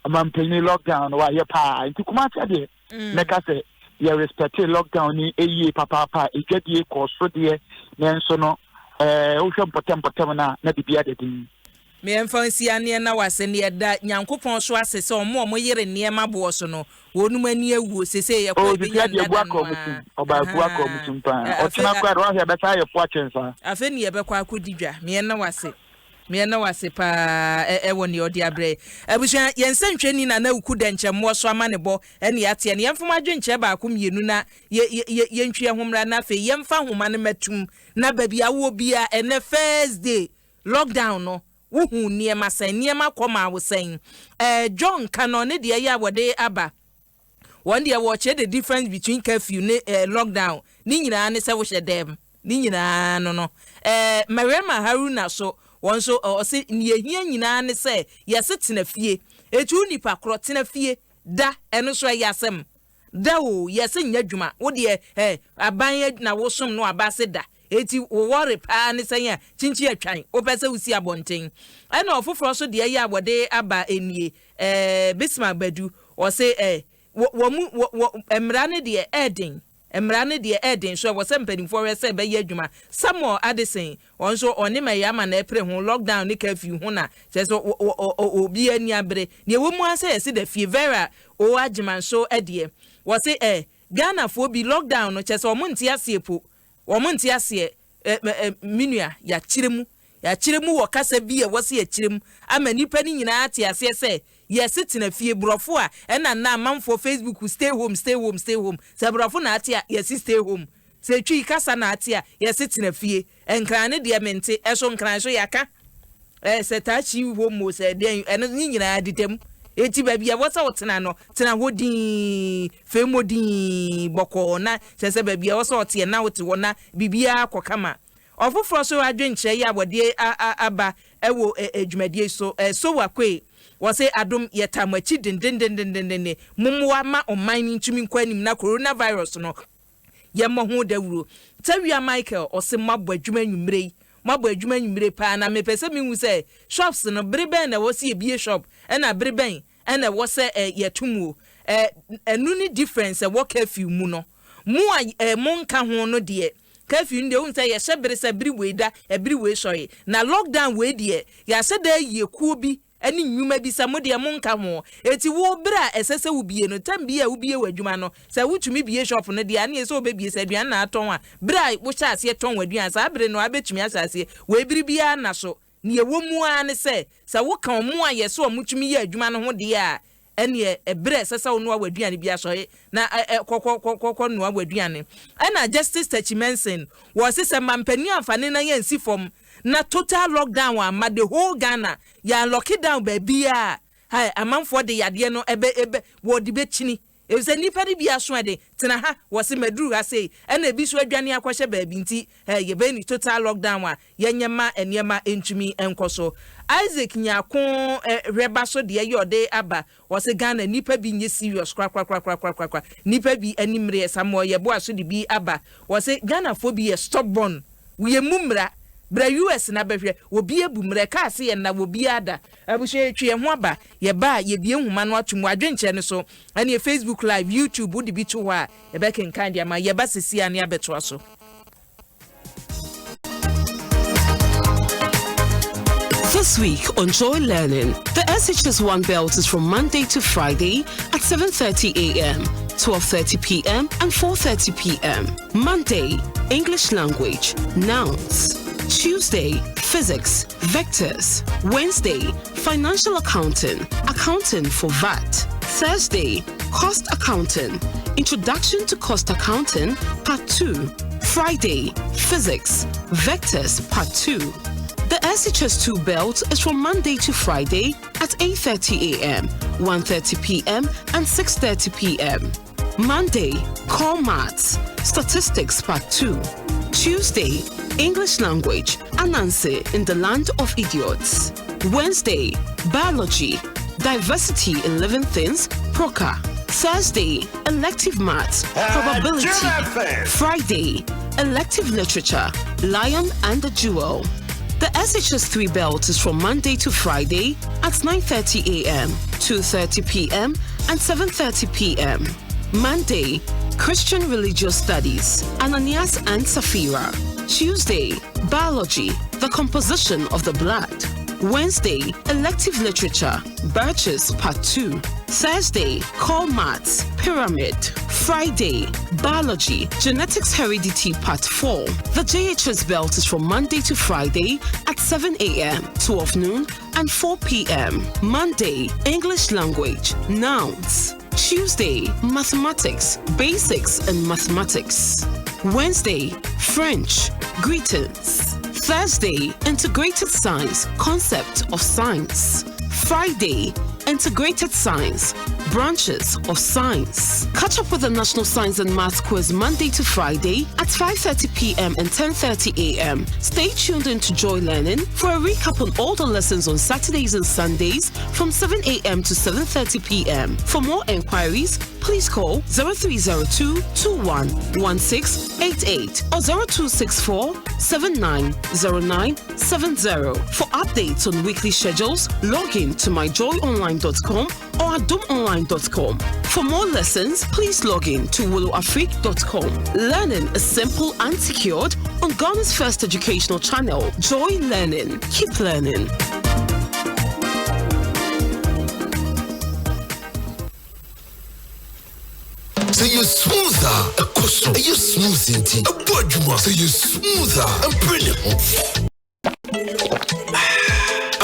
ɔmampanyin lockdown no wayɛ paa. Nti Kumasi deɛ mɛka sɛ yɛ respecte lockdown ni yie papaapa. Edwadie kɔɔ so deɛ, nanso no ɛɛ wohwɛ mpɔtam mpɔtam no a na biribi ada din. Me yɛmfa nsi aneɛ na wase ne yɛda Nyankopɔn so ase sɛ ɔmo a ɔmo yere nneɛma boɔ so no wɔnom ani awuo sesei yɛkɔ Oh a sisi yɛbɛnya adeɛ abu nnada aka no ɔmo aa tum ɔbaa abu aka ɔmo ahaa tum paa afei ɔkyena koraa deɛ wahwɛ ɛbɛsan ayɛ fo akyɛn saa. Afei ne yɛbɛkɔ akɔdi dwa me yɛnna wase. Meɛna wo ase paa wɔ nea ɔde abrɛ yɛ. Abusua, yɛn nsɛntwerɛni Nana Awuku Dɛnkyɛmmoɔ so amanebɔ ne yɛateɛ no. Yɛmfa mo adwenkyerɛ baako mmienu na yɛntwi yɛn ho mmra na afei yɛmfa nhoma no mmɛtom na baabi a wowɔ biara ɛnnɛ first day lockdown no wohuu nneɛma sɛn? Nneɛma kɔ maa wo sɛn? Ɛɛ John Kano ne deɛ ɛyɛ a wɔde aba. Wɔn deɛ wɔkyerɛ the difference between curfew ne eh, lockdown. Ne nyinaa ne sɛ wohyɛ dɛm. Ne nyinaa no no. Eh, Mariama Haruna so, wɔn nso ɔse nea ehia nyinaa ne sɛ yɛse tena fie. Eti wo nipa korɔ tena fie da, ɛno nso ɛyɛ asɛm. Da o, yɛse nyɛ adwuma. Wo deɛ eh, aban na wosom no aba se da. Eti wo worry paa ne sɛn a kyinkyin atwan wopɛ sɛ wosi abɔnten. Ɛna ɔfoforɔ nso deɛ yɛ a wɔde aba nie, eh, Bismarck Badu, ɔse eh, wɔ, wɔ mu, wɔ, wɔ, mmara no deɛ ɛɛden, mmara no deɛ ɛɛden so ɛwɔ sɛ mpanimfoɔ hwɛ sɛ ɛbɛyɛ adwuma. Samuel Addison, ɔno nso ɔne Mariama na ɛpere ho, lockdown ne curfew ho na kyerɛ sɛ wɔ, wɔ, ɔ, ɔ, obiara ani abere. Deɛ ɛwɔ mu ara sɛ yɛse da fie, Vera O. Agyeman nso deɛ, wɔse eh, Ghanafoɔ bi lockdown no kyerɛ sɛ wɔn nte aseɛ po. Wɔn nte aseɛ ɛ ɛ me nua, yɛakyerɛ mu, yɛakyerɛ mu wɔ kasa bi a ɛwɔ sɛ yɛkyerɛ mu ama nnipa no nyinaa ate aseɛ sɛ yɛse tena fie, borɔfo a ɛna nnɛ amanfoɔ Facebook stay home, stay home, stay home, sɛ borɔfo na ate a yɛse stay home, sɛ Twi kasa na ate a yɛse tena fie, Nkran no deɛ mente, ɛso Nkran so yɛaka Eh, sɛ taakyi wɔ mu o, sɛ deɛn, ɛno ne nyinaa deda mu. Enti baabi a ɛwɔ sɛ wotena no, tena hɔ dinn, fei mmɔ dinn bɔkɔɔ na kyerɛ sɛ baabi a ɛwɔ sɛ ɔteɛ na wote hɔ na biribiara kɔ kama. Ɔfoforɔ nso adwenkyerɛ yi a wɔde aba wɔ dwumadie yi so, Sowa Kwe, wɔse adom yɛtaa mo akyi dendendendendenden, mommoa ma ɔman no ntumi nkɔ anim na coronavirus no Yɛmmɔ ho dawuro. Tawia Michael ɔse moabɔ adwuma anwummere yi, moabɔ adwuma anwummere paa na mepɛ sɛ mehu sɛ shops no bere bɛn na ɛwɔ sɛ yɛbue shop ɛna bere bɛn ɛna ɛwɔ sɛ yɛto mu o. Ɛno ne difference ɛwɔ curfew mu no. Mo a monka ho no deɛ curfew no deɛ wohu sɛ yɛhyɛ bere sɛ bere wei da, ɛbere wei sɔre. Na lockdown wei deɛ yɛahyɛ da ayi ekuo bi ne nnwuma bi sɛ mo deɛ monka ho. Enti wo bere a ɛsɛ sɛ wobue no, tam bi a wobue w'adwuma no, sɛ wotumi bue shop no deɛ a, ɛneɛ sɛ wobɛbue, sɛ aduane na atɔn a, bere a wohyɛ aseɛ tɔn w'aduane, saa bere no ara bɛtumi ahyɛ aseɛ. Wei bere biara nna so. Nea ɛwɔ mu ara ne sɛ, sɛ woka wɔn a yɛse wɔtumi yɛ adwuma no ho deɛ a, ɛneɛ bere a ɛsɛ sɛ wonoa w'aduane bi asɔre na kɔ kɔ kɔ kɔ noa w'aduane. Ɛna Justice Takyi Manson, wɔse sɛ mampanin amfa ne nan ansi fam na total lockdown amma the whole Ghana, yɛan locke down baabiaa a, hai amanfoɔ de yadeɛ no ɛbɛ ɛbɛ wɔde bɛkyini. Efisɛ nnipa no bi aso ɛden, tena ha, wɔse maduru ha sei, ɛna ebi nso adwane akɔhyɛ baabi nti eh, yɛbɛyɛ ne total lockdown a yɛnyɛ ma nneɛma ntumi nkɔ so. Isaac Nyarko eh, hwɛ ba so deɛ yɛ ɔde aba, ɔse Ghana nnipa bi nyɛ serious korakorakorakorakorakora, nnipa bi ani mmereɛ, Samuel Yeboah so de bi aba, ɔse Ghanafoɔ bi yɛ stubborn, yɛmmu mmara, bra US na bɛhwɛ, obi abu mmara, ɛkaa se yɛnna wɔ biara da. Abusua yɛtwe yɛn ho aba, yɛba a yɛbue nhoma no ato mu, adwenkyerɛ no so, ɛneɛ Facebook live, YouTube wode bi to hɔ a yɛbɛkenkan de ama, yɛba sesie a ne abɛtoa so. This week on Joy Learning, the SHS1 belt is from Monday to Friday at 7:30 a.m., 12:30 p.m. and 4:30 p.m. Monday, English language, nouns. Tuesday, physics, vectors. Wednesday, financial accounting, accounting for VAT. Thursday, Cost Accounting, Introduction to Cost Accounting, Part 2. Friday, Physics, Vectors, Part 2. The SHS2 belt is from Monday to Friday at 8:30 a.m., 1:30 p.m. and 6:30 p.m. Monday, Core Maths, Statistics Part 2. Tuesday, English Language, Anansi in the Land of Idiots. Wednesday, Biology, Diversity in Living Things, Proca. Thursday, Elective Maths, Probability. Friday, Elective Literature, Lion and the Jewel. The SHS3 belt is from Monday to Friday at 9:30 a.m., 2:30 p.m. and 7:30 p.m. Monday, Christian Religious Studies, Ananias and Sapphira. Tuesday, Biology, the composition of the blood. Wednesday, Elective Literature, Birches Part 2. Thursday, Core Maths, Pyramid. Friday, Biology, Genetics Heredity Part 4. The JHS belt is from Monday to Friday at 7 a.m., 12 noon, and 4 p.m. Monday, English Language, Nouns. Tuesday, Mathematics, Basics and Mathematics. Wednesday, French, Greetings. Thursday, Integrated Science, Concept of Science. Friday, Integrated Science, Branches of Science. Catch up with the National Science and Maths Quiz Monday to Friday at 5:30 p.m. and 10:30 a.m. Stay tuned in to Joy Learning for a recap on all the lessons on Saturdays and Sundays from 7 a.m. to 7:30 p.m. For more enquiries, please call 0302 211688 or 0264 790970. For updates on weekly schedules, log in to myjoyonline.com or adomonline.com. For more lessons, please log in to willowafrique.com. Learning is simple and secured on Ghana's first educational channel, Joy Learning. Keep learning. Sɛ ɛyɛ smooth a, ɛkɔ so. Ɛyɛ smooth nti, ɛbɔ adwuma. Sɛ ɛyɛ smooth a, ɛmpere ne ho.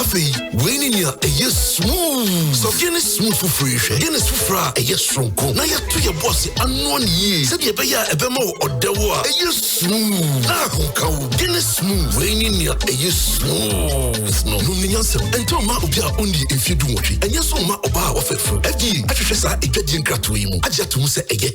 Afei, wei ne nea ɛyɛ smooth. Sɔ Guinness Smooth foforɔ yi hwɛ. Guinness foforɔ a ɛyɛ soronko na yɛato yɛn bo ase anoa no yie sɛdeɛ ɛbɛyɛ a ɛbɛma wo ɔdɛw a ɛyɛ smooth na ahomka wo. Guinness Smooth, wei ne nea ɛyɛ smooth no. Nom no nyansam. Ɛntɔ mma obi a ɔnnii mfeɛ dunwɔtwe. Ɛnyɛ nso mma ɔbaa a wafa afuru. FDA ahwehwɛ saa adwadie nkratoɔ yi mu agye ato mu sɛ ɛyɛ.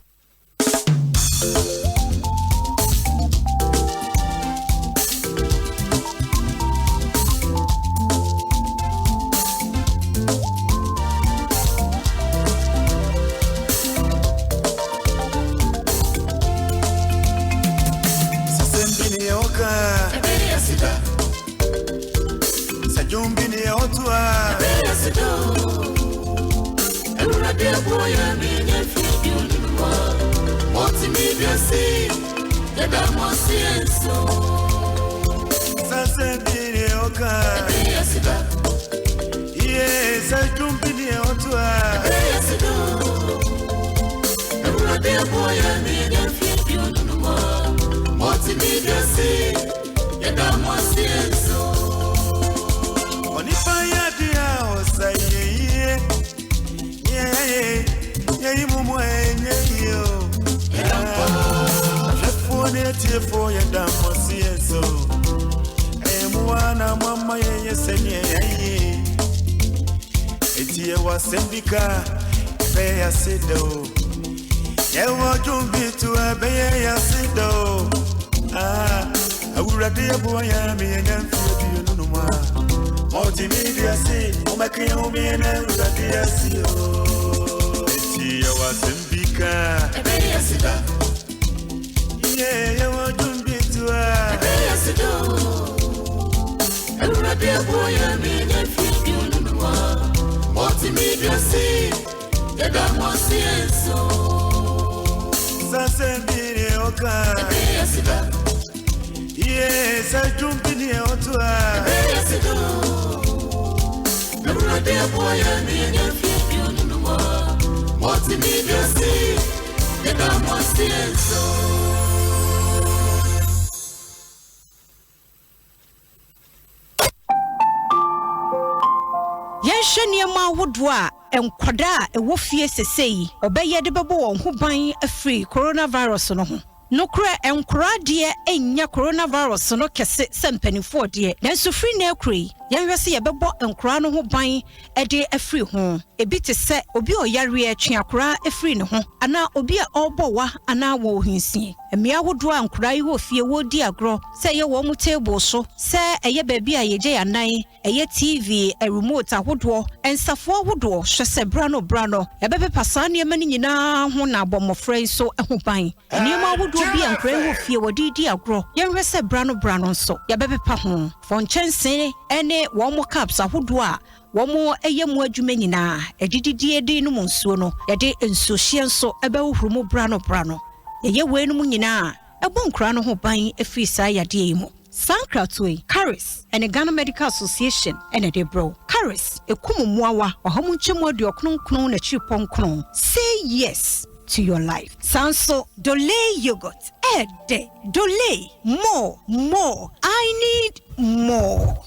Yɛn Yɛnhwɛ nneɛma ahodoɔ a nkwadaa a ɛwɔ fie sesei wɔbɛyɛ de bɛbɔ wɔn ho ban afiri coronavirus no ho. Nokorɛ, nkoraa deɛ nnya coronavirus no kɛse sɛ mpaninfoɔ deɛ, nanso firi nnɛ rekoro yi, yɛnhwɛ sɛ yɛbɛbɔ nkoraa no ho ban de afiri ho. Ebi te sɛ obi a ɔyareɛ twe akoraa firi ne ho, anaa obi a ɔrebɔ wa anaa wɔ ohinsie. Mmea ahodoɔ a nkoraa yi wɔ fie wɔredi agorɔ, sɛ ɛyɛ wɔn table so, sɛ ɛyɛ baabi a yɛgya yɛn anan, Ɛyɛ TV remote ahodoɔ, nsafoa ahodoɔ, hwɛ sɛ berɛ ano berɛ ano yɛbɛpepa saa nneɛma no nyinaa ho na abɔ mmɔfra yi nso ho ban. Nneɛma ahodoɔ bi a nkwadaa yi wɔ fie wɔde redi agorɔ, yɛnhwɛ sɛ berɛ ano berɛ ano nso yɛbɛpepa ho. Fɔ nkyɛnsee ne wɔn cups ahodoɔ a wɔyɛ mu adwuma nyinaa, adididie de nom nsuo no, yɛde nsuohyeɛ nso bɛhohoro mu berɛ ano berɛ ano. Yɛyɛ weinom nyinaa a, ɛbɔ nkwadaa no ho ban firi saa yadeɛ yi mu. Saa nkratoɔ yi, Caris ne Ghana Medical Association na ɛde rebrɛ wo. Caris, ɛkum mmoawa ɔha mu nkyɛmu aduokron nkron n'akyiripɔ nkron. Say yes to your life. Saa nso, Dolay Yogurt, ɛɛdɛ! Dolay, more, more, I need more!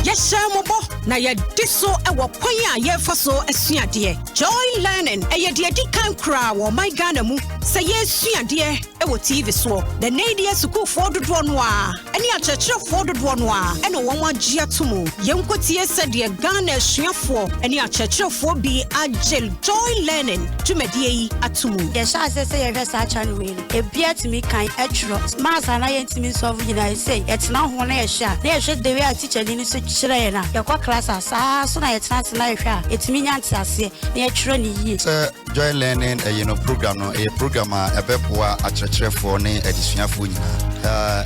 Yɛhyɛ mo bɔ na yɛdi so wɔ kwan a yɛfa so sua adeɛ. Joy Learning ɛyɛ deɛ ɛdi kan koraa wɔ ɔman Ghana mu sɛ yɛresua adeɛ wɔ TV soɔ. Na nnɛ yi deɛ sukuufoɔ dodoɔ no ara ne akyerɛkyerɛfoɔ dodoɔ no ara na wɔn agye ato mu. Yɛnkɔtie sɛdeɛ Ghana asuafoɔ ne akyerɛkyerɛfoɔ bi agye Joy Learning dwumadie yi ato mu. Yɛhyɛ aseɛ sɛ yɛhwɛ saa channel wei no, Ebia tumi kan twerɛ maths a na yɛntumi nsɔlve nyinaa seisei yɛtena ho na yɛhwɛ a na yɛhwɛ the way a tikyani no nso kyerɛ yɛn a yɛkɔ class a saa ara nso na yɛtena ase na yɛhwɛ a yɛtumi nya nteaseɛ na yɛtwerɛ no yie. Sɛ Joy Learning ɛyi no program no ɛyɛ program a ɛbɛboa akyerɛkyerɛfoɔ ne adesuafoɔ nyinaa.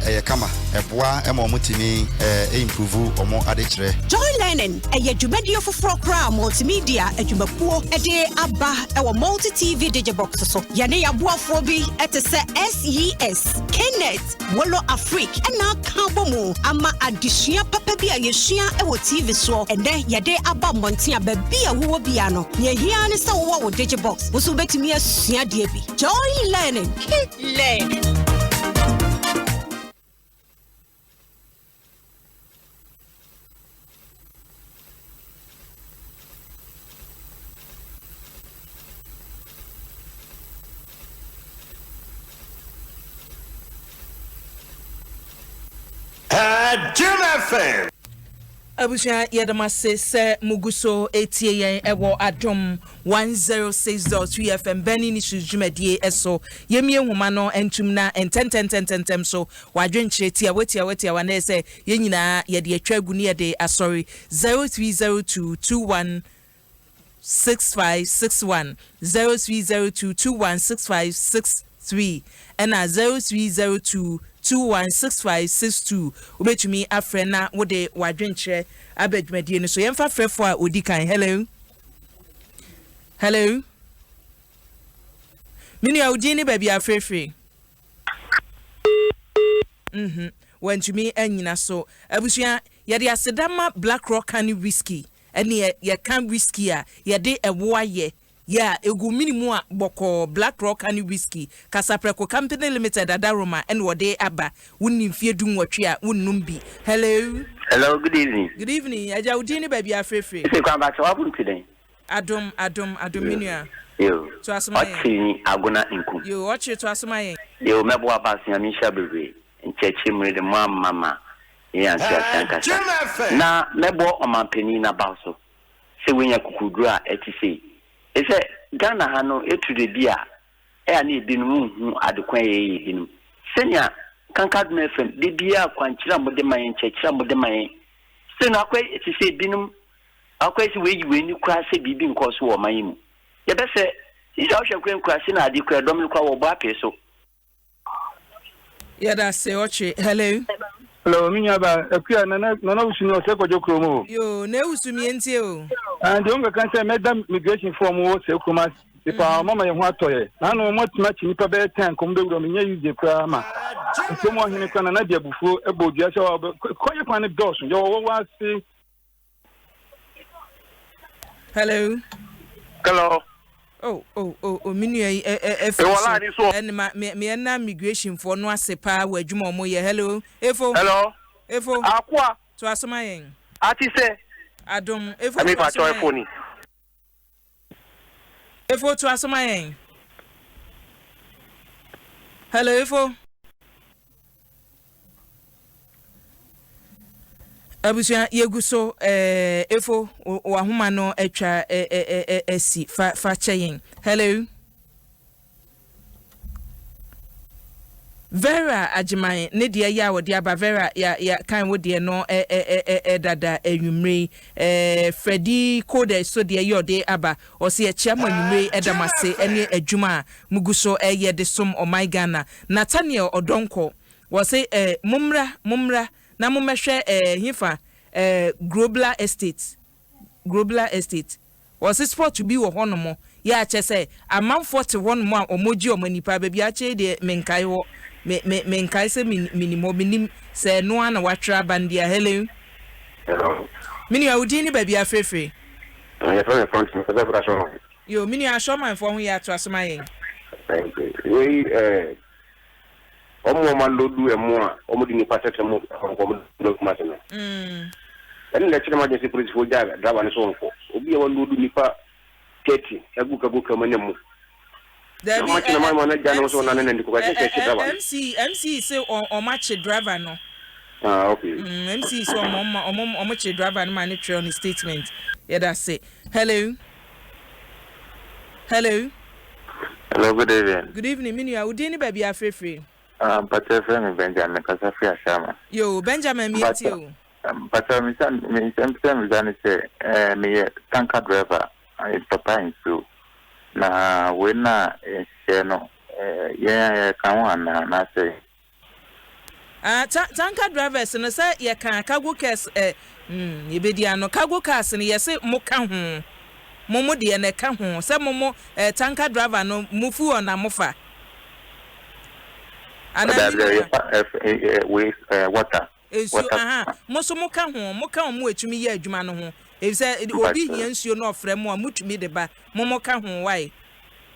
Ɛyɛ kama, ɛboa ma wɔn tumi improve wɔn adekyerɛ. Joy Learning ɛyɛ dwumadie foforɔ koraa a multimedia adwumakuo de aba wɔ Multi TV Digibox so. Yɛne yɛn aboafoɔ bi te sɛ SES, Knet, Wolo Afrique na aka abɔ mu ama adesua papa bi a yɛsua wɔ TV soɔ ɛnnɛ yɛde aba mmɔnten a baabi a wowɔ biara no, nea ɛhia ara ne sɛ wowɔ wo Digibox. Wo nso wobɛtumi asua adeɛ bi. Joy Learning, keep learning. Jim FM. Abusua yɛda mo ase sɛ mugu so etie yɛn ɛwɔ Adom 106.3 FM Burning Issues dwumadie ɛso. Yɛmie nhoma no ntum na ntɛntɛntɛntɛntɛm so W'adwenkyerɛ tiawa tiawa tiawa na ɛyɛ sɛ yɛn nyinaa yɛde atwa agu ne yɛde asɔre 0302 21 6561 0302 21 6563 ɛna 0302 21 6562 wobɛtumi afrɛ na wode w'adwenkyerɛ aba dwumadie no so. Yɛmfa frɛfoɔ a ɔdi kan. Hello. Hello. Me nua wo din ne baabi a frɛfiri? Mhm, wantumi annyina so. Abusua, yɛde aseda ma Black Rock Honey Whiskey. Ɛneɛ yɛka whiskey a, yɛde ɛwo ayɛ. Yeah, ɛgu mene mu a bɔkɔɔ. Black Rock Honey Whiskey, Kasaprɛko Company Limited Adaroma ɛna wɔde aba. Wonni mfeɛ dunwɔtwe a, wonnom bi. Hello. Hello, good evening. Good evening. Agya, wo din ne baabi a afrɛfiri? Ese kwan bakyɛ w'abo nti dɛn? Adom, adom, adom me nua. Yo, To aso ma yɛn. ɔkyere ni agona nkum. Yo, ɔkyere to aso ma yɛn. Yo, mɛboa ba so Nyame nhyira bebree nkyerɛkyerɛ mu no de mo ama ma yɛnya ntease ankasa. Na mɛbɔ ɔmanpanin no abaw so sɛ wanya kukuduro a ɛte sei. Efisɛ Ghana ha no ɛturu da bi a ɛyɛ a na ebinom nhu ade ko a yɛyɛ ebinom. Sɛnea Nkanka Adom FM da biara akwankyerɛ a mode ma yɛn, nkyerɛkyerɛ a mode ma yɛn. Sei no akɔyɛ te sɛ ebinom Akɔyɛ sɛ wɔayi wɔn ani koraa sɛ biribi nkɔɔ so wɔ ɔman yi mu. Yɛbɛsrɛ, sisi a wohwɛ koraa nkuraase na ade koraa dɔm no koraa wɔbɔ apee so. Yɛda ase ɔtwe. Hello. Hello, me nua ba Akua nana nana wusu ni ɔsɛ kɔdwo kurom o. Yoo, na ewusu mi entie o. Ah, deɛ ɔmo kɛkɛ sɛ mɛda migration fo ɔmo wɔ sɛ kurom ase paa ɔmo ama yɛn ho atɔ yɛ. Na ano ɔmo atumi akyi nipa bɛyɛ tɛn kɔm bɛwura ɔmo nyɛ yize koraa ma. Kurom ɔhene koraa nana de abufuo ɛbɔ odua sɛ ɔbɛ kɔyɛ kwan no dɔɔso yɛwɔ wɔwɔ ase. Hello. Hello. Oh, oh, oh, oh, me nua yi ɛfiri so. Ɛne ma me me ɛna migration foɔ no ase paa wɔ adwuma wɔn yɛ. Hello, Efo. Hello. Efo. Akoa. Toa so ma yɛn. Ate sɛ. Adom. Efo toa so ma yɛn. Efo toa so ma yɛn. Hello Efo. Abusua yɛgu so eh, Efo wahoma no atwa eh, eh, eh, asi fa fa kyɛ yɛn. Hello. Vera Agyeman ne deɛ yɛ a wɔde aba Vera ya ya kan wo deɛ no ɛ ɛ ɛ ɛ dada anwummere yi ɛ Freddie Kodes so deɛ yɛ ɔde aba ɔse yɛkyea mo anwummere yi ɛda mo ase ɛne adwuma a mo gu so ɛyɛ de som ɔman Ghana Nathaniel Ɔdɔnkɔ wɔse ɛ mommra mommra na mommɛhwɛ ɛ hefa ɛ Grobler Estate Grobler Estate Wɔse spot bi wɔ hɔ nom yɛ a kyɛsɛ amanfoɔ te hɔ nom a ɔmo gye ɔmo ani paa baabi a akyɛ yi deɛ menkae hɔ me me menkae sɛ me menim hɔ menim sɛ ɛno ara na watwerɛ aba no deɛ a hello. Hello. Me nua wo din ne baabi a frefre. Yɛfrɛ me Francis mekasa firi Asɔrman. Yoo me nua Asɔrmanfoɔ ho yɛ a toa so ma yɛn. Thank you. Wei eh, Wɔn a wɔaloodu ɛmo a wɔde nnipa tɛtɛ mu kɔ wɔn de Kumasi no. Ɛno na ɛkyerɛ m'adwene sɛ polisifoɔ gyaa driver no sɛ ɔnkɔ. Obi a waloodu nnipa 30 agu cargo car mu ne mo. Na Dabi, wɔakye no ma no agya ne ho sɛ ɔnane nante kɔ ɛsɛ sɛ ɛkye driver no. MC, MC se wɔn akye driver no. Ah, okay. Mm, MC se wɔn wɔn wɔn kye driver no ma ne twerɛ ne statement. Yɛda se. Hello. Hello. Hello, good evening. Good evening, me nua. Wo din ne baabi a frɛfiri? Ah, mpakyɛ frɛ me Benjamin, kasa firi Ashama. Yo, Benjamin, me tie o. Mpakyɛ me sa me nsɛm sɛ me sa ne sɛ eh meyɛ tanker driver, papa nsuo. Na wei na nhyehyɛɛ no eh yɛn a yɛka ho anaa anaasɛ Ah ta tanker drivers no sɛ yɛ ka cargo cars eh mm yɛbɛdi ano cargo cars no yɛse mo ka ho mo mo deɛ no ɛka ho sɛ mo mo eh tanker driver no mo fuel na mo fa anaa Daabi me daabi nua. yɛfa eh eh wei eh water Nsuo water. aha mo nso mo ka ho mo ka wɔn a ɛtumi yɛ adwuma no ho efisɛ obi Mpakyɛw. hia nsuo na ɔfrɛ mo a mo tumi de ba mo mo ka ho wai.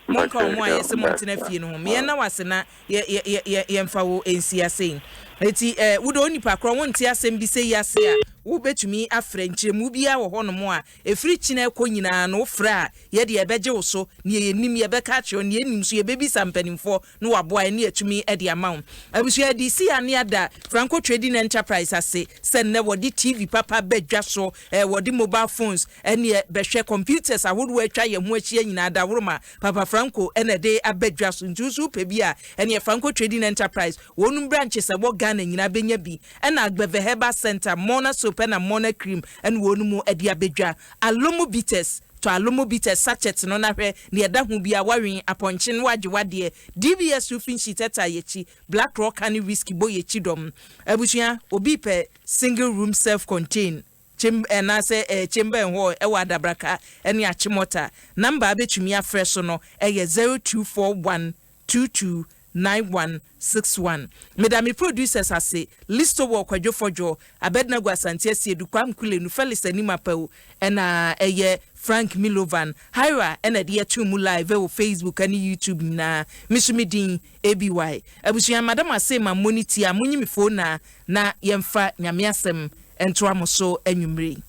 Monka Mpakyɛw wɔn a yɛse montena fie no ho. Meɛ na wase na yɛ yɛ yɛ yɛ yɛmfa wo nsi ase yi. Eti eh, wo de onipa korɔ wonte asɛm bi sei ase a, wobɛtumi afrɛ. Nkyerɛmu biara wɔ hɔnom a, ɛfiri kyena rekɔ nyinaa no, wofrɛ a, yɛ deɛ yɛbɛgye wo so. Neɛ yɛnim, yɛbɛka akyerɛ wo. Neɛ yɛnnim nso, yɛbɛbisa mpanimfoɔ na wɔaboa yɛn na yɛatumi de ama wo. Abusua, yɛde si ano ada Franco Trading Enterprise ase sɛ nnɛ wɔde TV papa ba dwa so, eh, wɔde mobile phones, Ɛneɛ bɛhwɛ computers ahodoɔ a atwa yɛn ho ahyia nyinaa dahoroma Papa Franco na ɛde aba dwa so nti wo nso wopɛ bi a ɛneɛ Franco Trading Enterprise wɔnom branches a ɛwɔ Ghana nyinaa bɛnya bi ɛna Agbeve Herbal Center Mona Soap ɛna Mona Cream ɛna wɔnom de abɛdwa Alomo Bitters tɔ Alomo Bitters sachet no na hwɛ neɛ ɛda ho biara woawen apɔnkye na woagye woadeɛ DBS Roofing Sheet ɛtaa yɛkyi Black Rock Honey Whiskey bɔ yɛkyi dɔm Abusua obi pɛ single room self contain Chamber anaasɛ eh, Chamber and Hall ɛwɔ Adabraka ɛne Achimota. Number a bɛtumi afrɛ so no ɛyɛ 0241 22 9161. Meda me producers ase, Listowel Kwadwo Fɔdwo, Abednego Asante Asiedu, Kwame Kulenu, Felix Anim Apawu ɛna ɛyɛ Frank Milovan. Hyra ɛna ɛde yɛtoo mu live ɛwɔ Facebook ɛne YouTube nyinaa. Me nso me din ABY. Abusua mada mo ase ma moni tie a monyi me phone na na yɛmfa Nyame asɛm ntoa mo so anwummere yi.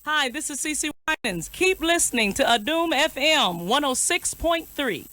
Hi, this is CeCe Winans. Keep listening to Adum FM 106.3.